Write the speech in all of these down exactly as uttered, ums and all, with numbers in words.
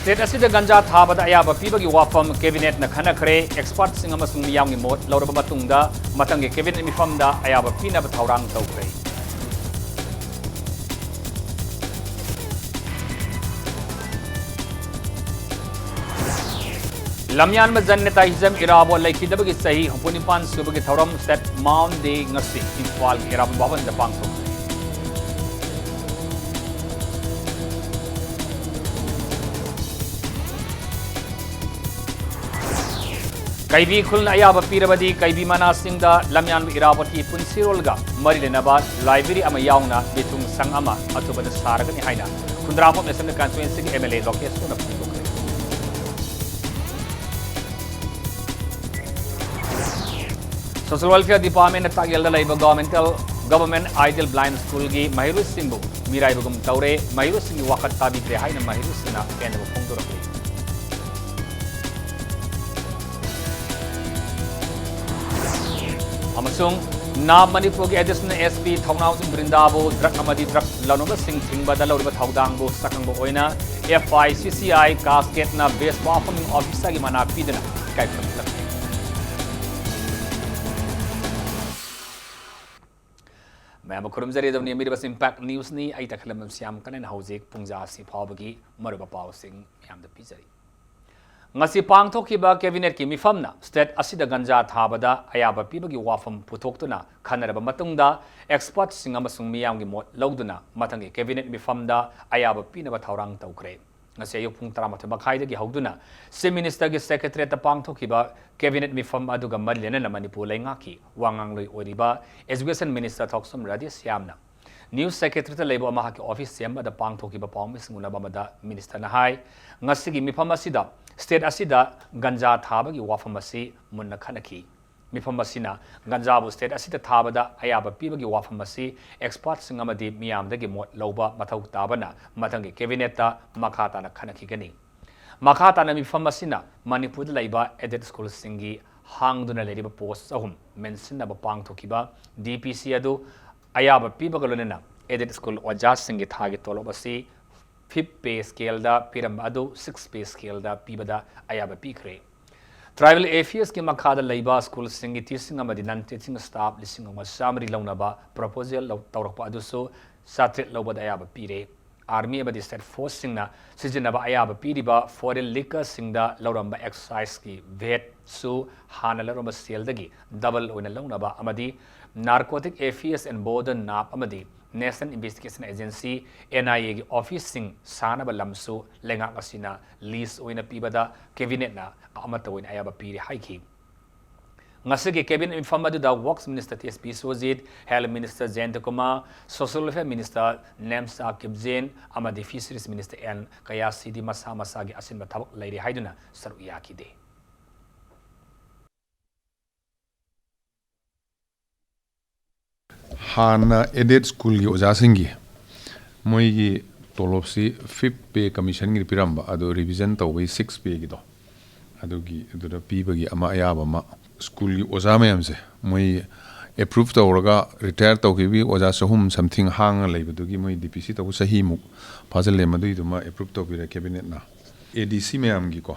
State ꯑꯁꯤꯗ ꯒꯟꯖꯥ ꯊꯥꯕꯗ ꯑꯌꯥꯕ ꯄꯤꯕꯒꯤ ꯋꯥꯐꯝ ꯀꯦꯕꯤꯅꯦꯠꯅ ꯈꯟꯅꯈ꯭ꯔꯦ꯫ ꯑꯦꯛꯁꯄꯔꯠꯁꯤꯡ ꯑꯃꯁꯨꯡ ꯃꯤꯌꯥꯝꯒꯤ ꯃꯣꯠ ꯂꯧꯔꯕ ꯃꯇꯨꯡꯗ ꯃꯊꯪꯒꯤ ꯀꯦꯕꯤꯅꯦꯠ ꯃꯤꯐꯝꯗ ꯑꯌꯥꯕ ꯄꯤꯅꯕ ꯊꯧꯔꯥꯡ ꯇꯧꯈ꯭ꯔꯦ꯫ ꯂꯝꯌꯥꯟꯕ ꯖꯟꯅꯦꯇꯥꯏꯍꯤꯖꯝ ꯏꯔꯥꯕꯣꯠ ꯂꯩꯈꯤꯗꯕꯒꯤ ꯆꯍꯤ ꯍꯨꯝꯐꯨ ꯅꯤꯄꯥꯟ ꯁꯨꯕꯒꯤ ꯊꯧꯔꯝ ꯁ꯭ꯇꯦꯠ ꯃꯥꯎꯟ ꯗꯦ ꯉꯁꯤ ꯏꯝꯐꯥꯜꯒꯤ ꯏꯔꯥꯕꯣꯠ ꯚꯕꯟꯗ ꯄꯥꯡꯊꯣꯛꯈ꯭ꯔꯦ꯫ ꯀꯩꯕꯤ ꯈꯨꯜꯅ ꯑꯌꯥꯕ ꯄꯤꯔꯕꯗꯤ ꯀꯩꯕꯤ ꯃꯅꯥꯁꯤꯡꯗ ꯂꯝꯌꯥꯟꯕ ꯏꯔꯥꯕꯣꯠꯀꯤ ꯄꯨꯟꯁꯤꯔꯣꯜꯒ ꯃꯔꯤ ꯂꯩꯅꯕ ꯂꯥꯏꯕ꯭ꯔꯦꯔꯤ ꯑꯃ ꯌꯥꯎꯅ ꯃꯤꯊꯨꯡ ꯁꯪ ꯑꯃ ꯑꯊꯨꯕꯗ ꯁꯥꯔꯒꯅꯤ ꯍꯥꯏꯅ ꯈꯨꯟꯗ꯭ꯔꯥꯛꯄꯝ ꯑꯦꯁꯦꯝꯕ꯭ꯂꯤ ꯀꯟꯁꯇꯤꯇ꯭ꯋꯦꯟꯁꯤꯒꯤ ꯑꯦꯝ ꯑꯦꯜ ꯑꯦ ꯂꯣꯀꯦꯁꯣꯅ ꯐꯣꯡꯗꯣꯛꯈ꯭ꯔꯦ꯫ ꯁꯣꯁꯤꯌꯦꯜ ꯋꯦꯜꯐꯤꯌꯔ ꯗꯤꯄꯥꯔꯠꯃꯦꯟꯅ ꯇꯥꯛꯌꯦꯜꯗ ꯂꯩꯕ ꯒꯚꯔꯟꯃꯦꯟꯇꯦꯜ, ꯒꯚꯔꯟꯃꯦꯟꯠ ꯑꯥꯏꯗꯦꯜ ꯕ꯭ꯂꯥꯏꯟꯗ ꯁ꯭ꯀꯨꯜꯒꯤ ꯃꯍꯩꯔꯣꯏꯁꯤꯡꯕꯨ ꯃꯤꯔꯥꯏꯕꯒꯨꯝ ꯇꯧꯔꯦ꯫ ꯃꯍꯩꯔꯣꯏꯁꯤꯡꯒꯤ ꯋꯥꯀꯠ ꯇꯥꯕꯤꯗ꯭ꯔꯦ ꯍꯥꯏꯅ ꯃꯍꯩꯔꯣꯏꯁꯤꯡꯅ ꯄꯦꯟꯗꯕ ꯐꯣꯡꯗꯣꯔꯛꯂꯤ꯫ ꯑꯃꯁꯨꯡ ꯅꯥꯞ ꯃꯅꯤꯄꯨꯔꯒꯤ ꯑꯦꯗꯤꯁꯅꯦꯜ ꯑꯦꯁ ꯄꯤ ꯊꯧꯅꯥꯎꯖꯝ ꯕ꯭ꯔꯤꯟꯗꯥꯕꯨ ꯗ꯭ꯔꯒ ꯑꯃꯗꯤ ꯗ꯭ꯔꯒ ꯂꯧꯅꯕꯁꯤꯡ ꯊꯤꯡꯕꯗ ꯂꯧꯔꯤꯕ ꯊꯧꯗꯥꯡꯕꯨ ꯁꯛꯈꯪꯕ ꯑꯣꯏꯅ F I C C I ꯀꯥꯁꯀꯦꯠꯅ ꯕꯦꯁ ꯄꯥꯔꯐꯣꯔꯃꯤꯡ ꯑꯣꯐꯤꯁꯔꯒꯤ ꯃꯅꯥ ꯄꯤꯗꯨꯅ ꯏꯀꯥꯏ ꯈꯨꯝꯅꯕ ꯎꯠꯂꯛꯈꯤ꯫ ꯃꯌꯥꯝꯕꯨ ꯈꯨꯔꯨꯝꯖꯔꯤ꯫ ꯑꯗꯨꯝ ꯌꯦꯡꯕꯤꯔꯤꯕꯁꯤ ꯏꯝꯄꯦꯛ ꯅ꯭ꯌꯨꯁꯅꯤ꯫ ꯑꯩ ꯇꯈꯦꯂꯝꯕꯝ ꯁ꯭ꯌꯥꯝ ꯀꯅꯟ꯫ ꯍꯧꯖꯤꯛ ꯄꯨꯡꯖꯥ ꯑꯁꯤ ꯐꯥꯎꯕꯒꯤ ꯃꯔꯨꯑꯣꯏꯕ ꯄꯥꯎꯁꯤꯡ ꯃꯌꯥꯝꯗ ꯄꯤꯖꯔꯤ꯫ ꯉꯁꯤ ꯄꯥꯡꯊꯣꯛꯈꯤꯕ ꯀꯦꯕꯤꯅꯦꯠꯀꯤ ꯃꯤꯐꯝꯅ ꯁ꯭ꯇꯦꯠ ꯑꯁꯤꯗ ꯒꯟꯖꯥ ꯊꯥꯕꯗ ꯑꯌꯥꯕ ꯄꯤꯕꯒꯤ ꯋꯥꯐꯝ ꯄꯨꯊꯣꯛꯇꯨꯅ ꯈꯟꯅꯔꯕ ꯃꯇꯨꯡꯗ ꯑꯦꯛꯁꯄꯔꯠꯁꯤꯡ ꯑꯃꯁꯨꯡ ꯃꯤꯌꯥꯝꯒꯤ ꯃꯣꯠ ꯂꯧꯗꯨꯅ ꯃꯊꯪꯒꯤ ꯀꯦꯕꯤꯅꯦꯠ ꯃꯤꯐꯝꯗ ꯑꯌꯥꯕ ꯄꯤꯅꯕ ꯊꯧꯔꯥꯡ ꯇꯧꯈ꯭ꯔꯦ꯫ ꯉꯁꯤ ꯑꯌꯨꯛ ꯄꯨꯡ ꯇꯔꯥꯃꯥꯊꯣꯏ ꯃꯈꯥꯏꯗꯒꯤ ꯍꯧꯗꯨꯅ ꯆꯤꯐ ꯃꯤꯅꯤꯁꯇꯔꯒꯤ ꯁꯦꯀ꯭ꯔꯦꯇꯔꯤꯌꯦꯠꯇ ꯄꯥꯡꯊꯣꯛꯈꯤꯕ ꯀꯦꯕꯤꯅꯦꯠ ꯃꯤꯐꯝ ꯑꯗꯨꯒ ꯃꯔꯤ ꯂꯩꯅꯅ ꯃꯅꯤꯄꯨꯔ ꯂꯩꯉꯥꯛꯀꯤ ꯋꯥ ꯉꯥꯡꯂꯣꯏ ꯑꯣꯏꯔꯤꯕ ꯑꯦꯖꯨꯀꯦꯁꯟ ꯃꯤꯅꯤꯁꯇꯔ ꯊꯣꯛꯆꯣꯝ ꯔꯥꯙꯦꯁ꯭ꯌꯥꯝꯅ ꯅ꯭ꯌꯨꯁ ꯁꯦꯀ꯭ꯔꯦꯇꯔꯤꯌꯦꯠꯇ ꯂꯩꯕ ꯃꯍꯥꯛꯀꯤ ꯑꯣꯐꯤꯁ ꯆꯦꯝꯕꯔꯗ ꯄꯥꯡꯊꯣꯛꯈꯤꯕ ꯄꯥꯎꯃꯤꯁꯤꯡ ꯎꯅꯕ ꯑꯃꯗ ꯃꯤꯅꯤꯁꯇꯔꯅ ꯍꯥꯏ, ꯉꯁꯤꯒꯤ ꯃꯤꯐꯝ ꯑꯁꯤꯗ ꯁ꯭ꯇꯦꯠ ꯑꯁꯤꯗ ꯒꯟꯖꯥ ꯊꯥꯕꯒꯤ ꯋꯥꯐꯝ ꯑꯁꯤ ꯃꯨꯟꯅ ꯈꯟꯅꯈꯤ꯫ ꯃꯤꯐꯝ ꯑꯁꯤꯅ ꯒꯟꯖꯥꯕꯨ ꯁ꯭ꯇꯦꯠ ꯑꯁꯤꯗ ꯊꯥꯕꯗ ꯑꯌꯥꯕ ꯄꯤꯕꯒꯤ ꯋꯥꯐꯝ ꯑꯁꯤ ꯑꯦꯛꯁꯄꯔꯠꯁꯤꯡ ꯑꯃꯗꯤ ꯃꯤꯌꯥꯝꯗꯒꯤ ꯃꯣꯠ ꯂꯧꯕ ꯃꯊꯧ ꯇꯥꯕꯅ ꯃꯊꯪꯒꯤ ꯀꯦꯕꯤꯅꯦꯠꯇ ꯃꯈꯥ ꯇꯥꯅ ꯈꯟꯅꯈꯤꯒꯅꯤ꯫ ꯃꯈꯥ ꯇꯥꯅ ꯃꯤꯐꯝ ꯑꯁꯤꯅ ꯃꯅꯤꯄꯨꯔꯗ ꯂꯩꯕ ꯑꯦꯗꯦꯗ ꯁ꯭ꯀꯨꯜꯁꯤꯡꯒꯤ ꯍꯥꯡꯗꯨꯅ ꯂꯩꯔꯤꯕ ꯄꯣꯁ ꯑꯍꯨꯝ ꯃꯦꯟꯁꯤꯟꯅꯕ ꯄꯥꯡꯊꯣꯛꯈꯤꯕ ꯗꯤ ꯄꯤ ꯁꯤ ꯑꯗꯨ ꯑꯌꯥꯕ ꯄꯤꯕꯒ ꯂꯣꯏꯅꯅ ꯑꯦꯗꯦꯗ ꯁ꯭ꯀꯨꯜ ꯑꯣꯖꯥꯁꯤꯡꯒꯤ ꯊꯥꯒꯤ ꯇꯣꯂꯣꯞ ꯑꯁꯤ fifth pay scaleꯗ ꯄꯤꯔꯝꯕ ꯑꯗꯨ sixth pay scaleꯗ ꯄꯤꯕꯗ ꯑꯌꯥꯕ ꯄꯤꯈ꯭ꯔꯦ꯫ Tribal Affairsꯀꯤ ꯃꯈꯥꯗ ꯂꯩꯕ schoolꯁꯤꯡꯒꯤ teaching ꯑꯃꯗꯤ non teaching staff ꯂꯤꯁꯤꯡ ꯑꯃ ꯆꯥꯃꯔꯤ ꯂꯧꯅꯕ proposal ꯂꯧ-, ꯇꯧꯔꯛꯄ ꯑꯗꯨꯁꯨ ꯆꯥꯇ꯭ꯔꯦꯠ ꯂꯧꯕꯗ ꯑꯌꯥꯕ ꯄꯤꯔꯦ꯫ Army ꯑꯃꯗꯤ state forceꯁꯤꯡꯅ ꯁꯤꯖꯤꯟꯅꯕ ꯑꯌꯥꯕ ꯄꯤꯔꯤꯕ foreign liquorꯁꯤꯡꯗ ꯂꯧꯔꯝꯕ exciseꯀꯤ VATꯁꯨ ꯍꯥꯟꯅ ꯂꯧꯔꯝꯕ ꯁꯦꯜꯗꯒꯤ double ꯑꯣꯏꯅ ꯂꯧꯅꯕ ꯑꯃꯗꯤ Narcotic Affairs and Border, NAB, ꯑꯃꯗꯤ National Investigation Agency, NIAꯒꯤ officeꯁꯤꯡ ꯁꯥꯅꯕ ꯂꯝꯁꯨ ꯂꯩꯉꯥꯛ ꯑꯁꯤꯅ lease ꯑꯣꯏꯅ ꯄꯤꯕꯗ cabinetꯅ ꯑꯃꯠꯇ ꯑꯣꯏꯅ ꯑꯌꯥꯕ ꯄꯤꯔꯦ ꯍꯥꯏꯈꯤ꯫ ꯉꯁꯤꯒꯤ cabinet ꯃꯤꯐꯝ ꯑꯗꯨꯗ Works Minister T S Biswajit, Health Minister Jayanta Kumar, Social Welfare Minister Nemcha Kipgen ꯑꯃꯗꯤ Fisheries Minister ꯑꯦꯟ ꯀꯌꯥꯁꯤꯗꯤ ꯃꯁꯥ ꯃꯁꯥꯒꯤ ꯑꯁꯤꯟꯕ ꯊꯕꯛ ꯂꯩꯔꯤ ꯍꯥꯏꯗꯨꯅ ꯁꯔꯨꯛ ꯌꯥꯈꯤꯗꯦ꯫ ꯍꯥꯟꯅ aided schoolꯒꯤ ꯑꯣꯖꯥꯁꯤꯡꯒꯤ ꯃꯣꯏꯒꯤ ꯇꯣꯂꯣꯞꯁꯤ fifth pay commissionꯒꯤ ꯄꯤꯔꯝꯕ, ꯑꯗꯨ revision ꯇꯧꯕꯒꯤ sixth payꯒꯤꯗꯣ, ꯑꯗꯨꯒꯤ, ꯑꯗꯨꯗ ꯄꯤꯕꯒꯤ ꯑꯃ ꯑꯌꯥꯕ ꯑꯃ꯫ Schoolꯒꯤ ꯑꯣꯖꯥ ꯃꯌꯥꯝꯁꯦ ꯃꯣꯏ approve ꯇꯧꯔꯒ retire ꯇꯧꯈꯤꯕꯒꯤ ꯑꯣꯖꯥ ꯆꯍꯨꯝ something ꯍꯥꯡꯉ ꯂꯩꯕꯗꯨꯒꯤ ꯃꯣꯏ ꯗꯤ ꯄꯤ ꯁꯤ ꯇꯧꯕ ꯆꯍꯤꯃꯨꯛ ꯐꯥꯖꯤꯜꯂꯦ, ꯃꯗꯨꯏꯗꯨꯃ approve ꯇꯧꯕꯤꯔꯦ cabinetꯅ꯫ ꯑꯦ ꯗꯤ ꯁꯤ ꯃꯌꯥꯝꯒꯤꯀꯣ,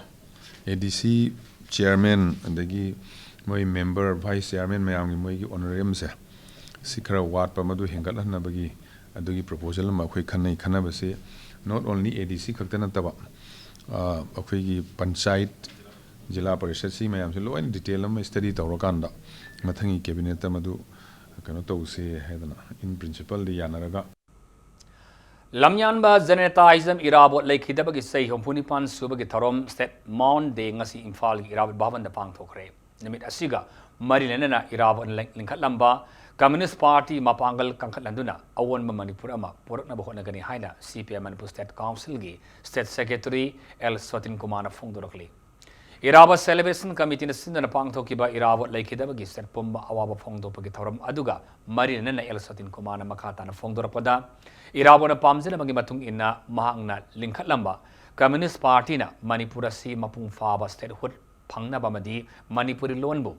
ꯑꯦ ꯗꯤ ꯁꯤ chairman, ꯑꯗꯒꯤ ꯃꯣꯏ member, vice chairman ꯃꯌꯥꯝꯒꯤ ꯃꯣꯏꯒꯤ honorariumꯁꯦ ꯁꯤ ꯈꯔ ꯋꯥꯠꯄ, ꯃꯗꯨ ꯍꯦꯟꯒꯠꯍꯟꯅꯕꯒꯤ ꯑꯗꯨꯒꯤ proposal ꯑꯃ ꯑꯩꯈꯣꯏ ꯈꯟꯅꯩ꯫ ꯈꯟꯅꯕꯁꯤ not only ꯑꯦ ꯗꯤ ꯁꯤ ꯈꯛꯇ ꯅꯠꯇꯕ, ꯑ, ꯑꯩꯈꯣꯏꯒꯤ ꯄꯟꯆꯥꯌꯠ, ꯖꯤꯂꯥ ꯄꯔꯤꯁꯠ, ꯁꯤ ꯃꯌꯥꯝꯁꯦ ꯂꯣꯏꯅ detail ꯑꯃ study ꯇꯧꯔꯀꯥꯟꯗ ꯃꯊꯪꯒꯤ cabinetꯇ ꯃꯗꯨ ꯀꯩꯅꯣ ꯇꯧꯁꯦ ꯍꯥꯏꯗꯅ in principleꯗꯤ ꯌꯥꯅꯔꯒ꯫ ꯂꯝꯌꯥꯟꯕ Janata Ism ꯏꯔꯥꯕꯣꯠ ꯂꯩꯈꯤꯗꯕꯒꯤ ꯆꯍꯤ ꯍꯨꯝꯐꯨ ꯅꯤꯄꯥꯟ ꯁꯨꯕꯒꯤ ꯊꯧꯔꯝ State Mourning Day ꯉꯁꯤ ꯏꯝꯐꯥꯜꯒꯤ ꯏꯔꯥꯕꯣꯠ ꯚꯕꯟꯗ ꯄꯥꯡꯊꯣꯛꯈ꯭ꯔꯦ꯫ ꯅꯨꯃꯤꯠ ꯑꯁꯤꯒ ꯃꯔꯤ ꯂꯩꯅꯅ ꯏꯔꯥꯕꯣꯠ ꯂꯤꯡ-, ꯂꯤꯡꯈꯠꯂꯝꯕ Communist Party ꯃꯄꯥꯡꯒꯜ ꯀꯟꯈꯠꯍꯟꯗꯨꯅ ꯑꯑꯣꯟꯕ ꯃꯅꯤꯄꯨꯔ ꯑꯃ ꯄꯨꯔꯛꯅꯕ ꯍꯣꯠꯅꯒꯅꯤ ꯍꯥꯏꯅ C P I Manipur State Councilꯒꯤ State Secretary ꯑꯦꯜ ꯁꯣꯇꯤꯟ ꯀꯨꯃꯥꯔꯅ ꯐꯣꯡꯗꯣꯔꯛꯂꯤ꯫ ꯏꯔꯥꯕꯣꯠ Celebration Committeeꯅ ꯁꯤꯟꯗꯨꯅ ꯄꯥꯡꯊꯣꯛꯈꯤꯕ ꯏꯔꯥꯕꯣꯠ ꯂꯩꯈꯤꯗꯕꯒꯤ ꯁꯦꯠ ꯄꯨꯝꯕ ꯑꯋꯥꯕ ꯐꯣꯡꯗꯣꯛꯄꯒꯤ ꯊꯧꯔꯝ ꯑꯗꯨꯒ ꯃꯔꯤ ꯂꯩꯅꯅ ꯑꯦꯜ ꯁꯣꯇꯤꯟ ꯀꯨꯃꯥꯔꯅ ꯃꯈꯥ ꯇꯥꯅ ꯐꯣꯡꯗꯣꯔꯛꯄꯗ, ꯏꯔꯥꯕꯣꯠꯅ ꯄꯥꯝꯖꯅꯕꯒꯤ ꯃꯇꯨꯡ ꯏꯟꯅ ꯃꯍꯥꯛꯅ ꯂꯤꯡꯈꯠꯂꯝꯕ Communist Partyꯅ ꯃꯅꯤꯄꯨꯔ ꯑꯁꯤ ꯃꯄꯨꯡ ꯐꯥꯕ statehood ꯐꯪꯅꯕ ꯑꯃꯗꯤ ꯃꯅꯤꯄꯨꯔꯤ ꯂꯣꯟꯕꯨ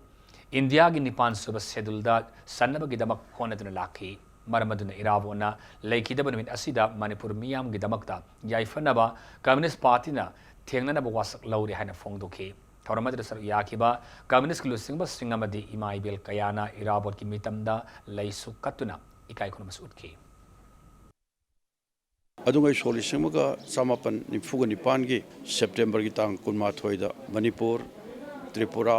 ꯏꯟꯗꯤꯌꯥꯒꯤ ꯅꯤꯄꯥꯟ ꯁꯨꯕ scheduleꯗ ꯆꯟꯅꯕꯒꯤꯗꯃꯛ ꯍꯣꯠꯅꯗꯨꯅ ꯂꯥꯛꯈꯤ꯫ ꯃꯔꯝ ꯑꯗꯨꯅ ꯏꯔꯥꯕꯣꯠꯅ ꯂꯩꯈꯤꯗꯕ ꯅꯨꯃꯤꯠ ꯑꯁꯤꯗ ꯃꯅꯤꯄꯨꯔ ꯃꯤꯌꯥꯝꯒꯤꯗꯃꯛꯇ ꯌꯥꯏꯐꯅꯕ ꯀꯝꯌꯨꯅꯤꯁ꯭ꯠ ꯄꯥꯔꯇꯤꯅ ꯊꯦꯡꯅꯅꯕ ꯋꯥꯁꯛ ꯂꯧꯔꯤ ꯍꯥꯏꯅ ꯐꯣꯡꯗꯣꯛꯈꯤ꯫ ꯊꯧꯔꯝ ꯑꯗꯨꯗ ꯁꯔꯨꯛ ꯌꯥꯈꯤꯕ ꯀꯝꯌꯨꯅꯤꯁ꯭ꯠꯀꯤ ꯂꯨꯆꯤꯡꯕꯁꯤꯡ ꯑꯃꯗꯤ ꯏꯃꯥ ꯏꯕꯦꯜ ꯀꯌꯥꯅ ꯏꯔꯥꯕꯣꯠꯀꯤ ꯃꯤꯇꯝꯗ ꯂꯩꯁꯨ ꯀꯠꯇꯨꯅ ꯏꯀꯥꯏ ꯈꯨꯝꯅꯕꯁꯨ ꯎꯠꯈꯤ꯫ ꯑꯗꯨꯉꯩ ꯁꯣꯛ ꯂꯤꯁꯤꯡ ꯑꯃꯒ ꯆꯃꯥꯄꯟ ꯅꯤꯐꯨꯒ ꯅꯤꯄꯥꯟꯒꯤ ꯁꯦꯞꯇꯦꯝꯕꯔꯒꯤ ꯇꯥꯡ ꯀꯨꯟꯃꯥꯊꯣꯏꯗ ꯃꯅꯤꯄꯨꯔ, ꯇ꯭ꯔꯤꯄꯨꯔꯥ,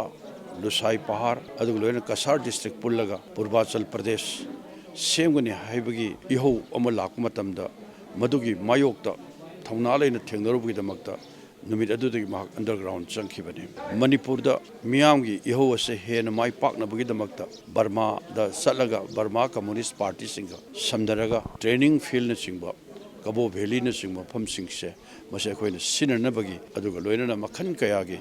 ꯂꯨꯁꯥꯏ ꯄꯍꯥꯔ ꯑꯗꯨꯒ ꯂꯣꯏꯅꯅ ꯀꯁꯥꯔ ꯗꯤꯁꯇ꯭ꯔꯤꯛ ꯄꯨꯜꯂꯒ ꯄꯨꯔꯕꯥꯆꯜ ꯄ꯭ꯔꯗꯦꯁ ꯁꯦꯝꯒꯅꯤ ꯍꯥꯏꯕꯒꯤ ꯏꯍꯧ ꯑꯃ ꯂꯥꯛꯄ ꯃꯇꯝꯗ, ꯃꯗꯨꯒꯤ ꯃꯥꯌꯣꯛꯇ ꯊꯧꯅꯥ ꯂꯩꯅ ꯊꯦꯡꯅꯔꯨꯕꯒꯤꯗꯃꯛꯇ ꯅꯨꯃꯤꯠ ꯑꯗꯨꯗꯒꯤ ꯃꯍꯥꯛ ꯑꯟꯗꯔꯒ꯭ꯔꯥꯎꯟ ꯆꯪꯈꯤꯕꯅꯤ꯫ ꯃꯅꯤꯄꯨꯔꯗ ꯃꯤꯌꯥꯝꯒꯤ ꯏꯍꯧ ꯑꯁꯦ ꯍꯦꯟꯅ ꯃꯥꯏ ꯄꯥꯛꯅꯕꯒꯤꯗꯃꯛꯇ ꯕꯔꯃꯥꯗ ꯆꯠꯂꯒ ꯕꯔꯃꯥ ꯀꯝꯃꯨꯅꯤꯁ꯭ꯠ ꯄꯥꯔꯇꯤꯁꯤꯡꯒ ꯁꯝꯅꯔꯒ ꯇ꯭ꯔꯦꯅꯤꯡ ꯐꯤꯜꯅꯆꯤꯡꯕ, ꯀꯕꯣ ꯚꯦꯂꯤꯅꯆꯤꯡꯕ ꯃꯐꯝꯁꯤꯡꯁꯦ, ꯃꯁꯤ ꯑꯩꯈꯣꯏꯅ ꯁꯤꯖꯤꯟꯅꯅꯕꯒꯤ, ꯑꯗꯨꯒ ꯂꯣꯏꯅꯅ ꯃꯈꯜ ꯀꯌꯥꯒꯤ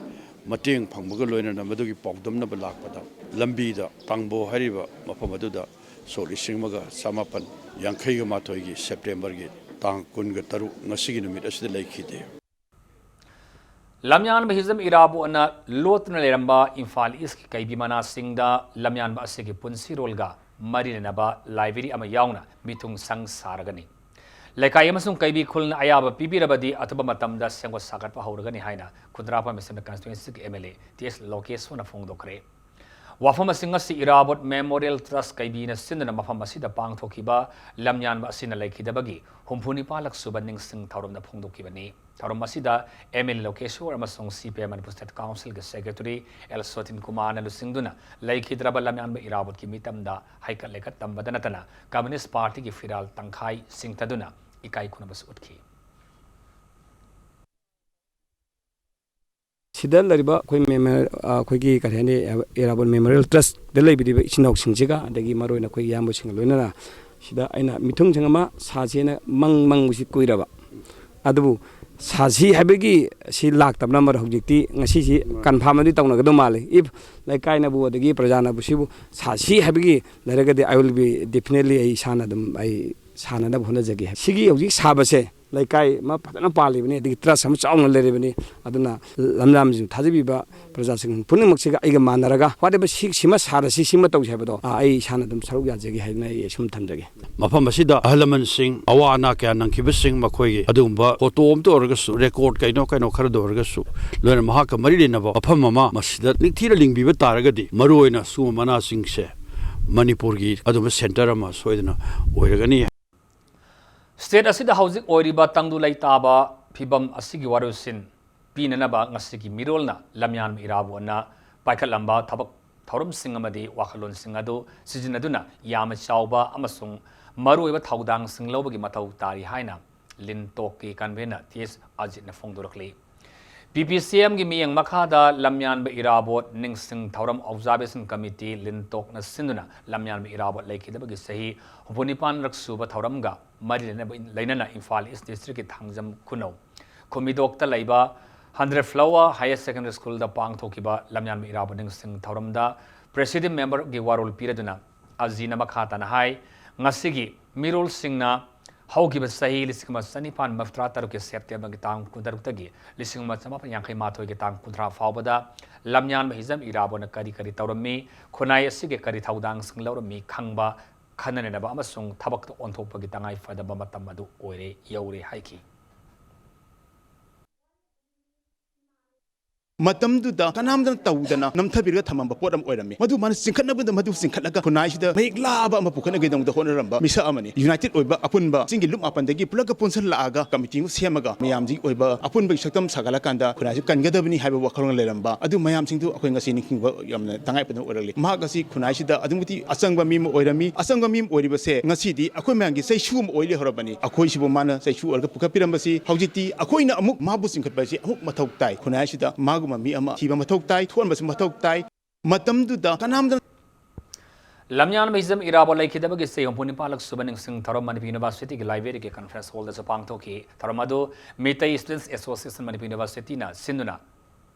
ꯃꯇꯦꯡ ꯐꯪꯕꯒ ꯂꯣꯏꯅꯅ ꯃꯗꯨꯒꯤ ꯄꯥꯎꯗꯝꯅꯕ ꯂꯥꯛꯄꯗ, ꯂꯝꯕꯤꯗ ꯇꯥꯡꯕꯣ ꯍꯥꯏꯔꯤꯕ ꯃꯐꯝ ꯑꯗꯨꯗ ꯁꯣꯛ ꯂꯤꯁꯤꯡ ꯑꯃꯒ ꯆꯃꯥꯄꯟ ꯌꯥꯡꯈꯩꯒ ꯃꯥꯊꯣꯏꯒꯤ ꯁꯦꯞꯇꯦꯝꯕꯔꯒꯤ ꯇꯥꯡ ꯀꯨꯟꯒ ꯇꯔꯨꯛ, ꯉꯁꯤꯒꯤ ꯅꯨꯃꯤꯠ ꯑꯁꯤꯗ ꯂꯩꯈꯤꯗꯦ꯫ ꯂꯝꯌꯥꯟꯕ ꯍꯤꯖꯝ ꯏꯔꯥꯕꯣꯠꯅ ꯂꯣꯠꯇꯨꯅ ꯂꯩꯔꯝꯕ ꯏꯝꯐꯥꯜ ꯏꯁ꯭ꯠꯀꯤ ꯀꯩꯕꯤ ꯃꯅꯥꯁꯤꯡꯗ ꯂꯝꯌꯥꯟꯕ ꯑꯁꯤꯒꯤ ꯄꯨꯟꯁꯤꯔꯣꯜꯒ ꯃꯔꯤ ꯂꯩꯅꯕ ꯂꯥꯏꯕ꯭ꯔꯦꯔꯤ ꯑꯃ ꯌꯥꯎꯅ ꯃꯤꯊꯨꯡ ꯁꯪ ꯁꯥꯔꯒꯅꯤ꯫ ꯂꯩꯀꯥꯏ ꯑꯃꯁꯨꯡ ꯀꯩꯕꯤ ꯈꯨꯜꯅ ꯑꯌꯥꯕ ꯄꯤꯕꯤꯔꯕꯗꯤ ꯑꯊꯨꯕ ꯃꯇꯝꯗ ꯁꯦꯝꯒꯠ ꯁꯥꯒꯠꯄ ꯍꯧꯔꯒꯅꯤ ꯍꯥꯏꯅ ꯈꯨꯟꯗ꯭ꯔꯥꯛꯄꯝ ꯑꯦꯁꯦꯝꯕ꯭ꯂꯤ ꯀꯟꯁꯇꯤꯇ꯭ꯋꯦꯟꯁꯤꯒꯤ M L A T S ꯂꯣꯀꯦꯁꯣꯔꯅ ꯐꯣꯡꯗꯣꯛꯈ꯭ꯔꯦ꯫ ꯋꯥꯐꯝ ꯑꯁꯤꯡ ꯑꯁꯤ ꯏꯔꯥꯕꯣꯠ ꯃꯦꯃꯣꯔꯤꯌꯦꯜ ꯇ꯭ꯔꯁꯠ ꯀꯩꯕꯤꯅ ꯁꯤꯟꯗꯨꯅ ꯃꯐꯝ ꯑꯁꯤꯗ ꯄꯥꯡꯊꯣꯛꯈꯤꯕ ꯂꯝꯌꯥꯟꯕ ꯑꯁꯤꯅ ꯂꯩꯈꯤꯗꯕꯒꯤ ꯍꯨꯝꯐꯨ ꯅꯤꯄꯥꯜꯂꯛ ꯁꯨꯕ ꯅꯤꯡꯁꯤꯡ ꯊꯧꯔꯝꯗ ꯐꯣꯡꯗꯣꯛꯈꯤꯕꯅꯤ꯫ ꯊꯧꯔꯝ ꯑꯁꯤꯗ ꯑꯦꯝ ꯑꯦꯜ ꯑꯦ ꯂꯣꯀꯦꯁꯣꯔ ꯑꯃꯁꯨꯡ ꯁꯤ ꯄꯤ ꯑꯥꯏ ꯃꯅꯤꯄꯨꯔ ꯁ꯭ꯇꯦꯠ ꯀꯥꯎꯟꯁꯤꯜꯒꯤ ꯁꯦꯀ꯭ꯔꯦꯇꯔꯤ ꯑꯦꯜ ꯁꯣꯇꯤꯟ ꯀꯨꯃꯥꯔꯅ ꯂꯨꯆꯤꯡꯗꯨꯅ ꯂꯩꯈꯤꯗ꯭ꯔꯕ ꯂꯝꯌꯥꯟꯕ ꯏꯔꯥꯕꯣꯠꯀꯤ ꯃꯤꯇꯝꯗ ꯍꯩꯀꯠ ꯂꯩꯀꯠ ꯇꯝꯕꯗ ꯅꯠꯇꯅ ꯀꯝꯃꯨꯅꯤꯁ꯭ꯠ ꯄꯥꯔꯇꯤꯒꯤ ꯐꯤꯔꯥꯜ ꯇꯪꯈꯥꯏ ꯆꯤꯡꯊꯗꯨꯅ ꯏꯀꯥꯏ ꯈꯨꯝꯅꯕꯁꯨ ꯎꯠꯈꯤ꯫ ꯁꯤꯗ ꯂꯩꯔꯤꯕ ꯑꯩꯈꯣꯏ ꯃꯦꯃꯣ-, ꯑ, ꯑꯩꯈꯣꯏꯒꯤ ꯀꯔꯤ ꯍꯥꯏꯅꯤ, ꯏꯔꯥꯕꯣꯠ ꯃꯦꯃꯣꯔꯤꯌꯦꯜ ꯇ꯭ꯔꯁꯇ ꯂꯩꯕꯤꯔꯤꯕ ꯏꯆꯤꯟ ꯏꯅꯥꯎꯁꯤꯡꯁꯤꯒ, ꯑꯗꯒꯤ ꯃꯔꯨꯑꯣꯏꯅ ꯑꯩꯈꯣꯏ ꯏꯌꯥꯝꯕꯁꯤꯡꯒ ꯂꯣꯏꯅꯅ ꯁꯤꯗ ꯑꯩꯅ ꯃꯤꯊꯨꯡꯁꯤꯡ ꯑꯃ ꯁꯥꯁꯦꯅ ꯃꯪ ꯃꯪꯕꯁꯤ ꯀꯨꯏꯔꯕ꯫ ꯑꯗꯨꯕꯨ ꯁꯥꯁꯤ ꯍꯥꯏꯕꯒꯤ ꯁꯤ ꯂꯥꯛꯇꯕꯅ ꯃꯔꯝ ꯍꯧꯖꯤꯛꯇꯤ ꯉꯁꯤꯁꯤ ꯀꯟꯐꯥꯔꯝ ꯑꯃꯗꯤ ꯇꯧꯅꯒꯗꯧ ꯃꯥꯜꯂꯤ꯫ If ꯂꯩꯀꯥꯏꯅꯕꯨ ꯑꯗꯒꯤ ꯄ꯭ꯔꯖꯥꯅꯕꯨ ꯁꯤꯕꯨ ꯁꯥꯁꯤ ꯍꯥꯏꯕꯒꯤ ꯂꯩꯔꯒꯗꯤ, I will be definitely, ꯑꯩ ꯏꯁꯥꯅ ꯑꯗꯨꯝ ꯑꯩ ꯁꯥꯟꯅꯅꯕ ꯍꯣꯠꯅꯖꯒꯦ꯫ ꯁꯤꯒꯤ ꯍꯧꯖꯤꯛ ꯁꯥꯕꯁꯦ ꯂꯩꯀꯥꯏ ꯑꯃ ꯐꯖꯅ ꯄꯥꯜꯂꯤꯕꯅꯤ, ꯑꯗꯒꯤ ꯇ꯭ꯔꯁ ꯑꯃ ꯆꯥꯎꯅ ꯂꯩꯔꯤꯕꯅꯤ꯫ ꯑꯗꯨꯅ ꯂꯝꯌꯥꯟꯕꯁꯤꯡ ꯊꯥꯖꯕꯤꯕ ꯄ꯭ꯔꯖꯥꯁꯤꯡ ꯄꯨꯝꯅꯃꯛꯁꯤꯒ ꯑꯩꯒ ꯃꯥꯟꯅꯔꯒ whatever ꯁꯤ, ꯁꯤꯃ ꯁꯥꯔꯁꯤ, ꯁꯤꯃ ꯇꯧꯁꯤ ꯍꯥꯏꯕꯗꯣ, ꯑ, ꯑꯩ ꯏꯁꯥꯅ ꯑꯗꯨꯝ ꯁꯔꯨꯛ ꯌꯥꯖꯒꯦ ꯍꯥꯏꯗꯅ ꯑꯩ ꯁꯨꯝ ꯊꯝꯖꯒꯦ꯫ ꯃꯐꯝ ꯑꯁꯤꯗ ꯑꯍꯜ ꯂꯃꯟꯁꯤꯡ, ꯑꯋꯥ ꯑꯅꯥ ꯀꯌꯥ ꯅꯪꯈꯤꯕꯁꯤꯡ, ꯃꯈꯣꯏꯒꯤ ꯑꯗꯨꯒꯨꯝꯕ ꯐꯣꯇꯣ ꯑꯃꯇ ꯑꯣꯏꯔꯒꯁꯨ, ꯔꯦꯀꯣꯔꯗ ꯀꯩꯅꯣ ꯀꯩꯅꯣ ꯈꯔꯗ ꯑꯣꯏꯔꯒꯁꯨ, ꯂꯣꯏꯅ ꯃꯍꯥꯛꯀ ꯃꯔꯤ ꯂꯩꯅꯕ ꯃꯐꯝ ꯑꯃ ꯃꯁꯤꯗ ꯅꯤꯡꯊꯤꯅ ꯂꯤꯡꯕꯤꯕ ꯇꯥꯔꯒꯗꯤ, ꯃꯔꯨꯑꯣꯏꯅ ꯁꯤꯒꯨꯝꯕ ꯃꯅꯥꯁꯤꯡꯁꯦ ꯃꯅꯤꯄꯨꯔꯒꯤ ꯑꯗꯨꯝꯕ ꯁꯦꯟꯇꯔ ꯑꯃ ꯁꯣꯏꯗꯅ ꯑꯣꯏꯔꯒꯅꯤ꯫ ꯁ꯭ꯇꯦꯠ ꯑꯁꯤꯗ ꯍꯧꯖꯤꯛ ꯑꯣꯏꯔꯤꯕ ꯇꯪꯗꯨ ꯂꯩꯇꯥꯕ ꯐꯤꯕꯝ ꯑꯁꯤꯒꯤ ꯋꯥꯔꯣꯏꯁꯤꯟ ꯄꯤꯅꯅꯕ ꯉꯁꯤꯒꯤ ꯃꯤꯔꯣꯜꯅ ꯂꯝꯌꯥꯟꯕ ꯏꯔꯥꯕꯣꯠꯅ ꯄꯥꯏꯈꯠꯂꯝꯕ ꯊꯕꯛ ꯊꯧꯔꯝꯁꯤꯡ ꯑꯃꯗꯤ ꯋꯥꯈꯜꯂꯣꯟꯁꯤꯡ ꯑꯗꯨ ꯁꯤꯖꯤꯟꯅꯗꯨꯅ ꯌꯥꯝꯅ ꯆꯥꯎꯕ ꯑꯃꯁꯨꯡ ꯃꯔꯨꯑꯣꯏꯕ ꯊꯧꯗꯥꯡꯁꯤꯡ ꯂꯧꯕꯒꯤ ꯃꯊꯧ ꯇꯥꯔꯤ ꯍꯥꯏꯅ ꯂꯤꯟꯇꯣꯛꯀꯤ ꯀꯟꯚꯦꯅꯔ ꯇꯤ ꯑꯦꯁ ꯑꯖꯤꯠꯅ ꯐꯣꯡꯗꯣꯔꯛꯂꯤ꯫ ꯄꯤ ꯄꯤ ꯁꯤ ꯑꯦꯝꯒꯤ ꯃꯤꯠꯌꯦꯡ ꯃꯈꯥꯗ ꯂꯝꯌꯥꯟꯕ ꯏꯔꯥꯕꯣꯠ ꯅꯤꯡꯁꯤꯡ ꯊꯧꯔꯝ ꯑꯣꯕꯖꯥꯔꯕꯦꯁꯟ ꯀꯃꯤꯇꯤ ꯂꯤꯟꯇꯣꯛꯅ ꯁꯤꯟꯗꯨꯅ ꯂꯝꯌꯥꯟꯕ ꯏꯔꯥꯕꯣꯠ ꯂꯩꯈꯤꯗꯕꯒꯤ ꯆꯍꯤ ꯍꯨꯝꯐꯨ ꯅꯤꯄꯥꯟ ꯔꯛ ꯁꯨꯕ ꯊꯧꯔꯝꯒ ꯃꯔꯤ ꯂꯩꯅꯕ, ꯂꯩꯅꯅ ꯏꯝꯐꯥꯜ ꯏꯁ ꯗꯤꯁꯇ꯭ꯔꯤꯛꯀꯤ ꯊꯥꯡꯖꯝ ꯈꯨꯅꯧ ꯈꯨꯃꯤꯗꯣꯛꯇ ꯂꯩꯕ ꯍꯟꯗ꯭ꯔꯦꯠ ꯐ꯭ꯂꯋꯔ ꯍꯥꯌꯔ ꯁꯦꯀꯦꯟꯗꯔꯤ ꯁ꯭ꯀꯨꯜꯗ ꯄꯥꯡꯊꯣꯛꯈꯤꯕ ꯂꯝꯌꯥꯟꯕ ꯏꯔꯥꯕꯣꯠ ꯅꯤꯡꯁꯤꯡ ꯊꯧꯔꯝꯗ ꯄ꯭ꯔꯦꯁꯤꯗꯦꯟ ꯃꯦꯝꯕꯔꯒꯤ ꯋꯥꯔꯣꯜ ꯄꯤꯔꯗꯨꯅ ꯑꯖꯤꯅ ꯃꯈꯥ ꯇꯥꯅ ꯍꯥꯏ, ꯉꯁꯤꯒꯤ ꯃꯤꯔꯣꯜꯁꯤꯡꯅ ꯍꯧꯈꯤꯕ ꯆꯍꯤ ꯂꯤꯁꯤꯡ ꯑꯃ ꯆꯅꯤꯄꯥꯟ ꯃꯔꯤꯐꯨꯇꯔꯥ ꯇꯔꯨꯛꯀꯤ ꯁꯦꯞꯇꯦꯝꯕꯔꯒꯤ ꯇꯥꯡ ꯀꯨꯟꯇꯔꯨꯛꯇꯒꯤ ꯂꯤꯁꯤꯡ ꯑꯃ ꯆꯃꯥꯄꯟ ꯌꯥꯡꯈꯩ ꯃꯥꯊꯣꯏꯒꯤ ꯇꯥꯡ ꯀꯨꯟꯊ꯭ꯔꯥ ꯐꯥꯎꯕꯗ ꯂꯝꯌꯥꯟꯕ ꯍꯤꯖꯝ ꯏꯔꯥꯕꯣꯠꯅ ꯀꯔꯤ ꯀꯔꯤ ꯇꯧꯔꯝꯃꯤ, ꯈꯨꯟꯅꯥꯏ ꯑꯁꯤꯒꯤ ꯀꯔꯤ ꯊꯧꯗꯥꯡꯁꯤꯡ ꯂꯧꯔꯝꯃꯤ ꯈꯪꯕ, ꯈꯟꯅ ꯅꯩꯅꯕ ꯑꯃꯁꯨꯡ ꯊꯕꯛꯇ ꯑꯣꯟꯊꯣꯛꯄꯒꯤ ꯇꯉꯥꯏ ꯐꯗꯕ ꯃꯇꯝ ꯑꯗꯨ ꯑꯣꯏꯔꯦ, ꯌꯧꯔꯦ ꯍꯥꯏꯈꯤ꯫ ꯃꯇꯝꯗꯨꯗ ꯀꯅꯥꯝꯇꯅ ꯇꯧꯗꯅ ꯅꯝꯊꯕꯤꯔꯒ ꯊꯝꯃꯝꯕ ꯄꯣꯠ ꯑꯃ ꯑꯣꯏꯔꯝꯃꯤ꯫ ꯃꯗꯨ ꯃꯥꯅ ꯆꯤꯡꯈꯠꯅꯕꯗ ꯃꯗꯨ ꯆꯤꯡꯈꯠꯂꯒ ꯈꯨꯟꯅꯥꯏꯁꯤꯗ ꯃꯌꯦꯛ ꯂꯥꯕ ꯑꯃ ꯄꯨꯈꯠꯅꯕꯒꯤꯗꯃꯛꯇ ꯍꯣꯠꯅꯔꯝꯕ ꯃꯤꯁꯛ ꯑꯃꯅꯤ꯫ ꯌꯨꯅꯥꯏꯇꯦꯠ ꯑꯣꯏꯕ ꯑꯄꯨꯟꯕ ꯆꯤꯡꯒꯤ ꯂꯨꯞ ꯃꯥꯄꯟꯗꯒꯤ ꯄꯨꯂꯞꯀ ꯄꯨꯟꯁꯤꯜꯂꯛꯑꯒ ꯀꯃꯤꯇꯤ ꯑꯃ ꯁꯦꯝꯃꯒ ꯃꯌꯥꯝꯁꯤꯒꯤ ꯑꯣꯏꯕ ꯑꯄꯨꯟꯕꯒꯤ ꯁꯛꯇꯝ ꯁꯥꯒꯠꯂꯀꯥꯟꯗ ꯈꯨꯟꯅꯥꯏꯁꯤ ꯀꯟꯒꯗꯕꯅꯤ ꯍꯥꯏꯕ ꯋꯥꯈꯜꯂꯣꯟ ꯂꯩꯔꯝꯕ ꯑꯗꯨ ꯃꯌꯥꯝꯁꯤꯡꯗꯨ ꯑꯩꯈꯣꯏ ꯉꯁꯤ ꯅꯤꯡꯁꯤꯡꯕ ꯌꯥꯝꯅ ꯇꯉꯥꯏ ꯐꯗꯅ ꯑꯣꯏꯔꯛꯂꯤ꯫ ꯃꯍꯥꯛ ꯑꯁꯤ ꯈꯨꯟꯅꯥꯏꯁꯤꯗ ꯑꯗꯨꯛꯀꯤ ꯃꯇꯤꯛ ꯑꯆꯪꯕ ꯃꯤ ꯑꯃ ꯑꯣꯏꯔꯝꯃꯤ꯫ ꯑꯆꯪꯕ ꯃꯤ ꯑꯃ ꯑꯣꯏꯔꯤꯕꯁꯦ ꯉꯁꯤꯗꯤ ꯑꯩꯈꯣꯏ ꯃꯌꯥꯝꯒꯤ ꯆꯩꯁꯨ ꯑꯃ ꯑꯣꯏ ꯂꯩꯍꯧꯔꯕꯅꯤ꯫ ꯑꯩꯈꯣꯏꯁꯤꯕꯨ ꯃꯥꯅ ꯆꯩꯁꯨ ꯑꯣꯏꯔꯒ ꯄꯨꯈꯠꯄꯤꯔꯝꯕꯁꯤ ꯍꯧꯖꯤꯛꯇꯤ ꯑꯩꯈꯣꯏꯅ ꯑꯃꯨꯛ ꯃꯥꯕꯨ ꯆꯤꯡꯈꯠꯄ ꯑꯁꯤ ꯑꯃꯨꯛ ꯃꯊꯧ ꯇꯥꯏ꯫ ꯈꯨꯟꯅꯥꯏ ꯑꯁꯤꯗ ꯃꯥꯒꯨꯝꯕ ꯃꯤ ꯑꯃ ꯊꯤꯕ ꯃꯊꯧ ꯇꯥꯏ, ꯊꯣꯛꯍꯟꯕꯁꯨ ꯃꯊꯧ ꯇꯥꯏ꯫ ꯃꯇꯝꯗꯨꯗ ꯀꯅꯥꯝꯇꯅ ꯂꯝꯌꯥꯟꯕ ꯍꯤꯖꯝ ꯏꯔꯥꯕꯣꯠ ꯂꯩꯈꯤꯗꯕꯒꯤ ꯆꯍꯤ ꯍꯨꯝꯐꯨ ꯅꯤꯄꯥꯟꯂꯛ ꯁꯨꯕ ꯅꯤꯡꯁꯤꯡ ꯊꯧꯔꯝ ꯃꯅꯤꯄꯨꯔ ꯌꯨꯅꯤꯚꯔꯁꯤꯇꯤꯒꯤ ꯂꯥꯏꯕ꯭ꯔꯦꯔꯤꯒꯤ ꯀꯟꯐꯔꯦꯟꯁ ꯍꯣꯜꯗꯁꯨ ꯄꯥꯡꯊꯣꯛꯈꯤ꯫ ꯊꯧꯔꯝ ꯑꯗꯨ ꯃꯤꯇꯩ ꯁ꯭ꯇꯨꯗꯦꯟꯠꯁ ꯑꯦꯁꯣꯁꯤꯌꯦꯁꯟ ꯃꯅꯤꯄꯨꯔ ꯌꯨꯅꯤꯚꯔꯁꯤꯇꯤꯅ ꯁꯤꯟꯗꯨꯅ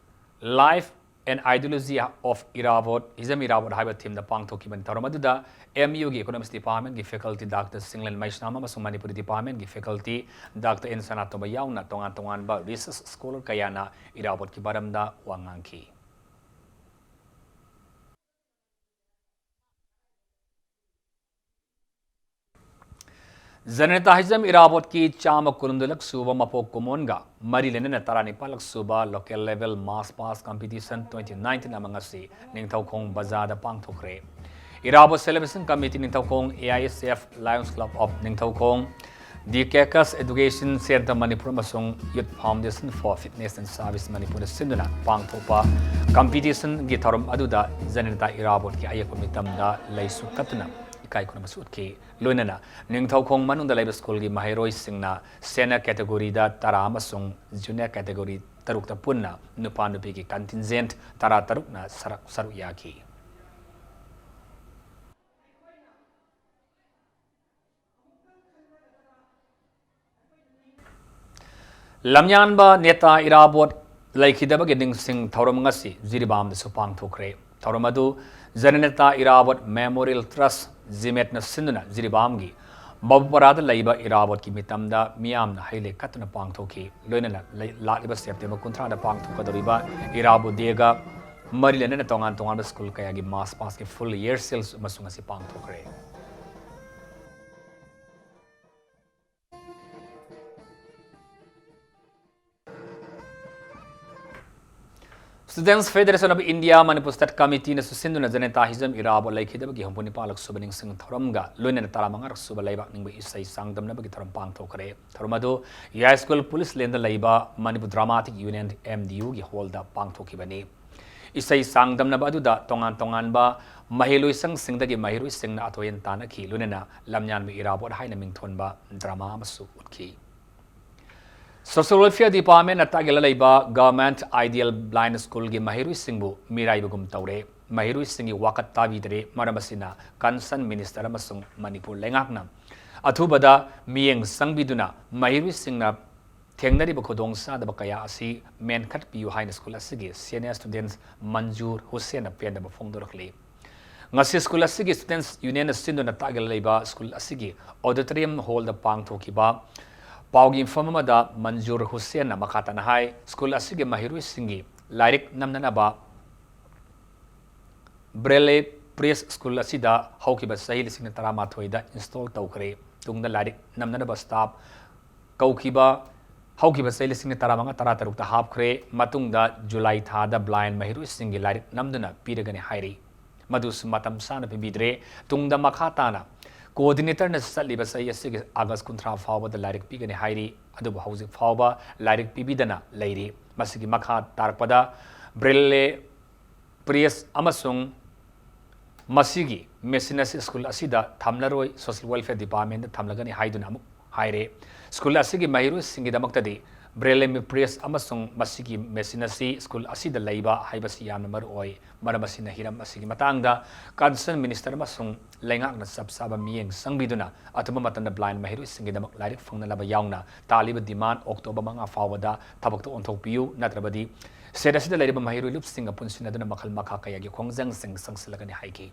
life An Ideology of Irabot, Hijam Irabot ꯍꯥꯏꯕ theme ꯗ ꯄꯥꯡꯊꯣꯛꯈꯤꯕꯅꯤ꯫ ꯊꯧꯔꯝ ꯑꯗꯨꯗ M U ꯒꯤ Economics Department ꯀꯤ faculty Doctor ꯁꯤꯡꯂꯦꯟ ꯃꯩꯁꯅꯥꯝ ꯑꯃꯁꯨꯡ ꯃꯅꯤꯄꯨꯔꯤ Department ꯀꯤ faculty Doctor N ꯁꯅꯥꯇꯣꯝꯕ ꯌꯥꯎꯅ ꯇꯣꯉꯥꯟ ꯇꯣꯉꯥꯟꯕ research scholar ꯀꯌꯥꯅ ꯏꯔꯥꯕꯣꯠꯀꯤ ꯃꯔꯝꯗ ꯋꯥ ꯉꯥꯡꯈꯤ꯫ ꯖꯅꯅꯦꯇꯥ ꯍꯤꯖꯝ ꯏꯔꯥꯕꯣꯠꯀꯤ ꯆꯥꯝꯃ ꯀꯨꯟꯍꯨꯝꯗꯣꯏꯂꯛ ꯁꯨꯕ ꯃꯄꯣꯛ ꯀꯨꯝꯑꯣꯟꯒ ꯃꯔꯤ ꯂꯩꯅꯅ ꯇꯔꯥꯅꯤꯄꯥꯜꯂꯛ ꯁꯨꯕ local level mass pass competition twenty nineteen ꯑꯃ ꯉꯁꯤ ꯅꯤꯡꯊꯧꯈꯣꯡ ꯕꯖꯥꯔꯗ ꯄꯥꯡꯊꯣꯛꯈ꯭ꯔꯦ꯫ ꯏꯔꯥꯕꯣꯠ Celebration Committee Ningthoukhong, A I S F, Lions Club of Ningthoukhong, The Cacus Education Centre Manipur ꯑꯃꯁꯨꯡ Youth Foundation for Fitness and Service ꯃꯅꯤꯄꯨꯔꯅ ꯁꯤꯟꯗꯨꯅ ꯄꯥꯡꯊꯣꯛꯄ competition ꯒꯤ ꯊꯧꯔꯝ ꯑꯗꯨꯗ ꯖꯅꯅꯦꯇꯥ ꯏꯔꯥꯕꯣꯠꯀꯤ ꯑꯌꯦꯛꯄ ꯃꯤꯇꯝꯗ ꯂꯩꯁꯨ ꯀꯠꯇꯨꯅ ꯏꯀꯥꯏ ꯈꯨꯝꯅꯕꯁꯨ ꯎꯠꯈꯤ꯫ ꯂꯣꯏꯅꯅ ꯅꯤꯡꯊꯧꯈꯣꯡ ꯃꯅꯨꯡꯗ ꯂꯩꯕ ꯁ꯭ꯀꯨꯜꯒꯤ ꯃꯍꯩꯔꯣꯏꯁꯤꯡꯅ senior category ꯗ ꯇꯔꯥ ꯑꯃꯁꯨꯡ junior category ꯇꯔꯨꯛꯇ ꯄꯨꯟꯅ ꯅꯨꯄꯥ ꯅꯨꯄꯤꯒꯤ contingent ꯇꯔꯥ ꯇꯔꯨꯛꯅ ꯁꯔꯨꯛ, ꯁꯔꯨꯛ ꯌꯥꯈꯤ꯫ ꯂꯝꯌꯥꯟꯕ ꯅꯦꯇꯥ ꯏꯔꯥꯕꯣꯠ ꯂꯩꯈꯤꯗꯕꯒꯤ ꯅꯤꯡꯁꯤꯡ ꯊꯧꯔꯝ ꯉꯁꯤ ꯖꯤꯔꯤꯕꯥꯝꯗꯁꯨ ꯄꯥꯡꯊꯣꯛꯈ꯭ꯔꯦ꯫ ꯊꯧꯔꯝ ꯑꯗꯨ ꯖꯅꯅꯦꯇꯥ ꯏꯔꯥꯕꯣꯠ Memorial Trust, ꯖꯤꯃꯦꯠꯅ ꯁꯤꯟꯗꯨꯅ ꯖꯤꯔꯤꯕꯥꯝꯒꯤ ꯕꯥꯕꯨꯄꯔꯥꯗ ꯂꯩꯕ ꯏꯔꯥꯕꯣꯠꯀꯤ ꯃꯤꯇꯝꯗ ꯃꯤꯌꯥꯝꯅ ꯍꯩ ꯂꯩ ꯀꯠꯇꯨꯅ ꯄꯥꯡꯊꯣꯛꯈꯤ꯫ ꯂꯣꯏꯅꯅ ꯂꯩ-, ꯂꯥꯛꯂꯤꯕ September ꯀꯨꯟꯊ꯭ꯔꯥꯗ ꯄꯥꯡꯊꯣꯛꯀꯗꯧꯔꯤꯕ ꯏꯔꯥꯕꯣꯠ Day ꯒ ꯃꯔꯤ ꯂꯩꯅꯅ ꯇꯣꯉꯥꯟ ꯇꯣꯉꯥꯟꯕ ꯁ꯭ꯀꯨꯜ ꯀꯌꯥꯒꯤ mass pass ꯀꯤ full year sales ꯑꯃꯁꯨ ꯉꯁꯤ ꯄꯥꯡꯊꯣꯛꯈ꯭ꯔꯦ꯫ Students Federation of India Manipur State Committee ꯅꯁꯨ ꯁꯤꯟꯗꯨꯅ ꯖꯅꯅꯦꯇꯥ ꯍꯤꯖꯝ ꯏꯔꯥꯕꯣꯠ ꯂꯩꯈꯤꯗꯕꯒꯤ ꯍꯨꯝꯐꯨ ꯅꯤꯄꯥꯜꯂꯛ ꯁꯨꯕ ꯅꯤꯡꯁꯤꯡ ꯊꯧꯔꯝꯒ ꯂꯣꯏꯅꯅ ꯇꯔꯥꯃꯉꯥꯔꯛ ꯁꯨꯕ ꯂꯩꯕꯥꯛ ꯅꯤꯡꯕ ꯏꯁꯩ ꯆꯥꯡꯗꯝꯅꯕꯒꯤ ꯊꯧꯔꯝ ꯄꯥꯡꯊꯣꯛꯈ꯭ꯔꯦ꯫ ꯊꯧꯔꯝ ꯑꯗꯨ ꯌꯥꯏꯁ꯭ꯀꯨꯜ ꯄꯨꯂꯤꯁ ꯂꯦꯟꯗ ꯂꯩꯕ Manipur dramatic union, M D U ꯒꯤ ꯍꯣꯜꯗ ꯄꯥꯡꯊꯣꯛꯈꯤꯕꯅꯤ꯫ ꯏꯁꯩ ꯆꯥꯡꯗꯝꯅꯕ ꯑꯗꯨꯗ ꯇꯣꯉꯥꯟ ꯇꯣꯉꯥꯟꯕ ꯃꯍꯩꯂꯣꯏꯁꯪꯁꯤꯡꯗꯒꯤ ꯃꯍꯩꯔꯣꯏꯁꯤꯡꯅ ꯑꯊꯣꯏ ꯑꯍꯦꯟ ꯇꯥꯟꯅꯈꯤ, ꯂꯣꯏꯅꯅ ꯂꯝꯌꯥꯟꯕ ꯏꯔꯥꯕꯣꯠ ꯍꯥꯏꯅ ꯃꯤꯡꯊꯣꯟꯕ ꯗ꯭ꯔꯃꯥ ꯑꯃꯁꯨ ꯎꯠꯈꯤ꯫ Social Welfare Department ꯅ ꯇꯥꯛꯌꯦꯜꯂ ꯂꯩꯕ Government Ideal Blind School ꯒꯤ ꯃꯍꯩꯔꯣꯏꯁꯤꯡꯕꯨ ꯃꯤꯔꯥꯏꯕꯒꯨꯝ ꯇꯧꯔꯦ꯫ ꯃꯍꯩꯔꯣꯏꯁꯤꯡꯒꯤ ꯋꯥꯀꯠ ꯇꯥꯕꯤꯗ꯭ꯔꯦ꯫ ꯃꯔꯝ ꯑꯁꯤꯅ Concerned Minister ꯑꯃꯁꯨꯡ ꯃꯅꯤꯄꯨꯔ ꯂꯩꯉꯥꯛꯅ ꯑꯊꯨꯕꯗ ꯃꯤꯠꯌꯦꯡ ꯆꯪꯕꯤꯗꯨꯅ ꯃꯍꯩꯔꯣꯏꯁꯤꯡꯅ ꯊꯦꯡꯅꯔꯤꯕ ꯈꯨꯗꯣꯡꯆꯥꯗꯕ ꯀꯌꯥ ꯑꯁꯤ ꯃꯦꯟꯈꯠꯄꯤꯌꯨ ꯍꯥꯏꯅ ꯁ꯭ꯀꯨꯜ ꯑꯁꯤꯒꯤ senior students ꯃꯟꯖꯨꯔ ꯍꯨꯁꯦꯟꯅ ꯄꯦꯟꯗꯕ ꯐꯣꯡꯗꯣꯔꯛꯂꯤ꯫ ꯉꯁꯤ ꯁ꯭ꯀꯨꯜ ꯑꯁꯤꯒꯤ students union ꯁꯤꯟꯗꯨꯅ ꯇꯥꯛꯂꯤꯕ ꯁ꯭ꯀꯨꯜ ꯑꯁꯤꯒꯤ auditorium hallꯗ ꯄꯥꯡꯊꯣꯛꯈꯤꯕ ꯄꯥꯎꯒꯤ ꯃꯤꯐꯝ ꯑꯃꯗ ꯃꯟꯖꯨꯔ ꯍꯨꯁꯦꯟꯅ ꯃꯈꯥ ꯇꯥꯅ ꯍꯥꯏ, ꯁ꯭ꯀꯨꯜ ꯑꯁꯤꯒꯤ ꯃꯍꯩꯔꯣꯏꯁꯤꯡꯒꯤ ꯂꯥꯏꯔꯤꯛ ꯅꯝꯅꯅꯕ Braille Press ꯁ꯭ꯀꯨꯜ ꯑꯁꯤꯗ ꯍꯧꯈꯤꯕ ꯆꯍꯤ ꯂꯤꯁꯤꯡ ꯑꯅꯤ ꯇꯔꯥꯃꯥꯊꯣꯏꯗ install ꯇꯧꯈ꯭ꯔꯦ꯫ ꯇꯨꯡꯗ ꯂꯥꯏꯔꯤꯛ ꯅꯝꯅꯅꯕ staff ꯀꯧꯈꯤꯕ, ꯍꯧꯈꯤꯕ ꯆꯍꯤ ꯂꯤꯁꯤꯡ ꯑꯅꯤ ꯇꯔꯥꯃꯉꯥ ꯇꯔꯥꯇꯔꯨꯛꯇ ꯍꯥꯞꯈ꯭ꯔꯦ꯫ ꯃꯇꯨꯡꯗ ꯖꯨꯂꯥꯏ ꯊꯥꯗ blind ꯃꯍꯩꯔꯣꯏꯁꯤꯡꯒꯤ ꯂꯥꯏꯔꯤꯛ ꯅꯝꯗꯨꯅ ꯄꯤꯔꯒꯅꯤ ꯍꯥꯏꯔꯤ꯫ ꯃꯗꯨꯁꯨ ꯃꯇꯝ ꯆꯥꯅ ꯄꯤꯕꯤꯗ꯭ꯔꯦ꯫ ꯇꯨꯡꯗ ꯃꯈꯥ ꯇꯥꯅ coordinatorꯅ ꯆꯠꯂꯤꯕ ꯆꯍꯤ ꯑꯁꯤꯒꯤ ꯑꯥꯒꯁ ꯀꯨꯟꯊ꯭ꯔꯥ ꯐꯥꯎꯕꯗ ꯂꯥꯏꯔꯤꯛ ꯄꯤꯒꯅꯤ ꯍꯥꯏꯔꯤ꯫ ꯑꯗꯨꯕꯨ ꯍꯧꯖꯤꯛ ꯐꯥꯎꯕ ꯂꯥꯏꯔꯤꯛ ꯄꯤꯕꯤꯗꯅ ꯂꯩꯔꯤ꯫ ꯃꯁꯤꯒꯤ ꯃꯈꯥ ꯇꯥꯔꯛꯄꯗ Braille Press ꯑꯃꯁꯨꯡ ꯃꯁꯤꯒꯤ machine ꯑꯁꯤ ꯁ꯭ꯀꯨꯜ ꯑꯁꯤꯗ ꯊꯝꯂꯔꯣꯏ, social welfare departmentꯗ ꯊꯝꯂꯒꯅꯤ ꯍꯥꯏꯗꯨꯅ ꯑꯃꯨꯛ ꯍꯥꯏꯔꯦ꯫ ꯁ꯭ꯀꯨꯜ ꯑꯁꯤꯒꯤ ꯃꯍꯩꯔꯣꯏꯁꯤꯡꯒꯤꯗꯃꯛꯇꯗꯤ Braille Press ꯑꯃꯁꯨꯡ ꯃꯁꯤꯒꯤ machine ꯑꯁꯤ ꯁ꯭ꯀꯨꯜ ꯑꯁꯤꯗ ꯂꯩꯕ ꯍꯥꯏꯕꯁꯤ ꯌꯥꯝꯅ ꯃꯔꯨ ꯑꯣꯏ꯫ ꯃꯔꯝ ꯑꯁꯤꯅ ꯍꯤꯔꯝ ꯑꯁꯤꯒꯤ ꯃꯇꯥꯡꯗ concerned minister ꯑꯃꯁꯨꯡ ꯂꯩꯉꯥꯛꯅ ꯆꯞ ꯆꯥꯕ ꯃꯤꯠꯌꯦꯡ ꯆꯪꯕꯤꯗꯨꯅ ꯑꯊꯨꯕ ꯃꯇꯝꯗ blind ꯃꯍꯩꯔꯣꯏꯁꯤꯡꯒꯤꯗꯃꯛ ꯂꯥꯏꯔꯤꯛ ꯐꯪꯅꯅꯕ ꯌꯥꯎꯅ ꯇꯥꯜꯂꯤꯕ demand ꯑꯣꯛꯇꯣꯕꯔ ꯃꯉꯥ ꯐꯥꯎꯕꯗ ꯊꯕꯛꯇ ꯑꯣꯟꯊꯣꯛꯄꯤꯌꯨ, ꯅꯠꯇ꯭ꯔꯕꯗꯤ state ꯑꯁꯤꯗ ꯂꯩꯔꯤꯕ ꯃꯍꯩꯔꯣꯏ ꯂꯨꯞꯁꯤꯡꯒ ꯄꯨꯟꯁꯤꯟꯅꯗꯨꯅ ꯃꯈꯜ ꯃꯈꯥ ꯀꯌꯥꯒꯤ ꯈꯣꯡꯖꯪꯁꯤꯡ ꯆꯪꯁꯤꯜꯂꯒꯅꯤ ꯍꯥꯏꯈꯤ꯫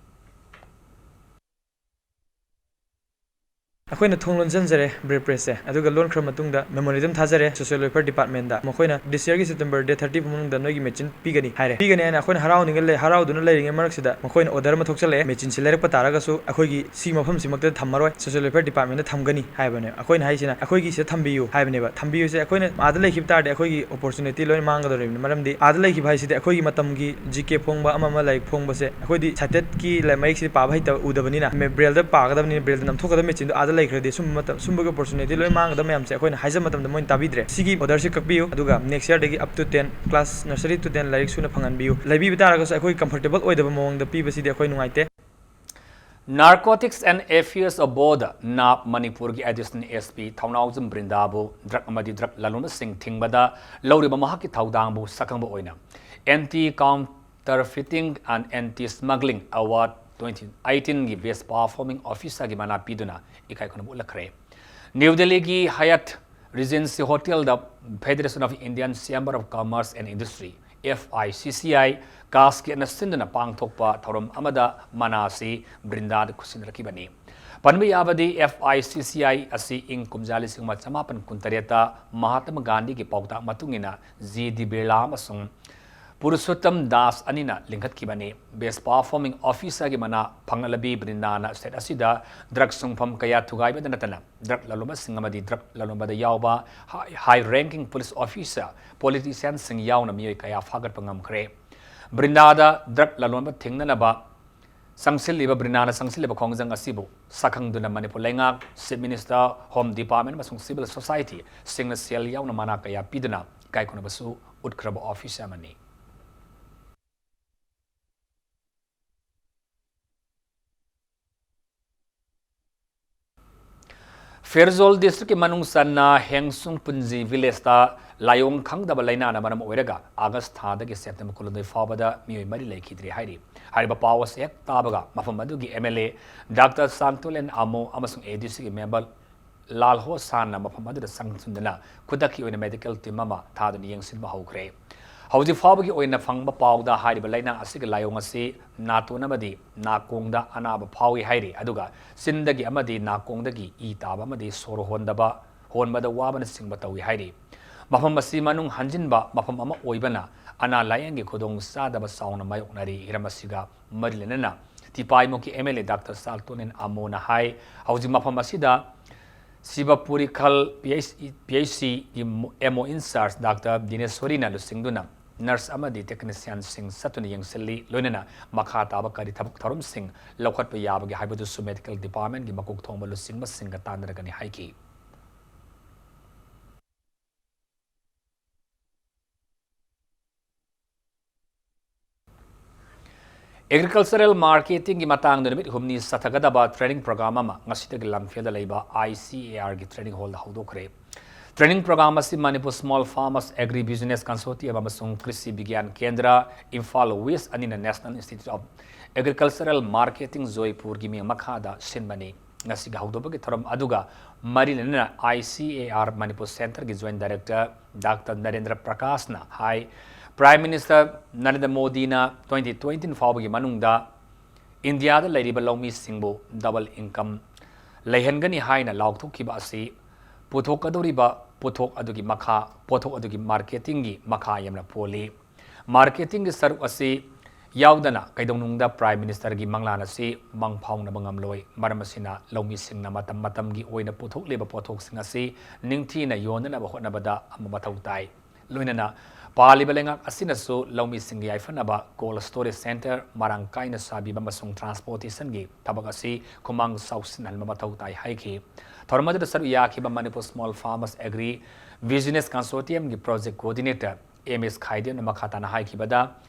ꯑꯩꯈꯣꯏꯅ ꯊꯣꯡ ꯂꯣꯟꯁꯤꯟꯖꯔꯦ Braille Pressꯁꯦ, ꯑꯗꯨꯒ ꯂꯣꯟꯈ꯭ꯔ ꯃꯇꯨꯡꯗ memorandum ꯊꯥꯖꯔꯦ social welfare departmentꯗ꯫ ꯃꯈꯣꯏꯅ this yearꯒꯤ September date thirty ꯐꯥꯎ ꯃꯅꯨꯡꯗ ꯅꯣꯏꯒꯤ machine ꯄꯤꯒꯅꯤ ꯍꯥꯏꯔꯦ꯫ ꯄꯤꯒꯅꯤ ꯍꯥꯏꯅ ꯑꯩꯈꯣꯏꯅ ꯍꯔꯥꯎꯅꯤꯡꯉ ꯂꯩ-, ꯍꯔꯥꯎꯗꯨꯅ ꯂꯩꯔꯤꯉꯩ ꯃꯔꯛꯁꯤꯗ ꯃꯈꯣꯏꯅ order ꯑꯃ ꯊꯣꯛꯆꯜꯂꯛꯑꯦ, machineꯁꯤ ꯂꯩꯔꯛꯄ ꯇꯥꯔꯒꯁꯨ ꯑꯩꯈꯣꯏꯒꯤ ꯁꯤ ꯃꯐꯝꯁꯤꯃꯛꯇꯗ ꯊꯝꯃꯔꯣꯏ, social welfare departmentꯗ ꯊꯝꯒꯅꯤ ꯍꯥꯏꯕꯅꯦ꯫ ꯑꯩꯈꯣꯏꯅ ꯍꯥꯏꯁꯤꯅ ꯑꯩꯈꯣꯏꯒꯤ ꯁꯤꯗ ꯊꯝꯕꯤꯌꯨ ꯍꯥꯏꯕꯅꯦꯕ꯫ ꯊꯝꯕꯤꯌꯨꯁꯦ ꯑꯩꯈꯣꯏꯅ ꯑꯥꯗ ꯂꯩꯈꯤꯕ ꯇꯥꯔꯗꯤ ꯑꯩꯈꯣꯏꯒꯤ opportunity ꯂꯣꯏꯅ ꯃꯥꯡꯒꯗꯧꯔꯤꯕꯅꯤ꯫ ꯃꯔꯝꯗꯤ ꯑꯥꯗ ꯂꯩꯈꯤꯕ ꯍꯥꯏꯁꯤꯗꯤ ꯑꯩꯈꯣꯏꯒꯤ ꯃꯇꯝꯒꯤ GK ꯐꯣꯡꯕ, ꯑꯃ ꯑꯃ ꯂꯥꯏꯔꯤꯛ ꯐꯣꯡꯕꯁꯦ ꯑꯩꯈꯣꯏꯗꯤ sightedꯀꯤ ꯂꯥꯏ-, ꯃꯌꯦꯛꯁꯤꯗꯤ ꯄꯥꯕ ꯍꯩꯇꯕ, ꯎꯗꯕꯅꯤꯅ, ꯃꯦ-, Brailleꯗ ꯄꯥꯒꯗꯕꯅꯤꯅ, Brailleꯗ ꯅꯝꯊꯣꯛꯀꯗꯕ machineꯗꯣ ꯑꯥꯗ ꯂꯩꯈ꯭ꯔꯗꯤ ꯁꯨꯝꯕ ꯃꯇꯝ, ꯁꯨꯝꯕꯒꯤ opportunity ꯂꯣꯏ ꯃꯥꯡꯒꯗꯕ ꯃꯌꯥꯝꯁꯦ ꯑꯩꯈꯣꯏꯅ ꯍꯥꯏꯖꯕ ꯃꯇꯝꯗ ꯃꯣꯏꯅ ꯇꯥꯕꯤꯗ꯭ꯔꯦ꯫ ꯁꯤꯒꯤ orderꯁꯤ ꯀꯛꯄꯤꯌꯨ, ꯑꯗꯨꯒ next yearꯗꯒꯤ up to ten, class nursery to ten ꯂꯥꯏꯔꯤꯛ ꯁꯨꯅ ꯐꯪꯍꯟꯕꯤꯌꯨ꯫ ꯂꯩꯕꯤꯕ ꯇꯥꯔꯒꯁꯨ ꯑꯩꯈꯣꯏ comfortable ꯑꯣꯏꯗꯕ ꯃꯑꯣꯡꯗ ꯄꯤꯕꯁꯤꯗꯤ ꯑꯩꯈꯣꯏ ꯅꯨꯡꯉꯥꯏꯇꯦ꯫ Narcotics and Affairs of Board, NAB, ꯃꯅꯤꯄꯨꯔꯒꯤ additional SP ꯊꯧꯅꯥꯎꯖꯝ ꯕ꯭ꯔꯤꯟꯗꯥꯕꯨ drug ꯑꯃꯗꯤ drug ꯂꯂꯣꯟꯕꯁꯤꯡ ꯊꯤꯡꯕꯗ ꯂꯧꯔꯤꯕ ꯃꯍꯥꯛꯀꯤ ꯊꯧꯗꯥꯡꯕꯨ ꯁꯛꯈꯪꯕ ꯑꯣꯏꯅ Anti Counterfeiting and Anti Smuggling Award twenty eighteenꯒꯤ best performing officerꯒꯤ ꯃꯅꯥ ꯄꯤꯗꯨꯅ ꯏꯀꯥꯏ ꯈꯨꯝꯅꯕ ꯎꯠꯂꯛꯈ꯭ꯔꯦ꯫ ꯅ꯭ꯌꯨ ꯗꯦꯜꯂꯤꯒꯤ Hyatt Regency Hotelꯗ Federation of Indian Chamber of Commerce and Industry, F I C C I, ꯀꯥꯁꯀꯦꯠꯅ ꯁꯤꯟꯗꯨꯅ ꯄꯥꯡꯊꯣꯛꯄ ꯊꯧꯔꯝ ꯑꯃꯗ ꯃꯅꯥ ꯑꯁꯤ ꯕ꯭ꯔꯤꯟꯗꯥꯗ ꯈꯨꯠꯁꯤꯟꯅꯔꯛꯈꯤꯕꯅꯤ꯫ ꯄꯟꯕ ꯌꯥꯕꯗꯤ, F I C C I ꯑꯁꯤ ꯏꯪ ꯀꯨꯝꯖꯥ ꯂꯤꯁꯤꯡ ꯑꯃ ꯆꯃꯥꯄꯟ ꯀꯨꯟꯇꯔꯦꯠꯇ ꯃꯍꯥꯇꯃꯥ ꯒꯥꯟꯙꯤꯒꯤ ꯄꯥꯎꯇꯥꯛ ꯃꯇꯨꯡ ꯏꯟꯅ G D Birla ꯑꯃꯁꯨꯡ ꯄꯨꯔꯨꯁꯣꯠꯇꯝ ꯗꯥꯁ ꯑꯅꯤꯅ ꯂꯤꯡꯈꯠꯈꯤꯕꯅꯤ꯫ Best Performing Officerꯒꯤ ꯃꯅꯥ ꯐꯪꯂꯕꯤ ꯕ꯭ꯔꯤꯟꯗꯥꯅ state ꯑꯁꯤꯗ drug ꯁꯨꯡꯐꯝ ꯀꯌꯥ ꯊꯨꯒꯥꯏꯕꯗ ꯅꯠꯇꯅ, drug ꯂꯂꯣꯟꯕꯁꯤꯡ ꯑꯃꯗꯤ drug ꯂꯂꯣꯟꯕꯗ ꯌꯥꯎꯕ high, high ranking police officer, politicianꯁꯤꯡ ꯌꯥꯎꯅ ꯃꯤꯑꯣꯏ ꯀꯌꯥ ꯐꯥꯒꯠꯄ ꯉꯝꯈ꯭ꯔꯦ꯫ ꯕ꯭ꯔꯤꯟꯗꯥꯗ drug ꯂꯂꯣꯟꯕ ꯊꯤꯡꯅꯅꯕ ꯆꯪꯁꯤꯜꯂꯤꯕ, ꯕ꯭ꯔꯤꯟꯗꯥꯅ ꯆꯪꯁꯤꯜꯂꯤꯕ ꯈꯣꯡꯖꯪ ꯑꯁꯤꯕꯨ ꯁꯛꯈꯪꯗꯨꯅ ꯃꯅꯤꯄꯨꯔ ꯂꯩꯉꯥꯛ, Chief Minister, Home Department ꯑꯃꯁꯨꯡ civil societyꯁꯤꯡꯅ ꯁꯦꯜ ꯌꯥꯎꯅ ꯃꯅꯥ ꯀꯌꯥ ꯄꯤꯗꯨꯅ ꯏꯀꯥꯏ ꯈꯨꯝꯅꯕꯁꯨ ꯎꯠꯈ꯭ꯔꯕ officer ꯑꯃꯅꯤ꯫ ꯐꯦꯔꯖꯣꯜ districtꯀꯤ ꯃꯅꯨꯡ ꯆꯟꯅ ꯍꯦꯡꯁꯨꯡ ꯄꯨꯟꯖꯤ villageꯇ ꯂꯥꯏꯑꯣꯡ ꯈꯪꯗꯕ ꯂꯥꯏꯅꯥꯅ ꯃꯔꯝ ꯑꯣꯏꯔꯒ August ꯊꯥꯗꯒꯤ September ꯀꯨꯟꯍꯨꯝꯗꯣꯏ ꯐꯥꯎꯕꯗ ꯃꯤꯑꯣꯏ ꯃꯔꯤ ꯂꯩꯈꯤꯗ꯭ꯔꯦ ꯍꯥꯏꯔꯤ꯫ ꯍꯥꯏꯔꯤꯕ ꯄꯥꯎ ꯑꯁꯤ ꯍꯦꯛ ꯇꯥꯕꯒ ꯃꯐꯝ ꯑꯗꯨꯒꯤ MLA Doctor ꯁꯥꯟꯇꯨꯂꯦꯟ ꯑꯃꯣ ꯑꯃꯁꯨꯡ ADCꯒꯤ member ꯂꯥꯜꯍꯣ ꯁꯥꯟꯅ ꯃꯐꯝ ꯑꯗꯨꯗ ꯆꯪꯁꯤꯟꯗꯨꯅ ꯈꯨꯗꯛꯀꯤ ꯑꯣꯏꯅ medical team ꯑꯃ ꯊꯥꯗꯨꯅ ꯌꯦꯡꯁꯤꯟꯕ ꯍꯧꯈ꯭ꯔꯦ꯫ ꯍꯧꯖꯤꯛ ꯐꯥꯎꯕꯒꯤ ꯑꯣꯏꯅ ꯐꯪꯕ ꯄꯥꯎꯗ ꯍꯥꯏꯔꯤꯕ ꯂꯥꯏꯅꯥ ꯑꯁꯤꯒꯤ ꯂꯥꯏꯑꯣꯡ ꯑꯁꯤ ꯅꯥꯇꯣꯟ ꯑꯃꯗꯤ ꯅꯥꯀꯣꯡꯗ ꯑꯅꯥꯕ ꯐꯥꯎꯏ ꯍꯥꯏꯔꯤ, ꯑꯗꯨꯒ ꯆꯤꯟꯗꯒꯤ ꯑꯃꯗꯤ ꯅꯥꯀꯣꯡꯗꯒꯤ ꯏ ꯇꯥꯕ ꯑꯃꯗꯤ ꯁꯣꯔ ꯍꯣꯟꯗꯕ, ꯍꯣꯟꯕꯗ ꯋꯥꯕꯅꯆꯤꯡꯕ ꯇꯧꯏ ꯍꯥꯏꯔꯤ꯫ ꯃꯐꯝ ꯑꯁꯤ ꯃꯅꯨꯡ ꯍꯟꯖꯤꯟꯕ ꯃꯐꯝ ꯑꯃ ꯑꯣꯏꯕꯅ ꯑꯅꯥ ꯂꯥꯌꯦꯡꯒꯤ ꯈꯨꯗꯣꯡꯆꯥꯗꯕ ꯆꯥꯎꯅ ꯃꯥꯌꯣꯛꯅꯔꯤ꯫ ꯍꯤꯔꯝ ꯑꯁꯤꯒ ꯃꯔꯤ ꯂꯩꯅꯅ ꯇꯤꯄꯥꯏꯃꯨꯛꯀꯤ MLA Doctor ꯁꯥꯜꯇꯣꯅꯦꯟ ꯑꯃꯣꯅ ꯍꯥꯏ, ꯍꯧꯖꯤꯛ ꯃꯐꯝ ꯑꯁꯤꯗ ꯁꯤꯕꯄꯨꯔꯤꯈꯜ PH, PHCꯒꯤ MO in charge Doctor ꯗꯤꯅꯦꯁꯣꯔꯤꯅ ꯂꯨꯆꯤꯡꯗꯨꯅ nurse ꯑꯃꯗꯤ technicianꯁꯤꯡ ꯆꯠꯇꯨꯅ ꯌꯦꯡꯁꯤꯜꯂꯤ, ꯂꯣꯏꯅꯅ ꯃꯈꯥ ꯇꯥꯕ ꯀꯔꯤ ꯊꯕꯛ ꯊꯧꯔꯝꯁꯤꯡ ꯂꯧꯈꯠꯄ ꯌꯥꯕꯒꯦ ꯍꯥꯏꯕꯗꯨꯁꯨ medical departmentꯀꯤ ꯃꯀꯣꯛ ꯊꯣꯡꯕ ꯂꯨꯆꯤꯡꯕꯁꯤꯡꯒ ꯇꯥꯟꯅꯔꯒꯅꯤ ꯍꯥꯏꯈꯤ꯫ Agricultural marketingꯒꯤ ꯃꯇꯥꯡꯗ ꯅꯨꯃꯤꯠ ꯍꯨꯝꯅꯤ ꯆꯠꯊꯒꯗꯕ training program ꯑꯃ ꯉꯁꯤꯗꯒꯤ ꯂꯝꯐꯦꯜꯗ ꯂꯩꯕ ICARꯒꯤ training hallꯗ ꯍꯧꯗꯣꯛꯈ꯭ꯔꯦ꯫ Training program ꯑꯁꯤ Manipur Small Farmers Agri Business Consortium ꯑꯃꯁꯨꯡ ꯀ꯭ꯔꯤꯁꯤ ꯕꯤꯒ꯭ꯌꯥꯟ ꯀꯦꯟꯗ꯭ꯔ, ꯏꯝꯐꯥꯜ West ꯑꯅꯤꯅ National Institute of Agricultural Marketing ꯖꯣꯏꯄꯨꯔꯒꯤ ꯃꯤ ꯃꯈꯥꯗ ꯁꯤꯟꯕꯅꯤ꯫ ꯉꯁꯤꯒꯤ ꯍꯧꯗꯣꯛꯄꯒꯤ ꯊꯧꯔꯝ ꯑꯗꯨꯒ ꯃꯔꯤ ꯂꯩꯅꯅ I C A R Manipur Centreꯒꯤ Joint Director Doctor Narendra ꯄ꯭ꯔꯀꯥꯁꯅ high, Prime Minister Narendra ꯃꯣꯗꯤꯅ twenty twenty ꯐꯥꯎꯕꯒꯤ ꯃꯅꯨꯡꯗ ꯏꯟꯗꯤꯌꯥꯗ ꯂꯩꯔꯤꯕ ꯂꯧꯃꯤꯁꯤꯡꯕꯨ double income ꯂꯩꯍꯟꯒꯅꯤ ꯍꯥꯏꯅ ꯂꯥꯎꯊꯣꯛꯈꯤꯕ ꯑꯁꯤ ꯄꯨꯊꯣꯛꯀꯗꯧꯔꯤꯕ ꯄꯣꯠꯊꯣꯛ ꯑꯗꯨꯒꯤ ꯃꯈꯥ, ꯄꯣꯠꯊꯣꯛ ꯑꯗꯨꯒꯤ marketingꯒꯤ ꯃꯈꯥ ꯌꯥꯝꯅ ꯄꯣꯜꯂꯤ꯫ Marketingꯒꯤ ꯁꯔꯨꯛ ꯑꯁꯤ ꯌꯥꯎꯗꯅ ꯀꯩꯗꯧꯅꯨꯡꯗ Prime Ministerꯒꯤ ꯃꯪꯂꯥꯟ ꯑꯁꯤ ꯃꯪ ꯐꯥꯎꯅꯕ ꯉꯝꯂꯣꯏ꯫ ꯃꯔꯝ ꯑꯁꯤꯅ ꯂꯧꯃꯤꯁꯤꯡꯅ ꯃꯇꯝ ꯃꯇꯝꯒꯤ ꯑꯣꯏꯅ ꯄꯨꯊꯣꯛꯂꯤꯕ ꯄꯣꯠꯊꯣꯛꯁꯤꯡ ꯑꯁꯤ ꯅꯤꯡꯊꯤꯅ ꯌꯣꯟꯅꯅꯕ ꯍꯣꯠꯅꯕꯗ ꯑꯃ ꯃꯊꯧ ꯇꯥꯏ꯫ ꯂꯣꯏꯅꯅ ꯄꯥꯜꯂꯤꯕ ꯂꯩꯉꯥꯛ ꯑꯁꯤꯅꯁꯨ ꯂꯧꯃꯤꯁꯤꯡꯒꯤ ꯌꯥꯏꯐꯅꯕ cold storage centre ꯃꯔꯥꯡ ꯀꯥꯏꯅ ꯁꯥꯕꯤꯕ ꯑꯃꯁꯨꯡ transportationꯒꯤ ꯊꯕꯛ ꯑꯁꯤ ꯈꯨꯃꯥꯡ ꯆꯥꯎꯁꯤꯟꯍꯟꯕ ꯃꯊꯧ ꯇꯥꯏ ꯍꯥꯏꯈꯤ꯫ ꯊꯧꯔꯝ ꯑꯗꯨꯗ ꯁꯔꯨꯛ ꯌꯥꯈꯤꯕ Manipur Small Farmers Agri Business Consortiumꯒꯤ project coordinator M S ꯈꯥꯏꯗꯦꯝꯅ ꯃꯈꯥ ꯇꯥꯅ ꯍꯥꯏꯈꯤꯕꯗ,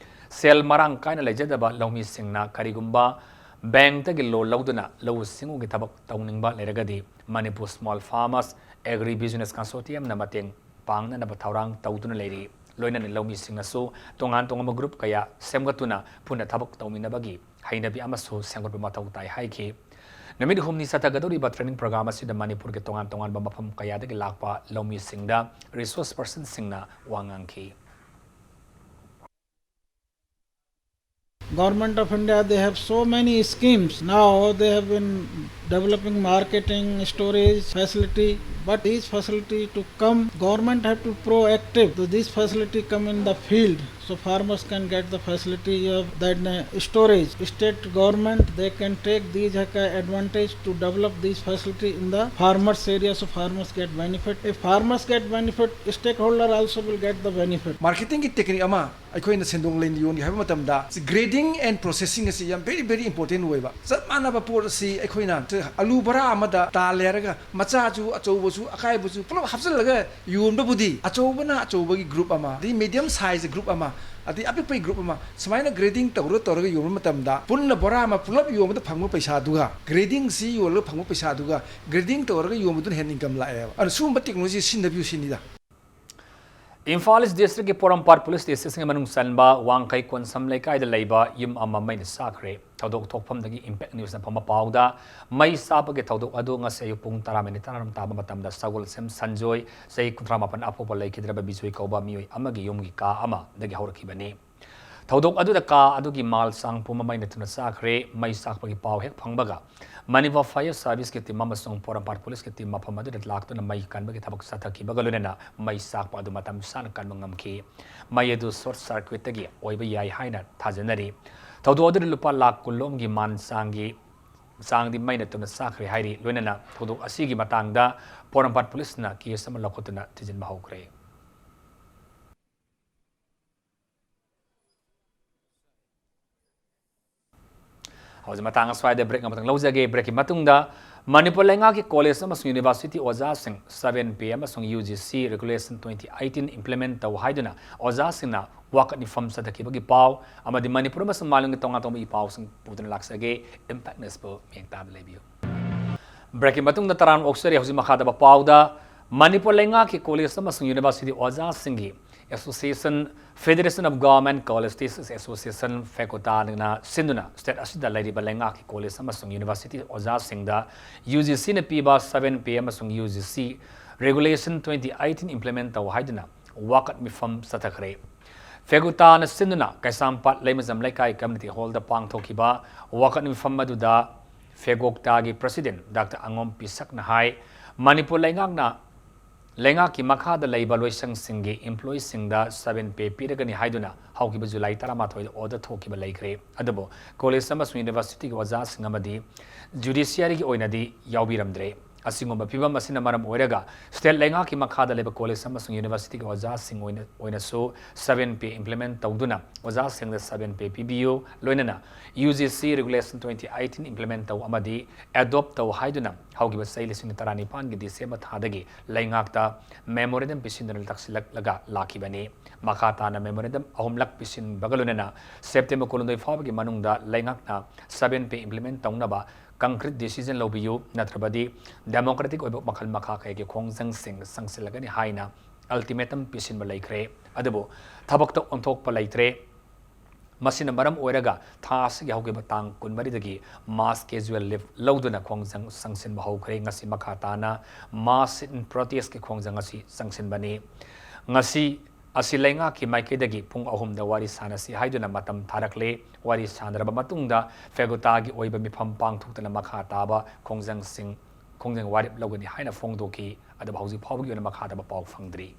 ꯁꯦꯜ ꯃꯔꯥꯡ ꯀꯥꯏꯅ ꯂꯩꯖꯗꯕ ꯂꯧꯃꯤꯁꯤꯡꯅ ꯀꯔꯤꯒꯨꯝꯕ bankꯇꯒꯤ loan ꯂꯧꯗꯨꯅ ꯂꯧꯎ ꯁꯤꯡꯎꯒꯤ ꯊꯕꯛ ꯇꯧꯅꯤꯡꯕ ꯂꯩꯔꯒꯗꯤ Manipur Small Farmers Agri Business Consortiumꯅ ꯃꯇꯦꯡ ꯄꯥꯡꯅꯅꯕ ꯊꯧꯔꯥꯡ ꯇꯧꯗꯨꯅ ꯂꯩꯔꯤ꯫ ꯂꯣꯏꯅꯅ ꯂꯧꯃꯤꯁꯤꯡꯅꯁꯨ ꯇꯣꯉꯥꯟ ꯇꯣꯉꯥꯟꯕ group ꯀꯌꯥ ꯁꯦꯝꯒꯠꯇꯨꯅ ꯄꯨꯟꯅ ꯊꯕꯛ ꯇꯧꯃꯤꯟꯅꯕꯒꯤ ꯍꯩꯅꯕꯤ ꯑꯃꯁꯨ ꯁꯦꯝꯒꯠꯄ ꯃꯊꯧ ꯇꯥꯏ ꯍꯥꯏꯈꯤ꯫ ꯅꯨꯃꯤꯠ ꯍꯨꯝꯅꯤ ꯆꯠꯊꯒꯗꯧꯔꯤꯕ training program ꯑꯁꯤꯗ ꯃꯅꯤꯄꯨꯔꯒꯤ ꯇꯣꯉꯥꯟ ꯇꯣꯉꯥꯟꯕ ꯃꯐꯝ ꯀꯌꯥꯗꯒꯤ ꯂꯥꯛꯄ ꯂꯧꯃꯤꯁꯤꯡꯗ resource personꯁꯤꯡꯅ ꯋꯥ ꯉꯥꯡꯈꯤ꯫ Government of India, they have so many schemes. Now they have been developing marketing, storage facility, but these facility to come, government have to proactive. So this facility come in the field, so farmers can get the facility of that uh, storage. State government, they can take these uh, advantage to develop these facility in the farmers area, so farmers get benefit. If farmers get benefit, stakeholder also will get the benefit. Marketingꯒꯤ technique ꯑꯃ ꯑꯩꯈꯣꯏꯅ ꯁꯦꯟꯗꯣꯡ ꯂꯩꯅ ꯌꯣꯟꯒꯦ ꯍꯥꯏꯕ ꯃꯇꯝꯗ grading and processing ꯑꯁꯤ ꯌꯥꯝ very very important ꯑꯣꯏꯕ꯫ ꯆꯞ ꯃꯥꯟꯅꯕ ꯄꯣꯠ ꯑꯁꯤ ꯑꯩꯈꯣꯏꯅ ꯑꯂꯨ ꯕꯣꯔꯥ ꯑꯃꯗ ꯇꯥꯜꯂꯦ ꯍꯥꯏꯔꯒ ꯃꯆꯥꯁꯨ ꯑꯆꯧꯕꯁꯨ ꯑꯀꯥꯏꯕꯁꯨ ꯄꯨꯂꯞ ꯍꯥꯞꯆꯤꯜꯂꯒ ꯌꯣꯟꯕꯕꯨꯗꯤ, ꯑꯆꯧꯕꯅ ꯑꯆꯧꯕꯒꯤ group ꯑꯃ, ꯑꯗꯩ medium size group ꯑꯃ, ꯑꯗꯩ ꯑꯄꯤꯛꯄꯒꯤ group ꯑꯃ, ꯁꯨꯃꯥꯏꯅ grading ꯇꯧꯔ ꯇꯧꯔꯒ ꯌꯣꯟꯕ ꯃꯇꯝꯗ ꯄꯨꯟꯅ ꯕꯣꯔꯥ ꯑꯃ ꯄꯨꯂꯞ ꯌꯣꯟꯕꯗ ꯐꯪꯕ ꯄꯩꯁꯥꯗꯨꯒ gradingꯁꯤ ꯌꯣꯜꯂꯒ ꯐꯪꯕ ꯄꯩꯁꯥꯗꯨꯒ grading ꯇꯧꯔꯒ ꯌꯣꯟꯕꯗꯨꯅ ꯍꯦꯟꯅ income ꯂꯥꯛꯑꯦꯕ꯫ ꯑꯗꯨꯅ ꯁꯤꯒꯨꯝꯕ technology ꯁꯤꯖꯤꯟꯅꯕꯤꯌꯨ ꯁꯤꯅꯤꯗ꯫ ꯏꯝꯐꯥꯜ ꯏꯁ ꯗꯤꯁꯇ꯭ꯔꯤꯛꯀꯤ ꯄꯣꯔꯣꯝꯄꯥꯠ ꯄꯨꯂꯤꯁ ꯁ꯭ꯇꯦꯁꯟꯒꯤ ꯃꯅꯨꯡ ꯆꯟꯕ ꯋꯥꯡꯈꯩ ꯀꯣꯟꯁꯝ ꯂꯩꯀꯥꯏꯗ ꯂꯩꯕ ꯌꯨꯝ ꯑꯃ ꯃꯩꯅ ꯆꯥꯛꯈ꯭ꯔꯦ꯫ ꯊꯧꯗꯣꯛ ꯊꯣꯛꯐꯝꯗꯒꯤ ꯏꯝꯄꯦꯛ ꯅ꯭ꯌꯨꯁꯅ ꯐꯪꯕ ꯄꯥꯎꯗ, ꯃꯩ ꯆꯥꯛꯄꯒꯤ ꯊꯧꯗꯣꯛ ꯑꯗꯨ ꯉꯁꯤ ꯑꯌꯨꯛ ꯄꯨꯡ ꯇꯔꯥ ꯃꯤꯅꯤꯠ ꯇꯔꯥꯔꯣꯝ ꯇꯥꯕ ꯃꯇꯝꯗ ꯁꯒꯣꯜꯁꯦꯝ ꯁꯟꯖꯣꯏ, ꯆꯍꯤ ꯀꯨꯟꯊ꯭ꯔꯥ ꯃꯥꯄꯟ, ꯑꯄꯣꯛꯄ ꯂꯩꯈꯤꯗ꯭ꯔꯕ ꯕꯤꯖꯣꯏ ꯀꯧꯕ ꯃꯤꯑꯣꯏ ꯑꯃꯒꯤ ꯌꯨꯝꯒꯤ ꯀꯥ ꯑꯃꯗꯒꯤ ꯍꯧꯔꯛꯈꯤꯕꯅꯤ꯫ ꯊꯧꯗꯣꯛ ꯑꯗꯨꯗ ꯀꯥ ꯑꯗꯨꯒꯤ ꯃꯥꯜ ꯆꯥꯡ ꯄꯨꯝꯕ ꯃꯩꯅ ꯊꯨꯅ ꯆꯥꯛꯈ꯭ꯔꯦ꯫ ꯃꯩ ꯆꯥꯛꯄꯒꯤ ꯄꯥꯎ ꯍꯦꯛ ꯐꯪꯕꯒ ꯃꯅꯤꯄꯨꯔ ꯐꯥꯌꯔ ꯁꯥꯔꯚꯤꯁꯀꯤ ꯇꯤꯝ ꯑꯃꯁꯨꯡ ꯄꯣꯔꯣꯝꯄꯥꯠ ꯄꯨꯂꯤꯁꯀꯤ ꯇꯤꯝ ꯃꯐꯝ ꯑꯗꯨꯗ ꯂꯥꯛꯇꯨꯅ ꯃꯩ ꯀꯟꯕꯒꯤ ꯊꯕꯛ ꯆꯠꯊꯈꯤꯕꯒ ꯂꯣꯏꯅꯅ ꯃꯩ ꯆꯥꯛꯄ ꯑꯗꯨ ꯃꯇꯝ ꯆꯥꯅ ꯀꯟꯕ ꯉꯝꯈꯤ꯫ ꯃꯩ ꯑꯗꯨ ꯁꯣꯔꯠ ꯁꯥꯔꯀ꯭ꯌꯨꯠꯇꯒꯤ ꯑꯣꯏꯕ ꯌꯥꯏ ꯍꯥꯏꯅ ꯊꯥꯖꯅꯔꯤ꯫ ꯊꯧꯗꯣꯛ ꯑꯗꯨꯗ ꯂꯨꯄꯥ ꯂꯥꯈ ꯀꯨꯟ ꯂꯣꯝꯒꯤ ꯃꯥꯟ ꯆꯥꯡꯒꯤ ꯆꯥꯡꯗꯤ ꯃꯩꯅ ꯊꯨꯅ ꯆꯥꯛꯈ꯭ꯔꯦ ꯍꯥꯏꯔꯤ꯫ ꯂꯣꯏꯅꯅ ꯊꯧꯗꯣꯛ ꯑꯁꯤꯒꯤ ꯃꯇꯥꯡꯗ ꯄꯣꯔꯣꯝꯄꯥꯠ ꯄꯨꯂꯤꯁꯅ ꯀꯦꯁ ꯑꯃ ꯂꯧꯈꯠꯇꯨꯅ ꯊꯤꯖꯤꯟꯕ ꯍꯧꯈ꯭ꯔꯦ꯫ ꯍꯧꯖꯤꯛ ꯃꯇꯥꯡ ꯑꯁ꯭ꯋꯥꯏꯗ ꯕ꯭ꯔꯦꯛ ꯑꯃꯇꯪ ꯂꯧꯖꯒꯦ꯫ ꯕ꯭ꯔꯦꯛꯀꯤ ꯃꯇꯨꯡꯗ ꯃꯅꯤꯄꯨꯔ ꯂꯩꯉꯥꯛꯀꯤ ꯀꯣꯂꯦꯖ ꯑꯃꯁꯨꯡ ꯌꯨꯅꯤꯚꯔꯁꯤꯇꯤ ꯑꯣꯖꯥꯁꯤꯡ seven pay ꯑꯃꯁꯨꯡ U G C regulation twenty eighteen implement ꯇꯧ ꯍꯥꯏꯗꯨꯅ ꯑꯣꯖꯥꯁꯤꯡꯅ ꯋꯥꯀꯠ ꯃꯤꯐꯝ ꯆꯠꯊꯈꯤꯕꯒꯤ ꯄꯥꯎ ꯑꯃꯗꯤ ꯃꯅꯤꯄꯨꯔ ꯑꯃꯁꯨꯡ ꯃꯥꯂꯦꯝꯒꯤ ꯇꯣꯉꯥꯟ ꯇꯣꯉꯥꯟꯕ ꯏ ꯄꯥꯎꯁꯤꯡ ꯄꯨꯗꯨꯅ ꯂꯥꯛꯆꯒꯦ꯫ ꯏꯝꯄꯦꯛ ꯅ꯭ꯌꯨꯁꯄꯨ ꯃꯤꯠꯌꯦꯡ ꯇꯥꯗꯨꯅ ꯂꯩꯕꯤꯌꯨ꯫ ꯕ꯭ꯔꯦꯛꯀꯤ ꯃꯇꯨꯡꯗ ꯇꯔꯥꯝꯅ ꯑꯣꯛꯆꯔꯤ꯫ ꯍꯧꯖꯤꯛ ꯃꯈꯥ ꯇꯥꯕ ꯄꯥꯎꯗ, ꯃꯅꯤꯄꯨꯔ ꯂꯩꯉꯥꯛꯀꯤ ꯀꯣꯂꯦꯖ ꯑꯃꯁꯨꯡ ꯌꯨꯅꯤꯚꯔꯁꯤꯇꯤ ꯑꯣꯖꯥꯁꯤꯡꯒꯤ association, Federation of Government College Teachers Association, ꯐꯦꯀꯣꯇꯥꯅ ꯁꯤꯟꯗꯨꯅ ꯁ꯭ꯇꯦꯠ ꯑꯁꯤꯗ ꯂꯩꯔꯤꯕ ꯂꯩꯉꯥꯛꯀꯤ ꯀꯣꯂꯦꯖ ꯑꯃꯁꯨꯡ ꯌꯨꯅꯤꯚꯔꯁꯤꯇꯤ ꯑꯣꯖꯥꯁꯤꯡꯗ U G C ꯅ ꯄꯤꯕ seven pay ꯑꯃꯁꯨꯡ U G C regulation twenty eighteen implement ꯇꯧ ꯍꯥꯏꯗꯨꯅ ꯋꯥꯀꯠ ꯃꯤꯐꯝ ꯆꯠꯊꯈ꯭ꯔꯦ꯫ ꯐꯦꯒꯣꯇꯥꯅ ꯁꯤꯟꯗꯨꯅ ꯀꯩꯁꯥꯝꯄꯥꯠ ꯂꯩꯃꯖꯝ ꯂꯩꯀꯥꯏ ꯀꯝꯃ꯭ꯌꯨꯅꯤꯇꯤ ꯍꯣꯜꯗ ꯄꯥꯡꯊꯣꯛꯈꯤꯕ ꯋꯥꯀꯠ ꯃꯤꯐꯝ ꯑꯗꯨꯗ ꯐꯦꯒꯣꯛꯇꯥꯒꯤ ꯄ꯭ꯔꯁꯤꯗꯦꯟꯠ ꯗꯥꯛꯇꯔ ꯑꯉꯣꯝ ꯄꯤꯁꯛꯅ ꯍꯥꯏ, ꯃꯅꯤꯄꯨꯔ ꯂꯩꯉꯥꯛꯅ ꯂꯩꯉꯥꯛꯀꯤ ꯃꯈꯥꯗ ꯂꯩꯕ ꯂꯣꯏꯁꯪꯁꯤꯡꯒꯤ ꯏꯝꯄ꯭ꯂꯣꯌꯤꯁꯤꯡꯗ seven pay ꯄꯤꯔꯒꯅꯤ ꯍꯥꯏꯗꯨꯅ ꯍꯧꯈꯤꯕ ꯖꯨꯂꯥꯏ ꯇꯔꯥꯃꯥꯊꯣꯏꯗ ꯑꯣꯔꯗꯔ ꯊꯣꯛꯈꯤꯕ ꯂꯩꯈ꯭ꯔꯦ꯫ ꯑꯗꯨꯕꯨ ꯀꯣꯂꯦꯖ ꯑꯃꯁꯨꯡ ꯌꯨꯅꯤꯚꯔꯁꯤꯇꯤꯒꯤ ꯑꯣꯖꯥꯁꯤꯡ ꯑꯃꯗꯤ ꯖꯨꯗꯤꯁꯤꯌꯥꯔꯤꯒꯤ ꯑꯣꯏꯅꯗꯤ ꯌꯥꯎꯕꯤꯔꯝꯗ꯭ꯔꯦ꯫ ꯑꯁꯤꯒꯨꯝꯕ ꯐꯤꯚꯝ ꯑꯁꯤꯅ ꯃꯔꯝ ꯑꯣꯏꯔꯒ ꯁ꯭ꯇꯦꯠ ꯂꯩꯉꯥꯛꯀꯤ ꯃꯈꯥꯗ ꯂꯩꯕ ꯀꯣꯂꯦꯖ ꯑꯃꯁꯨꯡ ꯌꯨꯅꯤꯚꯔꯁꯤꯇꯤꯒꯤ ꯑꯣꯖꯥꯁꯤꯡ ꯑꯣꯏꯅ, ꯑꯣꯏꯅꯁꯨ seven pay implement ꯇꯧꯗꯨꯅ ꯑꯣꯖꯥꯁꯤꯡꯗ seven pay ꯄꯤꯕꯤꯌꯨ, ꯂꯣꯏꯅꯅ U G C regulation twenty eighteen implement ꯇꯧ ꯑꯃꯗꯤ adopt ꯇꯧ ꯍꯥꯏꯗꯨꯅ ꯍꯧꯈꯤꯕ ꯆꯍꯤ ꯂꯤꯁꯤꯡ ꯇꯔꯥꯅꯤꯄꯥꯟꯒꯤ ꯗꯤꯁꯦꯝꯕꯔ ꯊꯥꯗꯒꯤ ꯂꯩꯉꯥꯛꯇ memorandum ꯄꯤꯁꯤꯟꯗꯨꯅ ꯇꯛꯁꯤꯜꯂꯛꯂꯒ ꯂꯥꯛꯈꯤꯕꯅꯤ꯫ ꯃꯈꯥ ꯇꯥꯅ memorandum ꯑꯍꯨꯝꯂꯛ ꯄꯤꯁꯤꯟꯕꯒ ꯂꯣꯏꯅꯅ ꯁꯦꯞꯇꯦꯝꯕꯔ ꯀꯨꯟꯍꯨꯝꯗꯣꯏ ꯐꯥꯎꯕꯒꯤ ꯃꯅꯨꯡꯗ ꯂꯩꯉꯥꯛꯅ seven pay implement ꯇꯧꯅꯕ concrete decision ꯂꯧꯕꯤꯌꯨ, ꯅꯠꯇ꯭ꯔꯕꯗꯤ democratic ꯑꯣꯏꯕ ꯃꯈꯜ ꯃꯈꯥ ꯀꯌꯥꯒꯤ ꯈꯣꯡꯖꯪꯁꯤꯡ ꯆꯪꯁꯤꯜꯂꯒꯅꯤ ꯍꯥꯏꯅ ꯑꯜꯇꯤꯃꯦꯇꯝ ꯄꯤꯁꯤꯟꯕ ꯂꯩꯈ꯭ꯔꯦ꯫ ꯑꯗꯨꯕꯨ ꯊꯕꯛꯇ ꯑꯣꯟꯊꯣꯛꯄ ꯂꯩꯇ꯭ꯔꯦ꯫ ꯃꯁꯤꯅ ꯃꯔꯝ ꯑꯣꯏꯔꯒ ꯊꯥ ꯑꯁꯤꯒꯤ ꯍꯧꯈꯤꯕ ꯇꯥꯡ ꯀꯨꯟꯃꯔꯤꯗꯒꯤ mass casual leave ꯂꯧꯗꯨꯅ ꯈꯣꯡꯖꯪ ꯆꯪꯁꯤꯟꯕ ꯍꯧꯈ꯭ꯔꯦ꯫ ꯉꯁꯤ ꯃꯈꯥ ꯇꯥꯅ mass sit-in protest-ꯀꯤ ꯈꯣꯡꯖꯪ ꯑꯁꯤ ꯆꯪꯁꯤꯟꯕꯅꯤ꯫ ꯉꯁꯤ ꯑꯁꯤ ꯂꯩꯉꯥꯛꯀꯤ ꯃꯥꯏꯀꯩꯗꯒꯤ ꯄꯨꯡ ꯑꯍꯨꯝꯗ ꯋꯥꯔꯤ ꯁꯥꯟꯅꯁꯤ ꯍꯥꯏꯗꯨꯅ ꯃꯇꯝ ꯊꯥꯔꯛꯂꯦ꯫ ꯋꯥꯔꯤ ꯁꯥꯟꯅꯔꯕ ꯃꯇꯨꯡꯗ ꯐꯦꯒꯣꯇꯥꯒꯤ ꯑꯣꯏꯕ ꯃꯤꯐꯝ ꯄꯥꯡꯊꯣꯛꯇꯨꯅ ꯃꯈꯥ ꯇꯥꯕ ꯈꯣꯡꯖꯪꯁꯤꯡ, ꯈꯣꯡꯖꯪ ꯋꯥꯔꯦꯞ ꯂꯧꯒꯅꯤ ꯍꯥꯏꯅ ꯐꯣꯡꯗꯣꯛꯈꯤ꯫ ꯑꯗꯨꯕꯨ ꯍꯧꯖꯤꯛ ꯐꯥꯎꯕꯒꯤ ꯑꯣꯏꯅ ꯃꯈꯥ ꯇꯥꯕ ꯄꯥꯎ ꯐꯪꯗ꯭ꯔꯤ꯫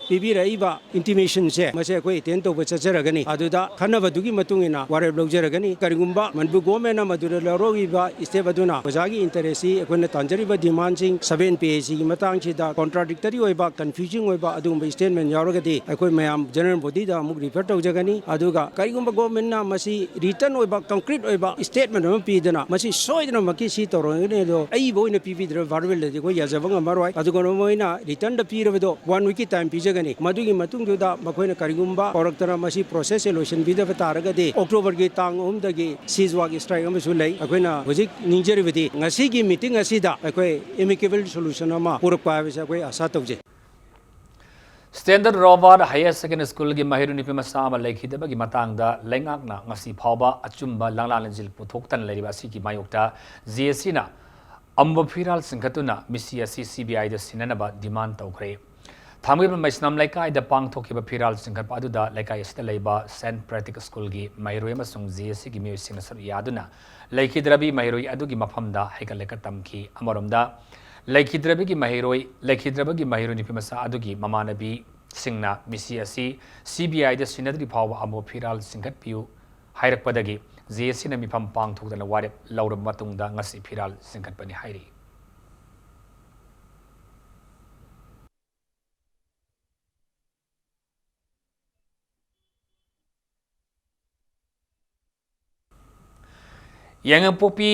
ꯄꯤꯕꯤꯔꯛꯏꯕ intimation-ꯁꯦ, ꯃꯁꯤ ꯑꯩꯈꯣꯏ attend ꯇꯧꯕ ꯆꯠꯆꯔꯒꯅꯤ꯫ ꯑꯗꯨꯗ ꯈꯟꯅꯕꯗꯨꯒꯤ ꯃꯇꯨꯡ ꯏꯟꯅ ꯋꯥꯔꯦꯞ ꯂꯧꯖꯔꯒꯅꯤ꯫ ꯀꯔꯤꯒꯨꯝꯕ ꯃꯅꯤꯄꯨꯔ government-ꯅ ꯃꯗꯨꯗ ꯂꯧꯔꯛꯏꯕ step ꯑꯗꯨꯅ ꯑꯣꯖꯥꯒꯤ interest-ꯁꯤ, ꯑꯩꯈꯣꯏꯅ ꯇꯥꯟꯖꯔꯤꯕ demand-ꯁꯤꯡ, seven P A C-ꯒꯤ ꯃꯇꯥꯡꯁꯤꯗ contradictory ꯑꯣꯏꯕ, confusing ꯑꯣꯏꯕ ꯑꯗꯨꯒꯨꯝꯕ statement ꯌꯥꯎꯔꯒꯗꯤ ꯑꯩꯈꯣꯏ ꯃꯌꯥꯝ general body-ꯗ ꯑꯃꯨꯛ refer ꯇꯧꯖꯒꯅꯤ꯫ ꯑꯗꯨꯒ ꯀꯔꯤꯒꯨꯝꯕ government-ꯅ ꯃꯁꯤ written ꯑꯣꯏꯕ, concrete ꯑꯣꯏꯕ statement ꯑꯃ ꯄꯤꯗꯅ ꯃꯁꯤ ꯁꯣꯏꯗꯅꯃꯛꯀꯤ ꯁꯤ ꯇꯧꯔꯒꯅꯤ, ꯑꯗꯣ ꯑꯏꯕ ꯑꯣꯏꯅ ꯄꯤꯕꯤꯗ꯭ꯔꯕ verbal-ꯗꯗꯤ ꯑꯩꯈꯣꯏ ꯌꯥꯖꯕ ꯉꯝꯃꯔꯣꯏ꯫ ꯑꯗꯨꯒ ꯃꯣꯏꯅ written-ꯗ ꯄꯤꯔꯕꯗꯣ one week-ꯀꯤ time ꯄꯤꯖꯒꯅꯤ꯫ ꯃꯗꯨꯒꯤ ꯃꯇꯨꯡꯗꯨꯗ ꯃꯈꯣꯏꯅ ꯀꯔꯤꯒꯨꯝꯕ ꯀꯧꯔꯛꯇꯅ ꯃꯁꯤ process-ꯁꯦ ꯂꯣꯏꯁꯤꯟꯕꯤꯗꯕ ꯇꯥꯔꯒꯗꯤ October-ꯒꯤ ꯇꯥꯡ ꯑꯍꯨꯝꯗꯒꯤ ceasefire strike ꯑꯃꯁꯨ ꯂꯩ꯫ ꯑꯩꯈꯣꯏꯅ ꯍꯧꯖꯤꯛ ꯅꯤꯡꯖꯔꯤꯕꯗꯤ ꯉꯁꯤꯒꯤ meeting ꯑꯁꯤꯗ ꯑꯩꯈꯣꯏ amicable solution ꯑꯃ ꯄꯨꯔꯛꯄ ꯍꯥꯏꯕꯁꯦ ꯑꯩꯈꯣꯏ ꯑꯥꯁꯥ ꯇꯧꯖꯩ꯫ Standard Robert Higher Secondary School-ꯒꯤ ꯃꯍꯩꯔꯣꯏ ꯅꯨꯄꯤ ꯃꯆꯥ ꯑꯃ ꯂꯩꯈꯤꯗꯕꯒꯤ ꯃꯇꯥꯡꯗ ꯂꯩꯉꯥꯛꯅ ꯉꯁꯤ ꯐꯥꯎꯕ ꯑꯆꯨꯝꯕ ꯂꯥꯡꯂꯥ ꯂꯥꯡꯖꯤꯜ ꯄꯨꯊꯣꯛꯇꯅ ꯂꯩꯔꯤꯕ ꯑꯁꯤꯒꯤ ꯃꯥꯌꯣꯛꯇ J A C-ꯅ ꯑꯃꯨꯕ ꯐꯤꯔꯥꯜ ꯆꯤꯡꯈꯠꯇꯨꯅ ꯃꯤꯁꯤ ꯑꯁꯤ C B I-ꯗ ꯁꯤꯟꯅꯅꯕ demand ꯇꯧꯈ꯭ꯔꯦ꯫ ꯊꯥꯡꯃꯩꯕꯟ ꯃꯩꯁꯅꯥꯝ ꯂꯩꯀꯥꯏꯗ ꯄꯥꯡꯊꯣꯛꯈꯤꯕ ꯐꯤꯔꯥꯜ ꯆꯤꯡꯈꯠꯄ ꯑꯗꯨꯗ ꯂꯩꯀꯥꯏ ꯑꯁꯤꯗ ꯂꯩꯕ Saint Patrick School-ꯒꯤ ꯃꯍꯩꯔꯣꯏ ꯑꯃꯁꯨꯡ J A C-ꯒꯤ ꯃꯤꯑꯣꯏꯁꯤꯡꯅ ꯁꯔꯨꯛ ꯌꯥꯗꯨꯅ ꯂꯩꯈꯤꯗ꯭ꯔꯕꯤ ꯃꯍꯩꯔꯣꯏ ꯑꯗꯨꯒꯤ ꯃꯐꯝꯗ ꯍꯩꯀꯠ ꯂꯩꯀꯠ ꯇꯝꯈꯤ꯫ ꯑꯃꯔꯣꯝꯗ ꯂꯩꯈꯤꯗ꯭ꯔꯕꯒꯤ ꯃꯍꯩꯔꯣꯏ, ꯂꯩꯈꯤꯗ꯭ꯔꯕꯒꯤ ꯃꯍꯩꯔꯣꯏ ꯅꯨꯄꯤ ꯃꯆꯥ ꯑꯗꯨꯒꯤ ꯃꯃꯥꯟꯅꯕꯤꯁꯤꯡꯅ ꯃꯤꯁꯤ ꯑꯁꯤ C B I-ꯗ ꯁꯤꯟꯅꯗ꯭ꯔꯤ ꯐꯥꯎꯕ ꯑꯃꯨꯕ ꯐꯤꯔꯥꯜ ꯆꯤꯡꯈꯠꯄꯤꯌꯨ ꯍꯥꯏꯔꯛꯄꯗꯒꯤ J A C-ꯅ ꯃꯤꯐꯝ ꯄꯥꯡꯊꯣꯛꯇꯅ ꯋꯥꯔꯦꯞ ꯂꯧꯔꯕ ꯃꯇꯨꯡꯗ ꯉꯁꯤ ꯐꯤꯔꯥꯜ ꯆꯤꯡꯈꯠꯄꯅꯤ ꯍꯥꯏꯔꯤ꯫ ꯌꯥꯏꯉꯪꯄꯣꯛꯄꯤ,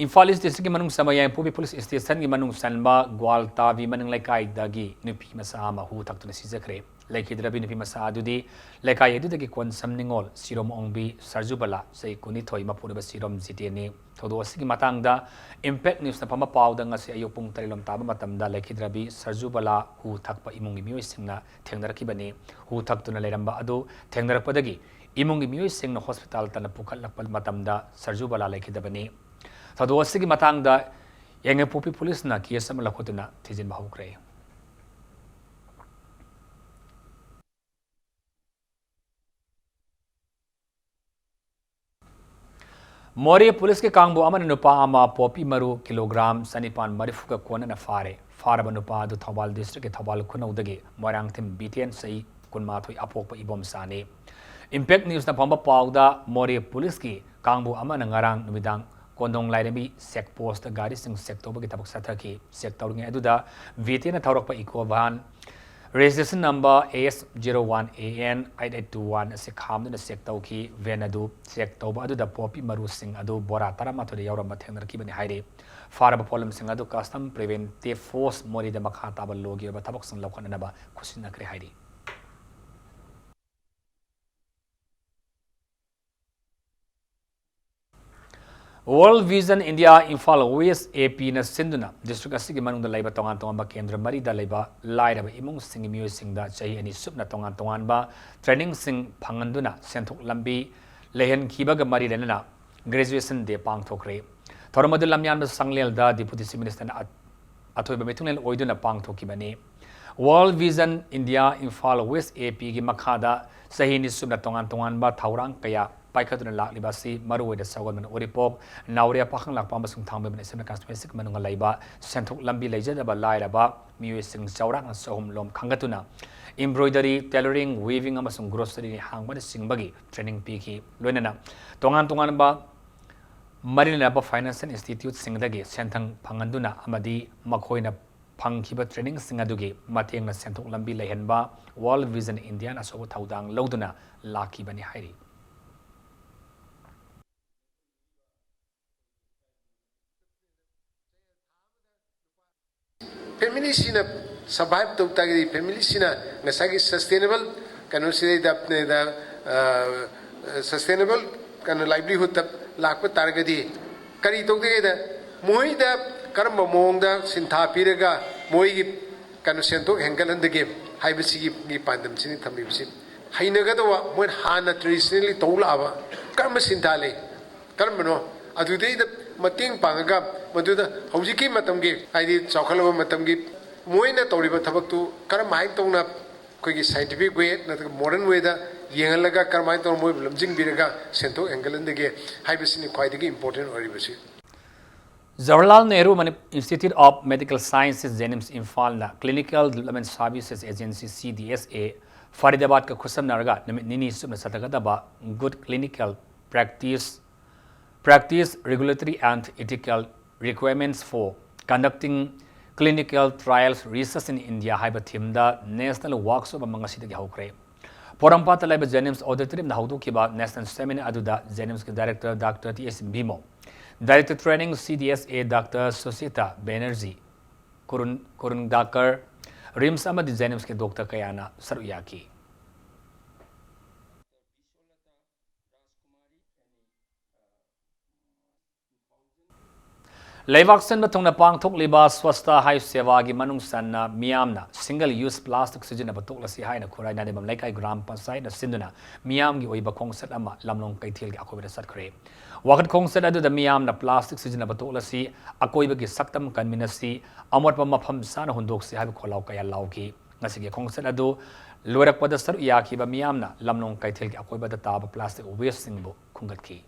ꯏꯝꯐꯥꯜ East District-ꯀꯤ ꯃꯅꯨꯡ ꯆꯟꯕ ꯌꯥꯏꯉꯪꯄꯣꯛꯄꯤ Police Station-ꯒꯤ ꯃꯅꯨꯡ ꯆꯟꯕ ꯒ꯭ꯋꯥꯜꯇꯥꯕꯤ ꯃꯅꯤꯡ ꯂꯩꯀꯥꯏꯗꯒꯤ ꯅꯨꯄꯤ ꯃꯆꯥ ꯑꯃ ꯍꯨ ꯊꯛꯇꯨꯅ ꯁꯤꯖꯈ꯭ꯔꯦ꯫ ꯂꯩꯈꯤꯗ꯭ꯔꯕꯤ ꯅꯨꯄꯤ ꯃꯆꯥ ꯑꯗꯨꯗꯤ ꯂꯩꯀꯥꯏ ꯑꯗꯨꯗꯒꯤ ꯀꯣꯟꯁꯝ ꯅꯤꯉꯣꯜ, ꯁꯤꯔꯣꯝ ꯑꯣꯡꯕꯤ ꯁꯔꯖꯨꯕꯂꯥ, ꯆꯍꯤ ꯀꯨꯟꯅꯤꯊꯣꯏ, ꯃꯄꯨꯔꯣꯏꯕ ꯁꯤꯔꯣꯝ ꯖꯤꯇꯦꯟꯅꯤ꯫ ꯊꯧꯗꯣꯛ ꯑꯁꯤꯒꯤ ꯃꯇꯥꯡꯗ Impact Newsꯅ ꯐꯪꯕ ꯄꯥꯎꯗ ꯉꯁꯤ ꯑꯌꯨꯛ ꯄꯨꯡ ꯇꯔꯦꯠ ꯂꯣꯝ ꯇꯥꯕ ꯃꯇꯝꯗ ꯂꯩꯈꯤꯗ꯭ꯔꯕꯤ ꯁꯔꯖꯨꯕꯂꯥ ꯍꯨ ꯊꯛꯄ ꯏꯃꯨꯡꯒꯤ ꯃꯤꯑꯣꯏꯁꯤꯡꯅ ꯊꯦꯡꯅꯔꯛꯈꯤꯕꯅꯤ꯫ ꯍꯨ ꯊꯛꯇꯨꯅ ꯂꯩꯔꯝꯕ ꯑꯗꯨ ꯊꯦꯡꯅꯔꯛꯄꯗꯒꯤ ꯏꯃꯨꯡꯒꯤ ꯃꯤꯑꯣꯏꯁꯤꯡꯅ ꯍꯣꯁꯄꯤꯇꯥꯜ ꯇꯝꯅ ꯄꯨꯈꯠꯂꯛꯄ ꯃꯇꯝꯗ ꯁꯔꯖꯨꯕꯂꯥ ꯂꯩꯈꯤꯗꯕꯅꯤ꯫ ꯊꯧꯗꯣꯛ ꯑꯁꯤꯒꯤ ꯃꯇꯥꯡꯗ ꯌꯥꯏꯉꯪꯄꯣꯛꯄꯤ ꯄꯨꯂꯤꯁꯅ ꯀꯦꯁ ꯑꯃ ꯂꯧꯈꯠꯇꯨꯅ ꯊꯤꯖꯤꯟꯕ ꯍꯧꯈ꯭ꯔꯦ꯫ ꯃꯣꯔꯦ ꯄꯨꯂꯤꯁꯀꯤ ꯀꯥꯡꯕꯨ ꯑꯃꯅ ꯅꯨꯄꯥ ꯑꯃ ꯄꯣꯄꯤ ꯃꯔꯨ ꯀꯤꯂꯣꯒ꯭ꯔꯥꯝ ꯆꯅꯤꯄꯥꯟ ꯃꯔꯤꯐꯨꯒ ꯀꯣꯟꯅꯅ ꯐꯥꯔꯦ꯫ ꯐꯥꯔꯕ ꯅꯨꯄꯥ ꯑꯗꯨ ꯊꯧꯕꯥꯜ ꯗꯤꯁꯇ꯭ꯔꯤꯛꯀꯤ ꯊꯧꯕꯥꯜ ꯈꯨꯅꯧꯗꯒꯤ ꯃꯣꯏꯔꯥꯡꯊꯦꯝ ꯕꯤꯇꯦꯟ, ꯆꯍꯤ ꯀꯨꯟꯃꯥꯊꯣꯏ, ꯑꯄꯣꯛꯄ ꯏꯕꯣꯝꯆꯥꯅꯤ꯫ Impact Newsꯅ ꯐꯪꯕ ꯄꯥꯎꯗ ꯃꯣꯔꯦ ꯄꯨꯂꯤꯁꯀꯤ ꯀꯥꯡꯕꯨ ꯑꯃꯅ ꯉꯔꯥꯡ ꯅꯨꯃꯤꯗꯥꯡ ꯀꯣꯟꯗꯣꯡ ꯂꯥꯏꯔꯦꯝꯕꯤ ꯆꯦꯛ ꯄꯣꯁꯇ ꯒꯥꯔꯤꯁꯤꯡ ꯆꯦꯛ ꯇꯧꯕꯒꯤ ꯊꯕꯛ ꯆꯠꯊꯈꯤ꯫ ꯆꯦꯛ ꯇꯧꯔꯤꯉꯩ ꯑꯗꯨꯗ ꯕꯤꯇꯦꯟꯅ ꯊꯧꯔꯛꯄ Eeco van, registration number S zero one A N eight eight two one ꯑꯁꯤ ꯈꯥꯝꯗꯨꯅ ꯆꯦꯛ ꯇꯧꯈꯤ꯫ ꯚꯦꯟ ꯑꯗꯨ ꯆꯦꯛ ꯇꯧꯕ ꯑꯗꯨꯗ ꯄꯣꯄꯤ ꯃꯔꯨꯁꯤꯡ ꯑꯗꯨ ꯕꯣꯔꯥ ꯇꯔꯥꯃꯥꯊꯣꯏꯗ ꯌꯥꯎꯔꯝꯕ ꯊꯦꯡꯅꯔꯛꯈꯤꯕꯅꯤ ꯍꯥꯏꯔꯤ꯫ ꯐꯥꯔꯕ ꯄꯣꯠꯂꯝꯁꯤꯡ ꯑꯗꯨ Custom Preventive Force ꯃꯣꯔꯦꯗ ꯃꯈꯥ ꯇꯥꯕ ꯂꯣꯒꯤ ꯑꯣꯏꯕ ꯊꯕꯛꯁꯤꯡ ꯂꯧꯈꯠꯅꯅꯕ ꯈꯨꯠꯁꯤꯟꯅꯈ꯭ꯔꯦ ꯍꯥꯏꯔꯤ꯫ World Vision India Imphal West A Pꯅ ꯁꯤꯟꯗꯨꯅ ꯗꯤꯁꯇ꯭ꯔꯤꯛ ꯑꯁꯤꯒꯤ ꯃꯅꯨꯡꯗ ꯂꯩꯕ ꯇꯣꯉꯥꯟ ꯇꯣꯉꯥꯟꯕ ꯀꯦꯟꯗ꯭ꯔ ꯃꯔꯤꯗ ꯂꯩꯕ ꯂꯥꯏꯔꯕ ꯏꯃꯨꯡꯁꯤꯡꯒꯤ ꯃꯤꯑꯣꯏꯁꯤꯡꯗ ꯆꯍꯤ ꯑꯅꯤ ꯁꯨꯞꯅ ꯇꯣꯉꯥꯟ ꯇꯣꯉꯥꯟꯕ trainingꯁꯤꯡ ꯐꯪꯍꯟꯗꯨꯅ ꯁꯦꯟꯊꯣꯛ ꯂꯝꯕꯤ ꯂꯩꯍꯟꯈꯤꯕꯒ ꯃꯔꯤ ꯂꯩꯅꯅ Graduation Day ꯄꯥꯡꯊꯣꯛꯈ꯭ꯔꯦ꯫ ꯊꯧꯔꯝ ꯑꯗꯨ ꯂꯝꯌꯥꯟꯕ ꯁꯪꯂꯦꯜꯗ Deputy Chief Ministerꯅ ꯑ-, ꯑꯊꯣꯏꯕ ꯃꯤꯊꯨꯡꯂꯦꯟ ꯑꯣꯏꯗꯨꯅ ꯄꯥꯡꯊꯣꯛꯈꯤꯕꯅꯤ꯫ World Vision India Imphal West A Pꯒꯤ ꯃꯈꯥꯗ ꯆꯍꯤ ꯑꯅꯤ ꯁꯨꯞꯅ ꯇꯣꯉꯥꯟ ꯇꯣꯉꯥꯟꯕ ꯊꯧꯔꯥꯡ ꯀꯌꯥ ꯄꯥꯏꯈꯠꯇꯨꯅ ꯂꯥꯛꯂꯤꯕ ꯑꯁꯤ ꯃꯔꯨꯑꯣꯏꯅ ꯁꯒꯣꯜꯕꯟ, ꯎꯔꯤꯄꯣꯛ, ꯅꯥꯎꯔꯦꯝ, ꯄꯥꯈꯪꯂꯥꯛꯄꯝ ꯑꯃꯁꯨꯡ ꯊꯥꯡꯃꯩꯕꯟ Assembly Constituency ꯃꯅꯨꯡꯗ ꯂꯩꯕ ꯁꯦꯟꯊꯣꯛ ꯂꯝꯕꯤ ꯂꯩꯖꯗꯕ ꯂꯥꯏꯔꯕ ꯃꯤꯑꯣꯏꯁꯤꯡ ꯆꯥꯎꯔꯥꯛꯅ ꯆꯍꯨꯝ ꯂꯣꯝ ꯈꯟꯒꯠꯇꯨꯅ Embroidery, Tailoring, Weaving ꯑꯃꯁꯨꯡ Grocery ꯍꯥꯡꯕꯅꯆꯤꯡꯕꯒꯤ training ꯄꯤꯈꯤ꯫ ꯂꯣꯏꯅꯅ ꯇꯣꯉꯥꯟ ꯇꯣꯉꯥꯟꯕ ꯃꯔꯤ ꯂꯩꯅꯕ Financial Instituteꯁꯤꯡꯗꯒꯤ ꯁꯦꯟꯊꯪ ꯐꯪꯍꯟꯗꯨꯅ ꯑꯃꯗꯤ ꯃꯈꯣꯏꯅ ꯐꯪꯈꯤꯕ trainingꯁꯤꯡ ꯑꯗꯨꯒꯤ ꯃꯇꯦꯡꯅ ꯁꯦꯟꯊꯣꯛ ꯂꯝꯕꯤ ꯂꯩꯍꯟꯕ World Vision Indiaꯅ ꯑꯆꯧꯕ ꯊꯧꯗꯥꯡ ꯂꯧꯗꯨꯅ ꯂꯥꯛꯈꯤꯕꯅꯤ ꯍꯥꯏꯔꯤ꯫ Familyꯁꯤꯅ ꯁꯔꯚꯥꯏꯚ ꯇꯧ ꯇꯥꯔꯒꯗꯤ, ꯐꯦꯃꯤꯂꯤꯁꯤꯅ ꯉꯁꯥꯏꯒꯤ ꯁꯁꯇꯦꯅꯦꯕꯜ ꯀꯩꯅꯣꯁꯤꯗꯩꯗ, ꯁꯁꯇꯦꯅꯦꯕꯜ ꯀꯩꯅꯣ ꯂꯥꯏꯚꯂꯤꯍꯨꯗꯇ ꯂꯥꯛꯄ ꯇꯥꯔꯒꯗꯤ, ꯀꯔꯤ ꯇꯧꯗ꯭ꯔꯤꯉꯩꯗ ꯃꯣꯏꯗ ꯀꯔꯝꯕ ꯃꯑꯣꯡꯗ ꯁꯤꯟꯊꯥ ꯄꯤꯔꯒ ꯃꯣꯏꯒꯤ ꯀꯩꯅꯣ ꯁꯦꯟꯊꯣꯛ ꯍꯦꯟꯒꯠꯍꯟꯗꯒꯦ ꯍꯥꯏꯕꯁꯤꯒꯤ ꯄꯥꯟꯗꯝꯁꯤꯅꯤ ꯊꯝꯂꯤꯕꯁꯤ꯫ ꯍꯩꯅꯒꯗꯧꯕ, ꯃꯣꯏꯅ ꯍꯥꯟꯅ ꯇ꯭ꯔꯦꯗꯤꯁꯅꯦꯜꯂꯤ ꯇꯧ ꯂꯥꯛꯑꯕ ꯀꯔꯝꯕ ꯁꯤꯟꯊꯥ ꯂꯩ, ꯀꯔꯝꯕꯅꯣ, ꯑꯗꯨꯗꯩꯗ ꯃꯇꯦꯡ ꯄꯥꯡꯉꯒ ꯃꯗꯨꯗ ꯍꯧꯖꯤꯛꯀꯤ ꯃꯇꯝꯒꯤ, ꯍꯥꯏꯗꯤ ꯆꯥꯎꯈꯠꯂꯕ ꯃꯇꯝꯒꯤ ꯃꯣꯏꯅ ꯇꯧꯔꯤꯕ ꯊꯕꯛꯇꯨ ꯀꯔꯝꯍꯥꯏꯅ ꯇꯧꯅ ꯑꯩꯈꯣꯏꯒꯤ ꯁꯥꯏꯟꯇꯤꯐꯤꯛ ꯋꯦ ꯅꯠꯇ꯭ꯔꯒ ꯃꯣꯗꯔꯟ ꯋꯦꯗ ꯌꯦꯡꯍꯜꯂꯒ ꯀꯔꯝꯍꯥꯏꯅ ꯇꯧꯅ ꯃꯣꯏꯕꯨ ꯂꯝꯖꯤꯡꯕꯤꯔꯒ ꯁꯦꯟꯊꯣꯛ ꯍꯦꯟꯒꯠꯍꯟꯗꯒꯦ ꯍꯥꯏꯕꯁꯤꯅꯤ ꯈ꯭ꯋꯥꯏꯗꯒꯤ ꯏꯝꯄꯣꯔꯇꯦꯟ ꯑꯣꯏꯔꯤꯕꯁꯤ꯫ Jawaharlal Nehru Mani-, Institute of Medical Sciences, JNIMS ꯏꯝꯐꯥꯜꯅ Clinical Development Services Agency, CDSA, ꯐꯔꯤꯗꯥꯕꯥꯗꯀ ꯈꯨꯠꯁꯝꯅꯔꯒ ꯅꯨꯃꯤꯠ ꯅꯤꯅꯤ ꯆꯨꯞꯅ ꯆꯠꯊꯒꯗꯕ Good Clinical Practice, Practice, Regulatory and Ethical Requirements for Conducting Clinical Trials Research in India ꯍꯥꯏꯕ ꯊꯤꯝꯗ ꯅꯦꯁꯅꯦꯜ ꯋꯥꯔꯛꯁꯣꯞ ꯑꯃ ꯉꯁꯤꯗꯒꯤ ꯍꯧꯈ꯭ꯔꯦ꯫ ꯄꯣꯔꯣꯝꯄꯥꯠꯇ ꯂꯩꯕ JNIMS Auditoriumꯗ ꯍꯧꯗꯣꯛꯈꯤꯕ ꯅꯦꯁꯅꯦꯜ ꯁꯦꯃꯤꯅꯥꯔ ꯑꯗꯨꯗ JNIMSꯀꯤ director doctor T S Bimo, director training CDSA doctor Sushita Banerjee, ꯀꯨꯔꯨꯟ, ꯀꯨꯔꯨꯟꯗꯥꯀꯔ, ꯔꯤꯝꯁ ꯑꯃꯗꯤ JNIMSꯀꯤ ꯗꯣꯛꯇꯔ ꯀꯌꯥꯅ ꯁꯔꯨꯛ ꯌꯥꯈꯤ꯫ ꯂꯩꯕꯥꯛ ꯁꯤꯟꯕ ꯊꯨꯡꯅ ꯄꯥꯡꯊꯣꯛꯂꯤꯕ ꯁ꯭ꯋꯁꯊ ꯍꯥꯏ ꯁꯦꯕꯥꯒꯤ ꯃꯅꯨꯡ ꯆꯟꯅ ꯃꯤꯌꯥꯝꯅ single use plastic ꯁꯤꯖꯤꯟꯅꯕ ꯇꯣꯛꯂꯁꯤ ꯍꯥꯏꯅ ꯈꯨꯔꯥꯏ ꯅꯥꯏꯗꯦꯝꯕꯝ ꯂꯩꯀꯥꯏ ꯒ꯭ꯔꯥꯝ ꯄꯟꯆꯥꯌꯠꯅ ꯁꯤꯟꯗꯨꯅ ꯃꯤꯌꯥꯝꯒꯤ ꯑꯣꯏꯕ ꯈꯣꯡꯆꯠ ꯑꯃ ꯂꯝꯂꯣꯡ ꯀꯩꯊꯦꯜꯒꯤ ꯑꯀꯣꯏꯕꯗ ꯆꯠꯈ꯭ꯔꯦ꯫ ꯋꯥꯀꯠ ꯈꯣꯡꯆꯠ ꯑꯗꯨꯗ ꯃꯤꯌꯥꯝꯅ plastic ꯁꯤꯖꯤꯟꯅꯕ ꯇꯣꯛꯂꯁꯤ, ꯑꯀꯣꯏꯕꯒꯤ ꯁꯛꯇꯝ ꯀꯟꯃꯤꯟꯅꯁꯤ, ꯑꯃꯣꯠꯄ ꯃꯐꯝ ꯆꯥꯅ ꯍꯨꯟꯗꯣꯛꯁꯤ ꯍꯥꯏꯕ ꯈꯣꯜꯂꯥꯎ ꯀꯌꯥ ꯂꯥꯎꯈꯤ꯫ ꯉꯁꯤꯒꯤ ꯈꯣꯡꯆꯠ ꯑꯗꯨ ꯂꯣꯏꯔꯛꯄꯗ ꯁꯔꯨꯛ ꯌꯥꯈꯤꯕ ꯃꯤꯌꯥꯝꯅ ꯂꯝꯂꯣꯡ ꯀꯩꯊꯦꯜꯒꯤ ꯑꯀꯣꯏꯕꯗ ꯇꯥꯕ plastic wasteꯁꯤꯡꯕꯨ ꯈꯨꯝꯒꯠꯈꯤ꯫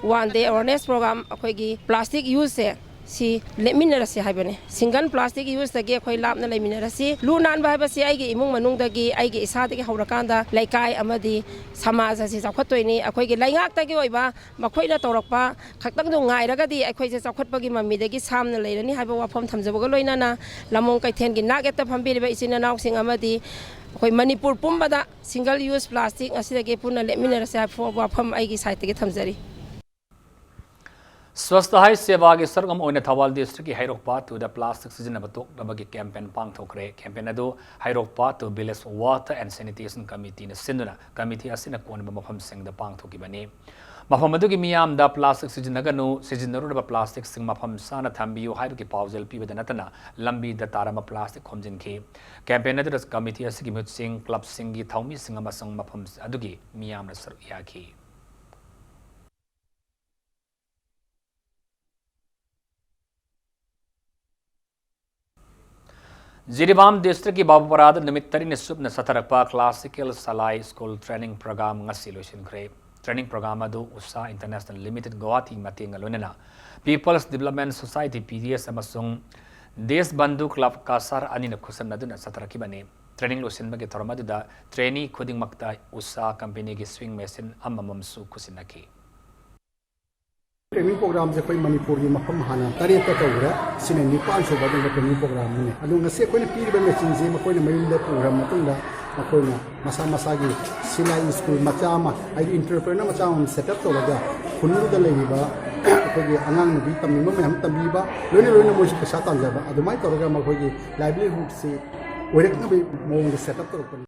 One day awareness program, ꯑꯩꯈꯣꯏꯒꯤ plastic useꯁꯦ ꯁꯤ ꯂꯦꯞꯃꯤꯟꯅꯔꯁꯤ ꯍꯥꯏꯕꯅꯦ꯫ Single plastic useꯇꯒꯤ ꯑꯩꯈꯣꯏ ꯂꯥꯞꯅ ꯂꯩꯃꯤꯟꯅꯔꯁꯤ꯫ ꯂꯨ ꯅꯥꯟꯕ ꯍꯥꯏꯕꯁꯤ ꯑꯩꯒꯤ ꯏꯃꯨꯡ ꯃꯅꯨꯡꯗꯒꯤ, ꯑꯩꯒꯤ ꯏꯁꯥꯗꯒꯤ ꯍꯧꯔꯀꯥꯟꯗ ꯂꯩꯀꯥꯏ ꯑꯃꯗꯤ ꯁꯃꯥꯖ ꯑꯁꯤ ꯆꯥꯎꯈꯠꯇꯣꯏꯅꯤ꯫ ꯑꯩꯈꯣꯏꯒꯤ ꯂꯩꯉꯥꯛꯇꯒꯤ ꯑꯣꯏꯕ ꯃꯈꯣꯏꯅ ꯇꯧꯔꯛꯄ ꯈꯛꯇꯪꯗꯨ ꯉꯥꯏꯔꯒꯗꯤ ꯑꯩꯈꯣꯏꯁꯦ ꯆꯥꯎꯈꯠꯄꯒꯤ ꯃꯃꯤꯗꯒꯤ ꯁꯥꯝꯅ ꯂꯩꯔꯅꯤ ꯍꯥꯏꯕ ꯋꯥꯐꯝ ꯊꯝꯖꯕꯒ ꯂꯣꯏꯅꯅ, ꯂꯝꯂꯣꯡ ꯀꯩꯊꯦꯜꯒꯤ ꯅꯥꯛ ꯌꯦꯠꯇ ꯐꯝꯕꯤꯔꯤꯕ ꯏꯆꯤꯟ ꯏꯅꯥꯎꯁꯤꯡ ꯑꯃꯗꯤ ꯑꯩꯈꯣꯏ ꯃꯅꯤꯄꯨꯔ ꯄꯨꯝꯕꯗ single use plastic ꯑꯁꯤꯗꯒꯤ ꯄꯨꯟꯅ ꯂꯦꯞꯃꯤꯟꯅꯔꯁꯦ ꯍꯥꯏꯕ ꯋꯥꯐꯝ ꯑꯩꯒꯤ side ꯇꯒꯤ ꯊꯝꯖꯔꯤ꯫ ꯁ꯭ꯋꯁꯊ ꯍꯤ ꯁꯦꯕꯥꯒꯤ ꯁꯔꯨꯛ ꯑꯃ ꯑꯣꯏꯅ ꯊꯧꯕꯥꯜ district ꯀꯤ ꯍꯩꯔꯣꯛ part two ꯗ plastic ꯁꯤꯖꯤꯟꯅꯕ ꯇꯣꯛꯅꯕꯒꯤ campaign ꯄꯥꯡꯊꯣꯛꯈ꯭ꯔꯦ꯫ Campaign ꯑꯗꯨ ꯍꯩꯔꯣꯛ part two village water and sanitation committee ꯅ ꯁꯤꯟꯗꯨꯅ committee ꯑꯁꯤꯅ ꯀꯣꯟꯕ ꯃꯐꯝꯁꯤꯡꯗ ꯄꯥꯡꯊꯣꯛꯈꯤꯕꯅꯤ꯫ ꯃꯐꯝ ꯑꯗꯨꯒꯤ ꯃꯤꯌꯥꯝꯗ plastic ꯁꯤꯖꯤꯟꯅꯒꯅꯨ, ꯁꯤꯖꯤꯟꯅꯔꯨꯔꯕ plastic ꯁꯤꯡ ꯃꯐꯝ ꯆꯥꯅ ꯊꯝꯕꯤꯌꯨ ꯍꯥꯏꯕꯒꯤ ꯄꯥꯎꯖꯦꯜ ꯄꯤꯕꯗ ꯅꯠꯇꯅ ꯂꯝꯕꯤꯗ ꯇꯥꯔꯝꯕ plastic ꯈꯣꯝꯖꯤꯟꯈꯤ꯫ Campaign ꯑꯗꯨꯗ committee ꯑꯁꯤꯒꯤ ꯃꯤꯍꯨꯠꯁꯤꯡ, club ꯁꯤꯡꯒꯤ ꯊꯧꯃꯤꯁꯤꯡ ꯑꯃꯁꯨꯡ ꯃꯐꯝ ꯑꯗꯨꯒꯤ ꯃꯤꯌꯥꯝꯅ ꯁꯔꯨꯛ ꯌꯥꯈꯤ꯫ ꯖꯤꯔꯤꯕꯥꯝ district ꯀꯤ ꯕꯥꯕꯨꯄꯥꯔꯥꯗ ꯅꯨꯃꯤꯠ ꯇꯔꯦꯠꯅꯤ ꯆꯨꯞꯅ ꯆꯠꯊꯔꯛꯄ Classical ꯁꯂꯥꯏ School Training Program ꯉꯁꯤ ꯂꯣꯏꯁꯤꯟꯈ꯭ꯔꯦ꯫ Training program ꯑꯗꯨ ꯎꯁꯥ International Limited ꯒꯨꯋꯥꯍꯥꯇꯤ ꯃꯇꯦꯡꯒ ꯂꯣꯏꯅꯅ People's Development Society, P D S, ꯑꯃꯁꯨꯡ Desh Bandhu Club ꯀꯁꯥꯔ ꯑꯅꯤꯅ ꯈꯨꯠꯁꯝꯅꯗꯨꯅ ꯆꯠꯊꯔꯛꯈꯤꯕꯅꯤ꯫ Training ꯂꯣꯏꯁꯤꯟꯕꯒꯤ ꯊꯧꯔꯝ ꯑꯗꯨꯗ trainee ꯈꯨꯗꯤꯡꯃꯛꯇ ꯎꯁꯥ company ꯒꯤ sewing machine ꯑꯃꯃꯝꯁꯨ ꯈꯨꯠꯁꯤꯟꯅꯈꯤ꯫ Training program ꯁꯦ ꯑꯩꯈꯣꯏ ꯃꯅꯤꯄꯨꯔꯒꯤ ꯃꯐꯝ ꯍꯥꯟꯅ ꯇꯔꯦꯠꯇ ꯇꯧꯈ꯭ꯔꯦ꯫ ꯁꯤꯅ ꯅꯤꯄꯥꯟ ꯁꯨꯕ ꯑꯗꯨꯒꯨꯝꯕ training program ꯑꯃꯅꯤ꯫ ꯑꯗꯨ ꯉꯁꯤ ꯑꯩꯈꯣꯏꯅ ꯄꯤꯔꯤꯕ machine ꯁꯤ ꯃꯈꯣꯏꯅ ꯃꯌꯨꯝꯗ ꯄꯨꯈ꯭ꯔ ꯃꯇꯨꯡꯗ ꯃꯈꯣꯏꯅ ꯃꯁꯥ ꯃꯁꯥꯒꯤ ꯁꯤꯂꯥꯏ school ꯃꯆꯥ ꯑꯃ, ꯍꯥꯏꯗꯤ entrepreneur ꯃꯆꯥ ꯑꯃ set up ꯇꯧꯔꯒ ꯈꯨꯟꯗꯨꯗ ꯂꯩꯔꯤꯕ ꯑꯩꯈꯣꯏꯒꯤ ꯑꯉꯥꯡ ꯅꯨꯄꯤ ꯇꯝꯅꯤꯡꯕ ꯃꯌꯥꯝ ꯇꯝꯕꯤꯕ, ꯂꯣꯏꯅ ꯂꯣꯏꯅ ꯃꯣꯏꯁꯨ ꯄꯩꯁꯥ ꯇꯥꯟꯖꯕ, ꯑꯗꯨꯃꯥꯏꯅ ꯇꯧꯔꯒ ꯃꯈꯣꯏꯒꯤ livelihood ꯁꯤ ꯑꯣꯏꯔꯛꯅꯕꯒꯤ ꯃꯑꯣꯡꯗ set up ꯇꯧꯔꯛꯄꯅꯤ꯫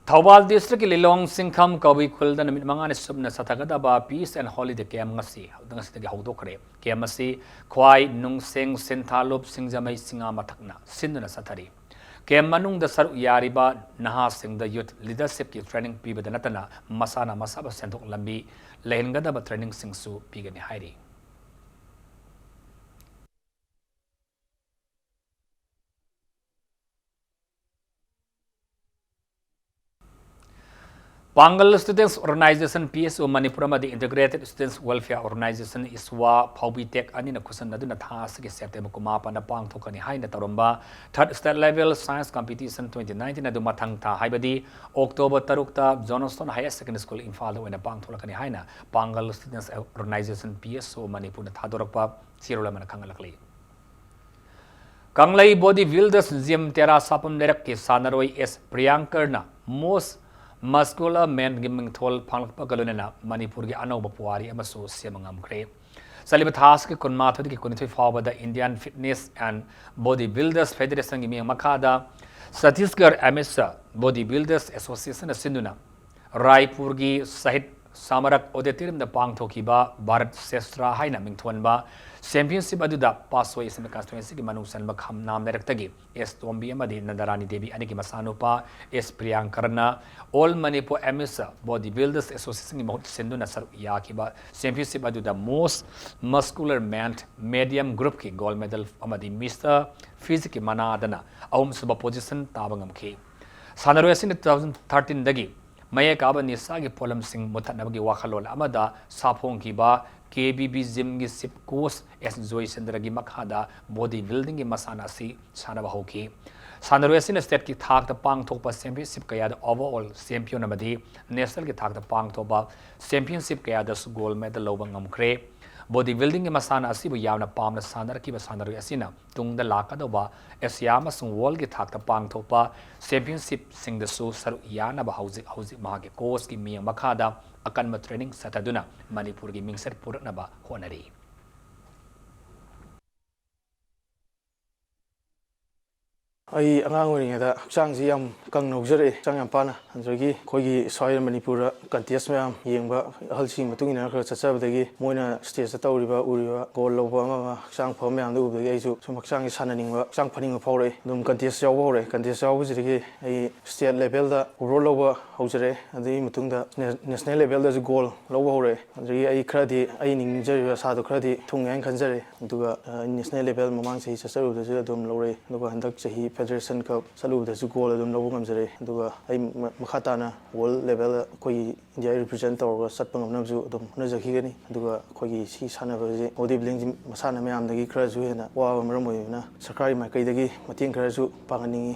ꯊꯧꯕꯥꯜ district ꯀꯤ ꯂꯤꯂꯣꯡ ꯆꯤꯡꯈꯝ ꯀꯕꯨꯏ ꯈꯨꯜꯗ ꯅꯨꯃꯤꯠ ꯃꯉꯥꯅꯤ ꯆꯨꯞꯅ ꯆꯠꯊꯒꯗꯕ Peace and Holiday Camp ꯉꯁꯤ, ꯉꯁꯤꯗꯒꯤ ꯍꯧꯗꯣꯛꯈ꯭ꯔꯦ꯫ Camp ꯑꯁꯤ ꯈ꯭ꯋꯥꯏ, ꯅꯨꯡꯁꯦꯡ, ꯁꯤꯟꯊꯥꯂꯨꯞ, ꯁꯤꯡꯖꯃꯩ, ꯆꯤꯉꯥꯃꯊꯛꯅ ꯁꯤꯟꯗꯨꯅ ꯆꯠꯊꯔꯤ꯫ Camp ꯃꯅꯨꯡꯗ ꯁꯔꯨꯛ ꯌꯥꯔꯤꯕ ꯅꯍꯥꯁꯤꯡꯗ youth leadership ꯀꯤ training ꯄꯤꯕꯗ ꯅꯠꯇꯅ ꯃꯁꯥꯅ ꯃꯁꯥꯕꯨ ꯁꯦꯟꯊꯣꯛ ꯂꯝꯕꯤ ꯂꯩꯍꯟꯒꯗꯕ training ꯁꯤꯡꯁꯨ ꯄꯤꯒꯅꯤ ꯍꯥꯏꯔꯤ꯫ ꯄꯥꯡꯒꯜ Students Organisation, P S O, Manipur ꯑꯃꯗꯤ Integrated Students Welfare Organisation, ꯏꯁꯋꯥ, ꯐꯥꯎꯕꯤꯇꯦꯛ ꯑꯅꯤꯅ ꯈꯨꯠꯁꯝꯅꯗꯨꯅ ꯊꯥ ꯑꯁꯤꯒꯤ September ꯀꯨꯟꯃꯥꯄꯟꯗ ꯄꯥꯡꯊꯣꯛꯀꯅꯤ ꯍꯥꯏꯅ ꯇꯧꯔꯝꯕ Third State Level Science Competition twenty nineteen ꯑꯗꯨ ꯃꯊꯪ ꯊꯥ, ꯍꯥꯏꯕꯗꯤ October ꯇꯔꯨꯛꯇ Johnston Higher Secondary School, ꯏꯝꯐꯥꯜꯗ ꯑꯣꯏꯅ ꯄꯥꯡꯊꯣꯛꯂꯛꯀꯅꯤ ꯍꯥꯏꯅ ꯄꯥꯡꯒꯜ Students Organisation, P S O, ꯃꯅꯤꯄꯨꯔꯅ ꯊꯥꯗꯣꯔꯛꯄ ꯆꯦꯔꯣꯜ ꯑꯃꯅ ꯈꯪꯍꯜꯂꯛꯂꯤ꯫ ꯀꯪꯂꯩ ꯕꯣꯗꯤ ꯕꯤꯜꯗꯔꯁ ꯖꯤꯝ ꯇꯦꯔꯥ ꯁꯥꯐꯝ ꯂꯩꯔꯛꯀꯤ ꯁꯥꯟꯅꯔꯣꯏ ꯑꯦꯁ ꯄ꯭ꯔꯤꯌꯥꯡꯀꯔꯅ ꯃꯣꯁ ꯃꯁꯀꯨꯂꯔ ꯃꯦꯟꯒꯤ ꯃꯤꯡꯊꯣꯜ ꯐꯪꯂꯛꯄꯒ ꯂꯣꯏꯅꯅ ꯃꯅꯤꯄꯨꯔꯒꯤ ꯑꯅꯧꯕ ꯄꯨꯋꯥꯔꯤ ꯑꯃꯁꯨ ꯁꯦꯝꯕ ꯉꯝꯈ꯭ꯔꯦ꯫ ꯆꯠꯂꯤꯕ ꯊꯥ ꯑꯁꯤꯒꯤ ꯀꯨꯟꯃꯥꯊꯣꯏꯗꯒꯤ ꯀꯨꯟꯅꯤꯊꯣꯏ ꯐꯥꯎꯕꯗ Indian Fitness and Body Builders Federationꯒꯤ ꯃꯤꯠꯌꯦꯡ ꯃꯈꯥꯗ ꯆꯇꯤꯁꯒꯔ ꯑꯦꯃꯦꯆꯔ ꯕꯣꯗꯤ ꯕꯤꯜꯗꯔꯁ ꯑꯦꯁꯣꯁꯤꯌꯦꯁꯟꯅ ꯁꯤꯟꯗꯨꯅ ꯔꯥꯏꯄꯨꯔꯒꯤ ꯁꯍꯤꯗ ꯁꯃꯔꯛ ꯑꯣꯗꯤꯇꯣꯔꯤꯌꯝꯗ ꯄꯥꯡꯊꯣꯛꯈꯤꯕ ꯚꯥꯔꯠ ꯁ꯭ꯔꯦꯁꯊ ꯍꯥꯏꯅ ꯃꯤꯡꯊꯣꯟꯕ ꯆꯦꯝꯄꯤꯌꯟꯁꯤꯞ ꯑꯗꯨꯗ ꯄꯥꯁꯣꯏ ꯑꯦꯁꯦꯝꯕ꯭ꯂꯤ ꯀꯟꯁꯇꯤꯇ꯭ꯋꯦꯟꯁꯤꯒꯤ ꯃꯅꯨꯡ ꯆꯟꯕ ꯈꯝꯅꯥꯝ ꯂꯩꯔꯛꯇꯒꯤ ꯑꯦꯁ ꯇꯣꯝꯕꯤ ꯑꯃꯗꯤ ꯅꯟꯗꯔꯥꯅꯤ ꯗꯦꯕꯤ ꯑꯅꯤꯒꯤ ꯃꯆꯥꯅꯨꯄꯥ ꯑꯦꯁ ꯄ꯭ꯔꯤꯌꯥꯡꯀꯔꯅ All Manipur Amateur Body Builders Associationꯒꯤ ꯃꯍꯨꯠ ꯁꯤꯟꯗꯨꯅ ꯁꯔꯨꯛ ꯌꯥꯈꯤꯕ ꯆꯦꯝꯄꯤꯌꯟꯁꯤꯞ ꯑꯗꯨꯗ Most Muscular Man Medium Groupꯀꯤ ꯒꯣꯜꯗ ꯃꯦꯗꯜ ꯑꯃꯗꯤ ꯃꯤꯁꯇꯔ ꯐꯤꯖꯤꯛꯀꯤ ꯃꯅꯥꯗꯅ ꯑꯍꯨꯝꯁꯨꯕ ꯄꯣꯖꯤꯁꯟ ꯇꯥꯕ ꯉꯝꯈꯤ꯫ ꯁꯥꯟꯅꯔꯣꯏ ꯑꯁꯤꯅ two thousand thirteenꯗꯒꯤ ꯃꯌꯦꯛ ꯀꯥꯕ ꯅꯤꯁꯥꯒꯤ ꯄꯣꯠꯂꯝꯁꯤꯡ ꯃꯨꯊꯠꯅꯕꯒꯤ ꯋꯥꯈꯜꯂꯣꯟ ꯑꯃꯗ ꯁꯥꯐꯣꯡꯈꯤꯕ ꯀꯦ ꯕꯤ ꯕꯤ ꯖꯤꯝꯒꯤ ꯆꯤꯐ ꯀꯣꯆ ꯑꯦꯁ ꯖꯣꯏꯆꯟꯗ꯭ꯔꯒꯤ ꯃꯈꯥꯗ ꯕꯣꯗꯤ ꯕꯤꯜꯗꯤꯡꯒꯤ ꯃꯁꯥꯟꯅ ꯑꯁꯤ ꯁꯥꯟꯅꯕ ꯍꯧꯈꯤ꯫ ꯁꯥꯟꯅꯔꯣꯏ ꯑꯁꯤꯅ ꯁ꯭ꯇꯦꯠꯀꯤ ꯊꯥꯛꯇ ꯄꯥꯡꯊꯣꯛꯄ ꯆꯦꯝꯄꯤꯌꯟꯁꯤꯞ ꯀꯌꯥꯗ ꯑꯣꯚꯔꯑꯣꯜ ꯆꯦꯝꯄꯤꯌꯟ ꯑꯃꯗꯤ ꯅꯦꯁꯅꯦꯜꯒꯤ ꯊꯥꯛꯇ ꯄꯥꯡꯊꯣꯛꯄ ꯆꯦꯝꯄꯤꯌꯟꯁꯤꯞ ꯀꯌꯥꯗꯁꯨ ꯒꯣꯜꯗ ꯃꯦꯗꯜ ꯂꯧꯕ ꯉꯝꯈ꯭ꯔꯦ꯫ ꯕꯣꯗꯤ ꯕꯤꯜꯗꯤꯡꯒꯤ ꯃꯁꯥꯟꯅ ꯑꯁꯤꯕꯨ ꯌꯥꯝꯅ ꯄꯥꯝꯅ ꯁꯥꯟꯅꯔꯛꯈꯤꯕ ꯁꯥꯟꯅꯔꯣꯏ ꯑꯁꯤꯅ ꯇꯨꯡꯗ ꯂꯥꯛꯀꯗꯧꯕ ꯑꯦꯁꯤꯌꯥ ꯑꯃꯁꯨꯡ ꯋꯥꯔꯜꯗꯒꯤ ꯊꯥꯛꯇ ꯄꯥꯡꯊꯣꯛꯄ ꯆꯦꯝꯄꯤꯌꯟꯁꯤꯞꯁꯤꯡꯗꯁꯨ ꯁꯔꯨꯛ ꯌꯥꯅꯕ ꯍꯧꯖꯤꯛ ꯍꯧꯖꯤꯛ ꯃꯍꯥꯛꯀꯤ ꯀꯣꯆꯀꯤ ꯃꯤꯠꯌꯦꯡ ꯃꯈꯥꯗ ꯑꯀꯟꯕ ꯇ꯭ꯔꯦꯅꯤꯡ ꯆꯠꯊꯗꯨꯅ ꯃꯅꯤꯄꯨꯔꯒꯤ ꯃꯤꯡꯆꯠ ꯄꯨꯔꯛꯅꯕ ꯍꯣꯠꯅꯔꯤ꯫ ꯑꯩ ꯑꯉꯥꯡ ꯑꯣꯏꯔꯤꯉꯩꯗ ꯍꯛꯆꯥꯡꯁꯤ ꯌꯥꯝ ꯀꯪꯅ ꯍꯧꯖꯔꯛꯑꯦ, ꯍꯛꯆꯥꯡ ꯌꯥꯝ ꯄꯥꯅ꯫ ꯑꯗꯨꯗꯒꯤ ꯑꯩꯈꯣꯏꯒꯤ ꯁ꯭ꯋꯥꯏ ꯃꯅꯤꯄꯨꯔꯗ ꯀꯟꯇꯦꯁ ꯃꯌꯥꯝ ꯌꯦꯡꯕ, ꯑꯍꯜꯁꯤꯡꯒꯤ ꯃꯇꯨꯡ ꯏꯟꯅ ꯈꯔ ꯆꯠꯆꯕꯗꯒꯤ ꯃꯣꯏꯅ ꯁ꯭ꯇꯦꯖꯇ ꯇꯧꯔꯤꯕ, ꯎꯔꯤꯕ, ꯒꯣꯜ ꯂꯧꯕ ꯑꯃ ꯑꯃ, ꯍꯛꯆꯥꯡ ꯐꯕ ꯃꯌꯥꯝꯗꯨ ꯎꯕꯗꯒꯤ ꯑꯩꯁꯨ ꯁꯨꯝ ꯍꯛꯆꯥꯡꯁꯤ ꯁꯥꯟꯅꯅꯤꯡꯕ, ꯍꯛꯆꯥꯡ ꯐꯅꯤꯡꯕ ꯐꯥꯎꯔꯛꯑꯦ꯫ ꯑꯗꯨꯝ ꯀꯟꯇꯦꯁ ꯌꯥꯎꯕ ꯍꯧꯔꯦ꯫ ꯀꯟꯇꯦꯁ ꯌꯥꯎꯕꯁꯤꯗꯒꯤ ꯑꯩ ꯁ꯭ꯇꯦꯠ ꯂꯦꯚꯦꯜꯗ ꯑꯣꯚꯔꯑꯣꯜ ꯂꯧꯕ ꯍꯧꯖꯔꯛꯑꯦ꯫ ꯑꯗꯨꯒꯤ ꯃꯇꯨꯡꯗ ꯅꯦ-, ꯅꯦꯁꯅꯦꯜ ꯂꯦꯚꯦꯜꯗꯁꯨ ꯒꯣꯜ ꯂꯧꯕ ꯍꯧꯔꯛꯑꯦ꯫ ꯑꯗꯨꯗꯒꯤ ꯑꯩ ꯈꯔꯗꯤ ꯑꯩ ꯅꯤꯡꯖꯔꯤꯕ ꯑꯁꯥꯗꯣ ꯈꯔꯗꯤ ꯊꯨꯡꯉꯦ ꯍꯥꯏꯅ ꯈꯟꯖꯔꯦ꯫ ꯑꯗꯨꯒ, ꯑ, ꯅꯦꯁꯅꯦꯜ ꯂꯦꯚꯦꯜ ꯃꯃꯥꯡ ꯆꯍꯤ ꯆꯠꯆꯔꯨꯕꯗꯁꯨ ꯑꯗꯨꯝ ꯂꯧꯔꯛꯑꯦ꯫ ꯑꯗꯨꯒ ꯍꯟꯗꯛ ꯆꯍꯤ ꯐꯦꯗꯔꯦꯁꯟ ꯀꯞ ꯆꯠꯂꯨꯕꯗꯁꯨ ꯒꯣꯜ ꯑꯗꯨꯝ ꯂꯧꯕ ꯉꯝꯖꯔꯦ꯫ ꯑꯗꯨꯒ ꯑꯩ ꯃ-, ꯃꯈꯥ ꯇꯥꯅ ꯋꯥꯔꯜ ꯂꯦꯚꯦꯜꯗ ꯑꯩꯈꯣꯏꯒꯤ ꯏꯟꯗꯤꯌꯥ ꯔꯤꯄ꯭ꯔꯖꯦꯟ ꯇꯧꯔꯒ ꯆꯠꯄ ꯉꯝꯅꯕꯁꯨ ꯑꯗꯨꯝ ꯍꯣꯠꯅꯖꯈꯤꯒꯅꯤ꯫ ꯑꯗꯨꯒ ꯑꯩꯈꯣꯏꯒꯤ ꯁꯤ ꯁꯥꯟꯅꯕꯁꯤ ꯕꯣꯗꯤ ꯕꯤꯜꯗꯤꯡꯁꯤ ꯃꯁꯥꯟꯅ ꯃꯌꯥꯝꯗꯒꯤ ꯈꯔꯁꯨ ꯍꯦꯟꯅ ꯋꯥꯕ ꯃꯔꯝ ꯑꯣꯏꯕꯅ ꯁꯔꯀꯥꯔꯒꯤ ꯃꯥꯏꯀꯩꯗꯒꯤ ꯃꯇꯦꯡ ꯈꯔꯁꯨ ꯄꯥꯡꯍꯟꯅꯤꯡꯉꯤ꯫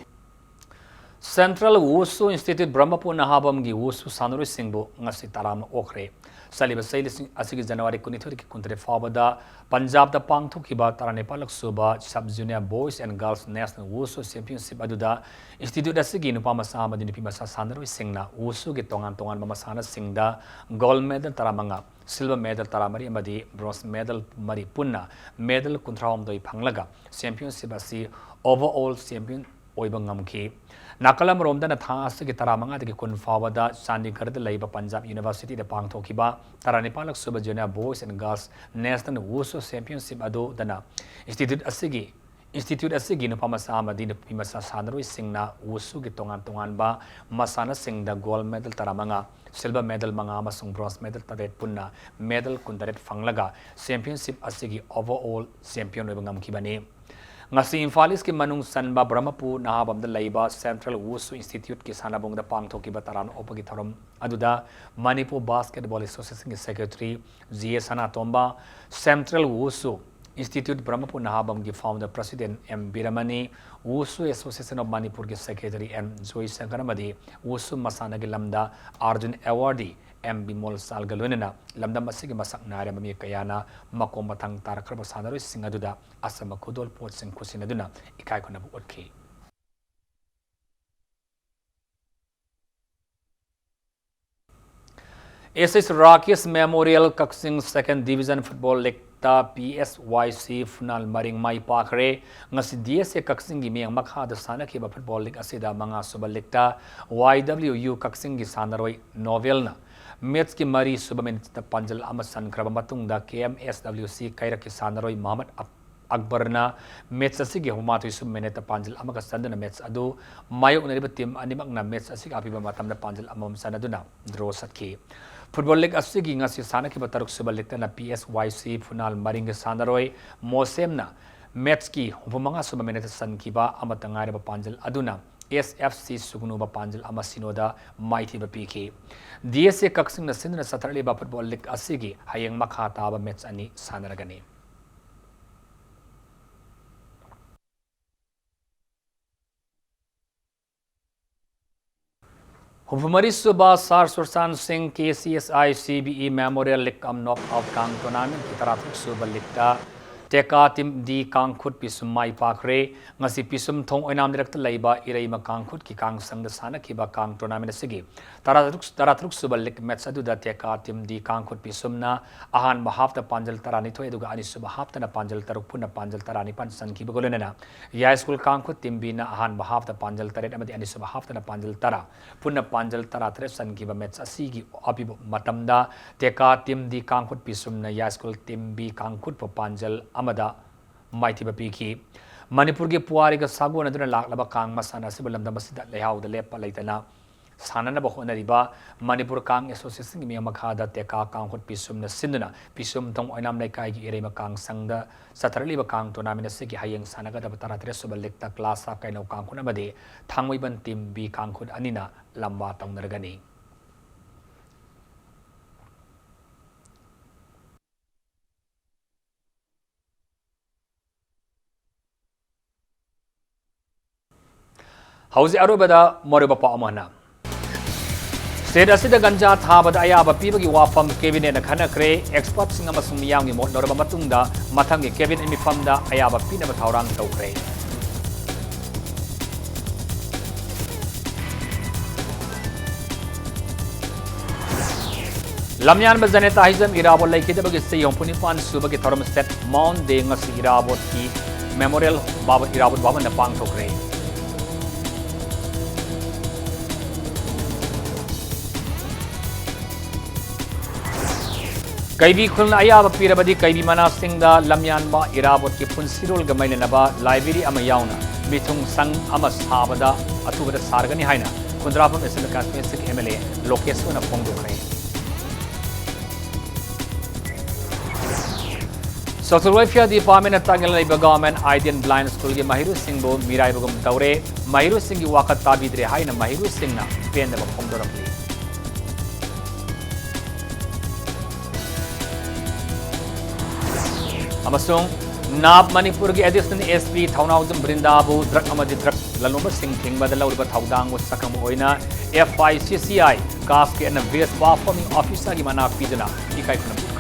Central Wushu Institute ꯕ꯭ꯔꯍꯃꯄꯨꯔ ꯅꯍꯥꯕꯝꯒꯤ ꯋꯨꯁꯨ ꯁꯥꯟꯅꯔꯣꯏꯁꯤꯡꯕꯨ ꯉꯁꯤ ꯇꯔꯥ ꯑꯃ ꯑꯣꯛꯈ꯭ꯔꯦ꯫ ꯆꯠꯂꯤꯕ ꯆꯍꯤ ꯂꯤꯁꯤꯡ ꯑꯁꯤꯒꯤ ꯖꯅꯋꯥꯔꯤ ꯀꯨꯟꯅꯤꯊꯣꯏꯗꯒꯤ ꯀꯨꯟꯇꯔꯦꯠ ꯐꯥꯎꯕꯗ ꯄꯟꯖꯥꯕꯇ ꯄꯥꯡꯊꯣꯛꯈꯤꯕ ꯇꯔꯥꯅꯤꯄꯥꯜꯂꯛ ꯁꯨꯕ Sub Junior Boys and Girls National Wushu Championship ꯑꯗꯨꯗ institute ꯑꯁꯤꯒꯤ ꯅꯨꯄꯥ ꯃꯆꯥ ꯑꯃꯗꯤ ꯅꯨꯄꯤ ꯃꯆꯥ ꯁꯥꯟꯅꯔꯣꯏꯁꯤꯡꯅ ꯋꯨꯁꯨꯒꯤ ꯇꯣꯉꯥꯟ ꯇꯣꯉꯥꯟꯕ ꯃꯁꯥꯟꯅꯁꯤꯡꯗ gold medal ꯇꯔꯥꯃꯉꯥ, silver medal ꯇꯔꯥꯃꯔꯤ ꯑꯃꯗꯤ bronze medal ꯃꯔꯤ, ꯄꯨꯟꯅ medal ꯀꯨꯟꯊ꯭ꯔꯥꯍꯨꯝꯗꯣꯏ ꯐꯪꯂꯒ championship ꯑꯁꯤ overall champion ꯑꯣꯏꯕ ꯉꯝꯈꯤ꯫ ꯅꯥꯀꯜ ꯑꯃꯔꯣꯝꯗꯅ ꯊꯥ ꯑꯁꯤꯒꯤ ꯇꯔꯥꯃꯉꯥꯗꯒꯤ ꯀꯨꯟ ꯐꯥꯎꯕꯗ ꯆꯥꯟꯗꯤꯒꯔꯗ ꯂꯩꯕ ꯄꯟꯖꯥꯕ ꯌꯨꯅꯤꯚꯔꯁꯤꯇꯤꯗ ꯄꯥꯡꯊꯣꯛꯈꯤꯕ ꯇꯔꯥꯅꯤꯄꯥꯜꯂꯛ ꯁꯨꯕ Junior Boys and Girls National Wushu Championship ꯑꯗꯨꯗꯅ institute ꯑꯁꯤꯒꯤ institute ꯑꯁꯤꯒꯤ ꯅꯨꯄꯥ ꯃꯆꯥ ꯑꯃꯗꯤ ꯅꯨꯄꯤ ꯃꯆꯥ ꯁꯥꯟꯅꯔꯣꯏꯁꯤꯡꯅ ꯋꯨꯁꯨꯒꯤ ꯇꯣꯉꯥꯟ ꯇꯣꯉꯥꯟꯕ ꯃꯁꯥꯟꯅꯁꯤꯡꯗ gold medal ꯇꯔꯥꯃꯉꯥ, silver medal ꯃꯉꯥ ꯑꯃꯁꯨꯡ bronze medal ꯇꯔꯦꯠ, ꯄꯨꯟꯅ medal ꯀꯨꯟꯇꯔꯦꯠ ꯐꯪꯂꯒ championship ꯑꯁꯤꯒꯤ overall champion ꯑꯣꯏꯕ ꯉꯝꯈꯤꯕꯅꯤ꯫ ꯉꯁꯤ ꯏꯝꯐꯥꯜ ꯏꯁꯀꯤ ꯃꯅꯨꯡ ꯆꯟꯕ ꯕ꯭ꯔꯍꯃꯄꯨꯔ ꯅꯍꯥꯕꯝꯗ ꯂꯩꯕ Central Wushu Instituteꯀꯤ ꯁꯥꯟꯅꯕꯨꯡꯗ ꯄꯥꯡꯊꯣꯛꯈꯤꯕ ꯇꯔꯥꯝꯅ ꯑꯣꯛꯄꯒꯤ ꯊꯧꯔꯝ ꯑꯗꯨꯗ Manipur Basketball Associationꯒꯤ Secretary G A Sanatomba, Central Wushu Institute Brahmapur ꯅꯍꯥꯕꯝꯒꯤ founder president M ꯕꯤꯔꯃꯅꯤ, Wushu Association of Manipurꯒꯤ secretary M ꯖꯣꯏꯁꯪꯀꯔ ꯑꯃꯗꯤ ꯋꯨꯁꯨ ꯃꯁꯥꯟꯅꯒꯤ ꯂꯝꯗ ꯑꯥꯔꯖꯨꯟ awardee M ꯕꯤꯃꯣꯜ ꯁꯥꯜꯒ ꯂꯣꯏꯅꯅ ꯂꯝꯗꯝ ꯑꯁꯤꯒꯤ ꯃꯁꯛ ꯅꯥꯏꯔꯕ ꯃꯤꯑꯣꯏ ꯀꯌꯥꯅ ꯃꯈꯣꯡ ꯃꯊꯪ ꯇꯥꯔꯛꯈ꯭ꯔꯕ ꯁꯥꯟꯅꯔꯣꯏꯁꯤꯡ ꯑꯗꯨꯗ ꯑꯆꯝꯕ ꯈꯨꯗꯣꯜ ꯄꯣꯠꯁꯤꯡ ꯈꯨꯠꯁꯤꯟꯅꯗꯨꯅ ꯏꯀꯥꯏ ꯈꯨꯝꯅꯕ ꯎꯠꯈꯤ꯫ S H Rakesh Memorial Kakching Second Division Football Leagueꯇ P S Y C ꯐꯨꯅꯥꯜ ꯃꯔꯤꯡ ꯃꯥꯏ ꯄꯥꯛꯈ꯭ꯔꯦ꯫ ꯉꯁꯤ D S A ꯀꯛꯆꯤꯡꯒꯤ ꯃꯤꯠꯌꯦꯡ ꯃꯈꯥꯗ ꯁꯥꯟꯅꯈꯤꯕ football league ꯑꯁꯤꯗ ꯃꯉꯥ ꯁꯨꯕ leagueꯇ Y W U ꯀꯛꯆꯤꯡꯒꯤ ꯁꯥꯟꯅꯔꯣꯏ ꯅꯣꯕꯦꯜꯅ matchꯀꯤ ꯃꯔꯤ ꯁꯨꯕ minuteꯇ ꯄꯥꯟꯖꯜ ꯑꯃ ꯆꯟꯈ꯭ꯔꯕ ꯃꯇꯨꯡꯗ K M S W C ꯀꯩꯔꯛꯀꯤ ꯁꯥꯟꯅꯔꯣꯏ ꯃꯍꯃꯗ ꯑꯛ-, ꯑꯛꯕꯔꯅ match ꯑꯁꯤꯒꯤ ꯍꯨꯝꯐꯨ ꯃꯥꯊꯣꯏ ꯁꯨꯕ minuteꯇ ꯄꯥꯟꯖꯜ ꯑꯃꯒ ꯆꯟꯗꯨꯅ match ꯑꯗꯨ ꯃꯥꯌꯣꯛꯅꯔꯤꯕ team ꯑꯅꯤꯃꯛꯅ match ꯑꯁꯤꯒꯤ ꯑꯄꯤꯕ ꯃꯇꯝꯗ ꯄꯥꯟꯖꯜ ꯑꯃꯃꯝ ꯆꯟꯅꯗꯨꯅ draw ꯆꯠꯈꯤ꯫ Football league ꯑꯁꯤꯒꯤ ꯉꯁꯤ ꯁꯥꯟꯅꯈꯤꯕ ꯇꯔꯨꯛ ꯁꯨꯕ leagueꯇꯅ P S Y C ꯐꯨꯅꯥꯜ ꯃꯔꯤꯡꯒꯤ ꯁꯥꯟꯅꯔꯣꯏ ꯃꯣꯁꯦꯝꯅ matchꯀꯤ ꯍꯨꯝꯐꯨ ꯃꯉꯥ ꯁꯨꯕ minuteꯇ ꯆꯟꯈꯤꯕ ꯑꯃꯠꯇ ꯉꯥꯏꯔꯕ ꯄꯥꯟꯖꯜ ꯑꯗꯨꯅ S F C ꯁꯨꯒꯅꯨꯕ ꯄꯥꯟꯖꯜ ꯑꯃ ꯁꯤꯅꯣꯗ ꯃꯥꯏꯊꯤꯕ ꯄꯤꯈꯤ꯫ D S A ꯀꯛꯆꯤꯡꯅ ꯁꯤꯟꯗꯨꯅ ꯆꯠꯊꯔꯛꯂꯤꯕ football league ꯑꯁꯤꯒꯤ ꯍꯌꯦꯡ ꯃꯈꯥ ꯇꯥꯕ match ꯑꯅꯤ ꯁꯥꯟꯅꯔꯒꯅꯤ꯫ ꯍꯨꯝꯐꯨꯃꯔꯤ ꯁꯨꯕ ꯁꯥꯔ ꯁꯨꯔꯆꯥꯟ ꯁꯤꯡ K C S I C B E memorial league cum knock out ꯀꯥꯡ ꯇꯣꯔꯅꯥꯃꯦꯟꯠꯀꯤ ꯇꯔꯥꯇꯔꯨꯛ ꯁꯨꯕ ꯂꯤꯒꯇ ꯇꯦꯀꯥ ꯇꯤꯝ ꯗꯤ ꯀꯥꯡꯈꯨꯠ ꯄꯤꯁꯨꯝ ꯃꯥꯏ ꯄꯥꯛꯈ꯭ꯔꯦ꯫ ꯉꯁꯤ ꯄꯤꯁꯨꯝ ꯊꯣꯡ ꯑꯣꯏꯅꯥꯝ ꯂꯩꯔꯛꯇ ꯂꯩꯕ ꯏꯔꯩꯃ ꯀꯥꯡꯈꯨꯠꯀꯤ ꯀꯥꯡꯁꯪꯗ ꯁꯥꯟꯅꯈꯤꯕ ꯀꯥꯡ ꯇꯣꯔꯅꯥꯃꯦꯟꯠ ꯑꯁꯤꯒꯤ ꯇꯔꯥꯇꯔꯨꯛ, ꯇꯔꯥꯇꯔꯨꯛ ꯁꯨꯕ ꯂꯤꯒ ꯃꯦꯠꯆ ꯑꯗꯨꯗ ꯇꯦꯀꯥ ꯇꯤꯝ ꯗꯤ ꯀꯥꯡꯈꯨꯠ ꯄꯤꯁꯨꯝꯅ ꯑꯍꯥꯟꯕ ꯍꯥꯐꯇ ꯄꯥꯟꯖꯜ ꯇꯔꯥꯅꯤꯊꯣꯏ ꯑꯗꯨꯒ ꯑꯅꯤꯁꯨꯕ ꯍꯥꯐꯇꯅ ꯄꯥꯟꯖꯜ ꯇꯔꯨꯛ, ꯄꯨꯟꯅ ꯄꯥꯟꯖꯜ ꯇꯔꯥꯅꯤꯄꯥꯟ ꯆꯟꯈꯤꯕꯒ ꯂꯣꯏꯅꯅ ꯌꯥꯏꯁ꯭ꯀꯨꯜ ꯀꯥꯡꯈꯨꯠ ꯇꯤꯝ ꯕꯤꯅ ꯑꯍꯥꯟꯕ ꯍꯥꯐꯇ ꯄꯥꯟꯖꯜ ꯇꯔꯦꯠ ꯑꯃꯗꯤ ꯑꯅꯤꯁꯨꯕ ꯍꯥꯐꯇꯅ ꯄꯥꯟꯖꯜ ꯇꯔꯥ, ꯄꯨꯟꯅ ꯄꯥꯟꯖꯜ ꯇꯔꯥꯇꯔꯦꯠ ꯆꯟꯈꯤꯕ ꯃꯦꯠꯆ ꯑꯁꯤꯒꯤ ꯑꯄꯤꯕ ꯃꯇꯝꯗ ꯇꯦꯀꯥ ꯇꯤꯝ ꯗꯤ ꯀꯥꯡꯈꯨꯠ ꯄꯤꯁꯨꯝꯅ ꯌꯥꯏꯁ꯭ꯀꯨꯜ ꯇꯤꯝ ꯕꯤ ꯀꯥꯡꯈꯨꯠꯄꯨ ꯄꯥꯟꯖꯜ ꯑꯃꯗ ꯃꯥꯏꯊꯤꯕ ꯄꯤꯈꯤ꯫ ꯃꯅꯤꯄꯨꯔꯒꯤ ꯄꯨꯋꯥꯔꯤꯒ ꯁꯥꯒꯣꯟꯅꯗꯨꯅ ꯂꯥꯛꯂꯕ ꯀꯥꯡ ꯃꯁꯥꯟꯅ ꯑꯁꯤꯕꯨ ꯂꯝꯗꯝ ꯑꯁꯤꯗ ꯂꯩꯍꯥꯎꯗ ꯂꯦꯞꯄ ꯂꯩꯇꯅ ꯁꯥꯟꯅꯅꯕ ꯍꯣꯠꯅꯔꯤꯕ ꯃꯅꯤꯄꯨꯔ ꯀꯥꯡ ꯑꯦꯁꯣꯁꯤꯌꯦꯁꯟꯒꯤ ꯃꯤꯌꯥꯝ ꯃꯈꯥꯗ ꯇꯦꯀꯥ ꯀꯥꯡꯈꯨꯠ ꯄꯤꯁꯨꯝꯅ ꯁꯤꯟꯗꯨꯅ ꯄꯤꯁꯨꯝ ꯊꯣꯡ ꯑꯣꯏꯅꯥꯝ ꯂꯩꯀꯥꯏꯒꯤ ꯏꯔꯩꯃ ꯀꯥꯡꯁꯪꯗ ꯆꯠꯊꯔꯛꯂꯤꯕ ꯀꯥꯡ ꯇꯣꯔꯅꯥꯃꯦꯟ ꯑꯁꯤꯒꯤ ꯍꯌꯦꯡ ꯁꯥꯟꯅꯒꯗꯕ ꯇꯔꯥꯇꯔꯦꯠ ꯁꯨꯕ ꯂꯤꯒꯇ ꯀ꯭ꯂꯥꯁ ꯑꯥ ꯀꯩꯅꯧ ꯀꯥꯡꯈꯨꯠ ꯑꯃꯗꯤ ꯊꯥꯡꯃꯩꯕꯟ ꯇꯤꯝ ꯕꯤ ꯀꯥꯡꯈꯨꯠ ꯑꯅꯤꯅ ꯂꯝꯕꯥ ꯇꯧꯅꯔꯒꯅꯤ꯫ ꯍꯧꯖꯤꯛ ꯑꯔꯣꯏꯕꯗ ꯃꯔꯨꯑꯣꯏꯕ ꯄꯥꯎ ꯑꯃ ꯍꯟꯅ꯫ ꯁ꯭ꯇꯦꯠ ꯑꯁꯤꯗ ꯒꯟꯖꯥ ꯊꯥꯕꯗ ꯑꯌꯥꯕ ꯄꯤꯕꯒꯤ ꯋꯥꯐꯝ ꯀꯦꯕꯤꯅꯦꯠꯅ ꯈꯟꯅꯈ꯭ꯔꯦ꯫ ꯑꯦꯛꯁꯄꯔꯠꯁꯤꯡ ꯑꯃꯁꯨꯡ ꯃꯤꯌꯥꯝꯒꯤ ꯃꯣꯠ ꯂꯧꯔꯕ ꯃꯇꯨꯡꯗ ꯃꯊꯪꯒꯤ ꯀꯦꯕꯤꯅꯦꯠ ꯃꯤꯐꯝꯗ ꯑꯌꯥꯕ ꯄꯤꯅꯕ ꯊꯧꯔꯥꯡ ꯇꯧꯈ꯭ꯔꯦ꯫ ꯂꯝꯌꯥꯟꯕ ꯖꯅꯦꯇꯥ ꯍꯤꯖꯝ ꯏꯔꯥꯕꯣꯠ ꯂꯩꯈꯤꯗꯕꯒꯤ ꯆꯍꯤ ꯍꯨꯝꯐꯨ ꯅꯤꯄꯥꯟ ꯁꯨꯕꯒꯤ ꯊꯧꯔꯝ ꯁꯦꯠ ꯃꯥꯎꯟ ꯗꯦ ꯉꯁꯤ ꯏꯔꯥꯕꯣꯠꯀꯤ ꯃꯦꯃꯣꯔꯤꯌꯦꯜ ꯕꯥꯕ-, ꯏꯔꯥꯕꯣꯠ ꯚꯕꯟꯗ ꯄꯥꯡꯊꯣꯛꯈ꯭ꯔꯦ꯫ ꯀꯩꯕꯤ ꯈꯨꯜꯅ ꯑꯌꯥꯕ ꯄꯤꯔꯕꯗꯤ ꯀꯩꯕꯤ ꯃꯅꯥꯁꯤꯡꯗ ꯂꯝꯌꯥꯟꯕ ꯏꯔꯥꯕꯣꯠꯀꯤ ꯄꯨꯟꯁꯤꯔꯣꯜꯒ ꯃꯔꯤ ꯂꯩꯅꯕ ꯂꯥꯏꯕ꯭ꯔꯦꯔꯤ ꯑꯃ ꯌꯥꯎꯅ ꯃꯤꯊꯨꯡ ꯁꯪ ꯑꯃ ꯁꯥꯕꯗ ꯑꯊꯨꯕꯗ ꯁꯥꯔꯒꯅꯤ ꯍꯥꯏꯅ ꯈꯨꯟꯗ꯭ꯔꯥꯛꯄꯝ ꯑꯦꯁꯦꯝꯕ꯭ꯂꯤ ꯀꯟꯁꯇꯤꯇ꯭ꯋꯦꯟꯁꯤꯒꯤ ꯑꯦꯝ ꯑꯦꯜ ꯑꯦ ꯂꯣꯀꯦꯁꯣꯔꯅ ꯐꯣꯡꯗꯣꯛꯈ꯭ꯔꯦ꯫ ꯁꯣꯁꯤꯌꯦꯜ ꯋꯦꯜꯐꯤꯌꯔ ꯗꯤꯄꯥꯔꯠꯃꯦꯟꯅ ꯇꯥꯛꯌꯦꯜꯗ ꯂꯩꯕ ꯒꯚꯔꯟꯃꯦꯟꯠ ꯑꯥꯏꯗꯤꯌꯟ ꯕ꯭ꯂꯥꯏꯟꯗ ꯁ꯭ꯀꯨꯜꯒꯤ ꯃꯍꯩꯔꯣꯏꯁꯤꯡꯕꯨ ꯃꯤꯔꯥꯏꯕꯒꯨꯝ ꯇꯧꯔꯦ꯫ ꯃꯍꯩꯔꯣꯏꯁꯤꯡꯒꯤ ꯋꯥꯀꯠ ꯇꯥꯕꯤꯗ꯭ꯔꯦ ꯍꯥꯏꯅ ꯃꯍꯩꯔꯣꯏꯁꯤꯡꯅ ꯄꯦꯟꯗꯕ ꯐꯣꯡꯗꯣꯔꯛꯂꯤ꯫ ꯑꯃꯁꯨꯡ ꯅꯥꯞ ꯃꯅꯤꯄꯨꯔꯒꯤ ꯑꯦꯗꯤꯁꯅꯦꯜ ꯑꯦꯁ ꯄꯤ ꯊꯧꯅꯥꯎꯖꯝ ꯕ꯭ꯔꯤꯟꯗꯥꯕꯨ ꯗ꯭ꯔꯒ ꯑꯃꯗꯤ ꯗ꯭ꯔꯒ ꯂꯂꯣꯟꯕꯁꯤꯡ ꯊꯤꯡꯕꯗ ꯂꯧꯔꯤꯕ ꯊꯧꯗꯥꯡꯕꯨ ꯁꯛꯈꯪꯕ ꯑꯣꯏꯅ F I C C I, ꯀꯥꯁꯀꯤ and best performing ꯑꯣꯐꯤꯁꯥꯔꯒꯤ ꯃꯅꯥ ꯄꯤꯗꯨꯅ ꯏꯀꯥꯏ ꯈꯨꯝꯅꯕ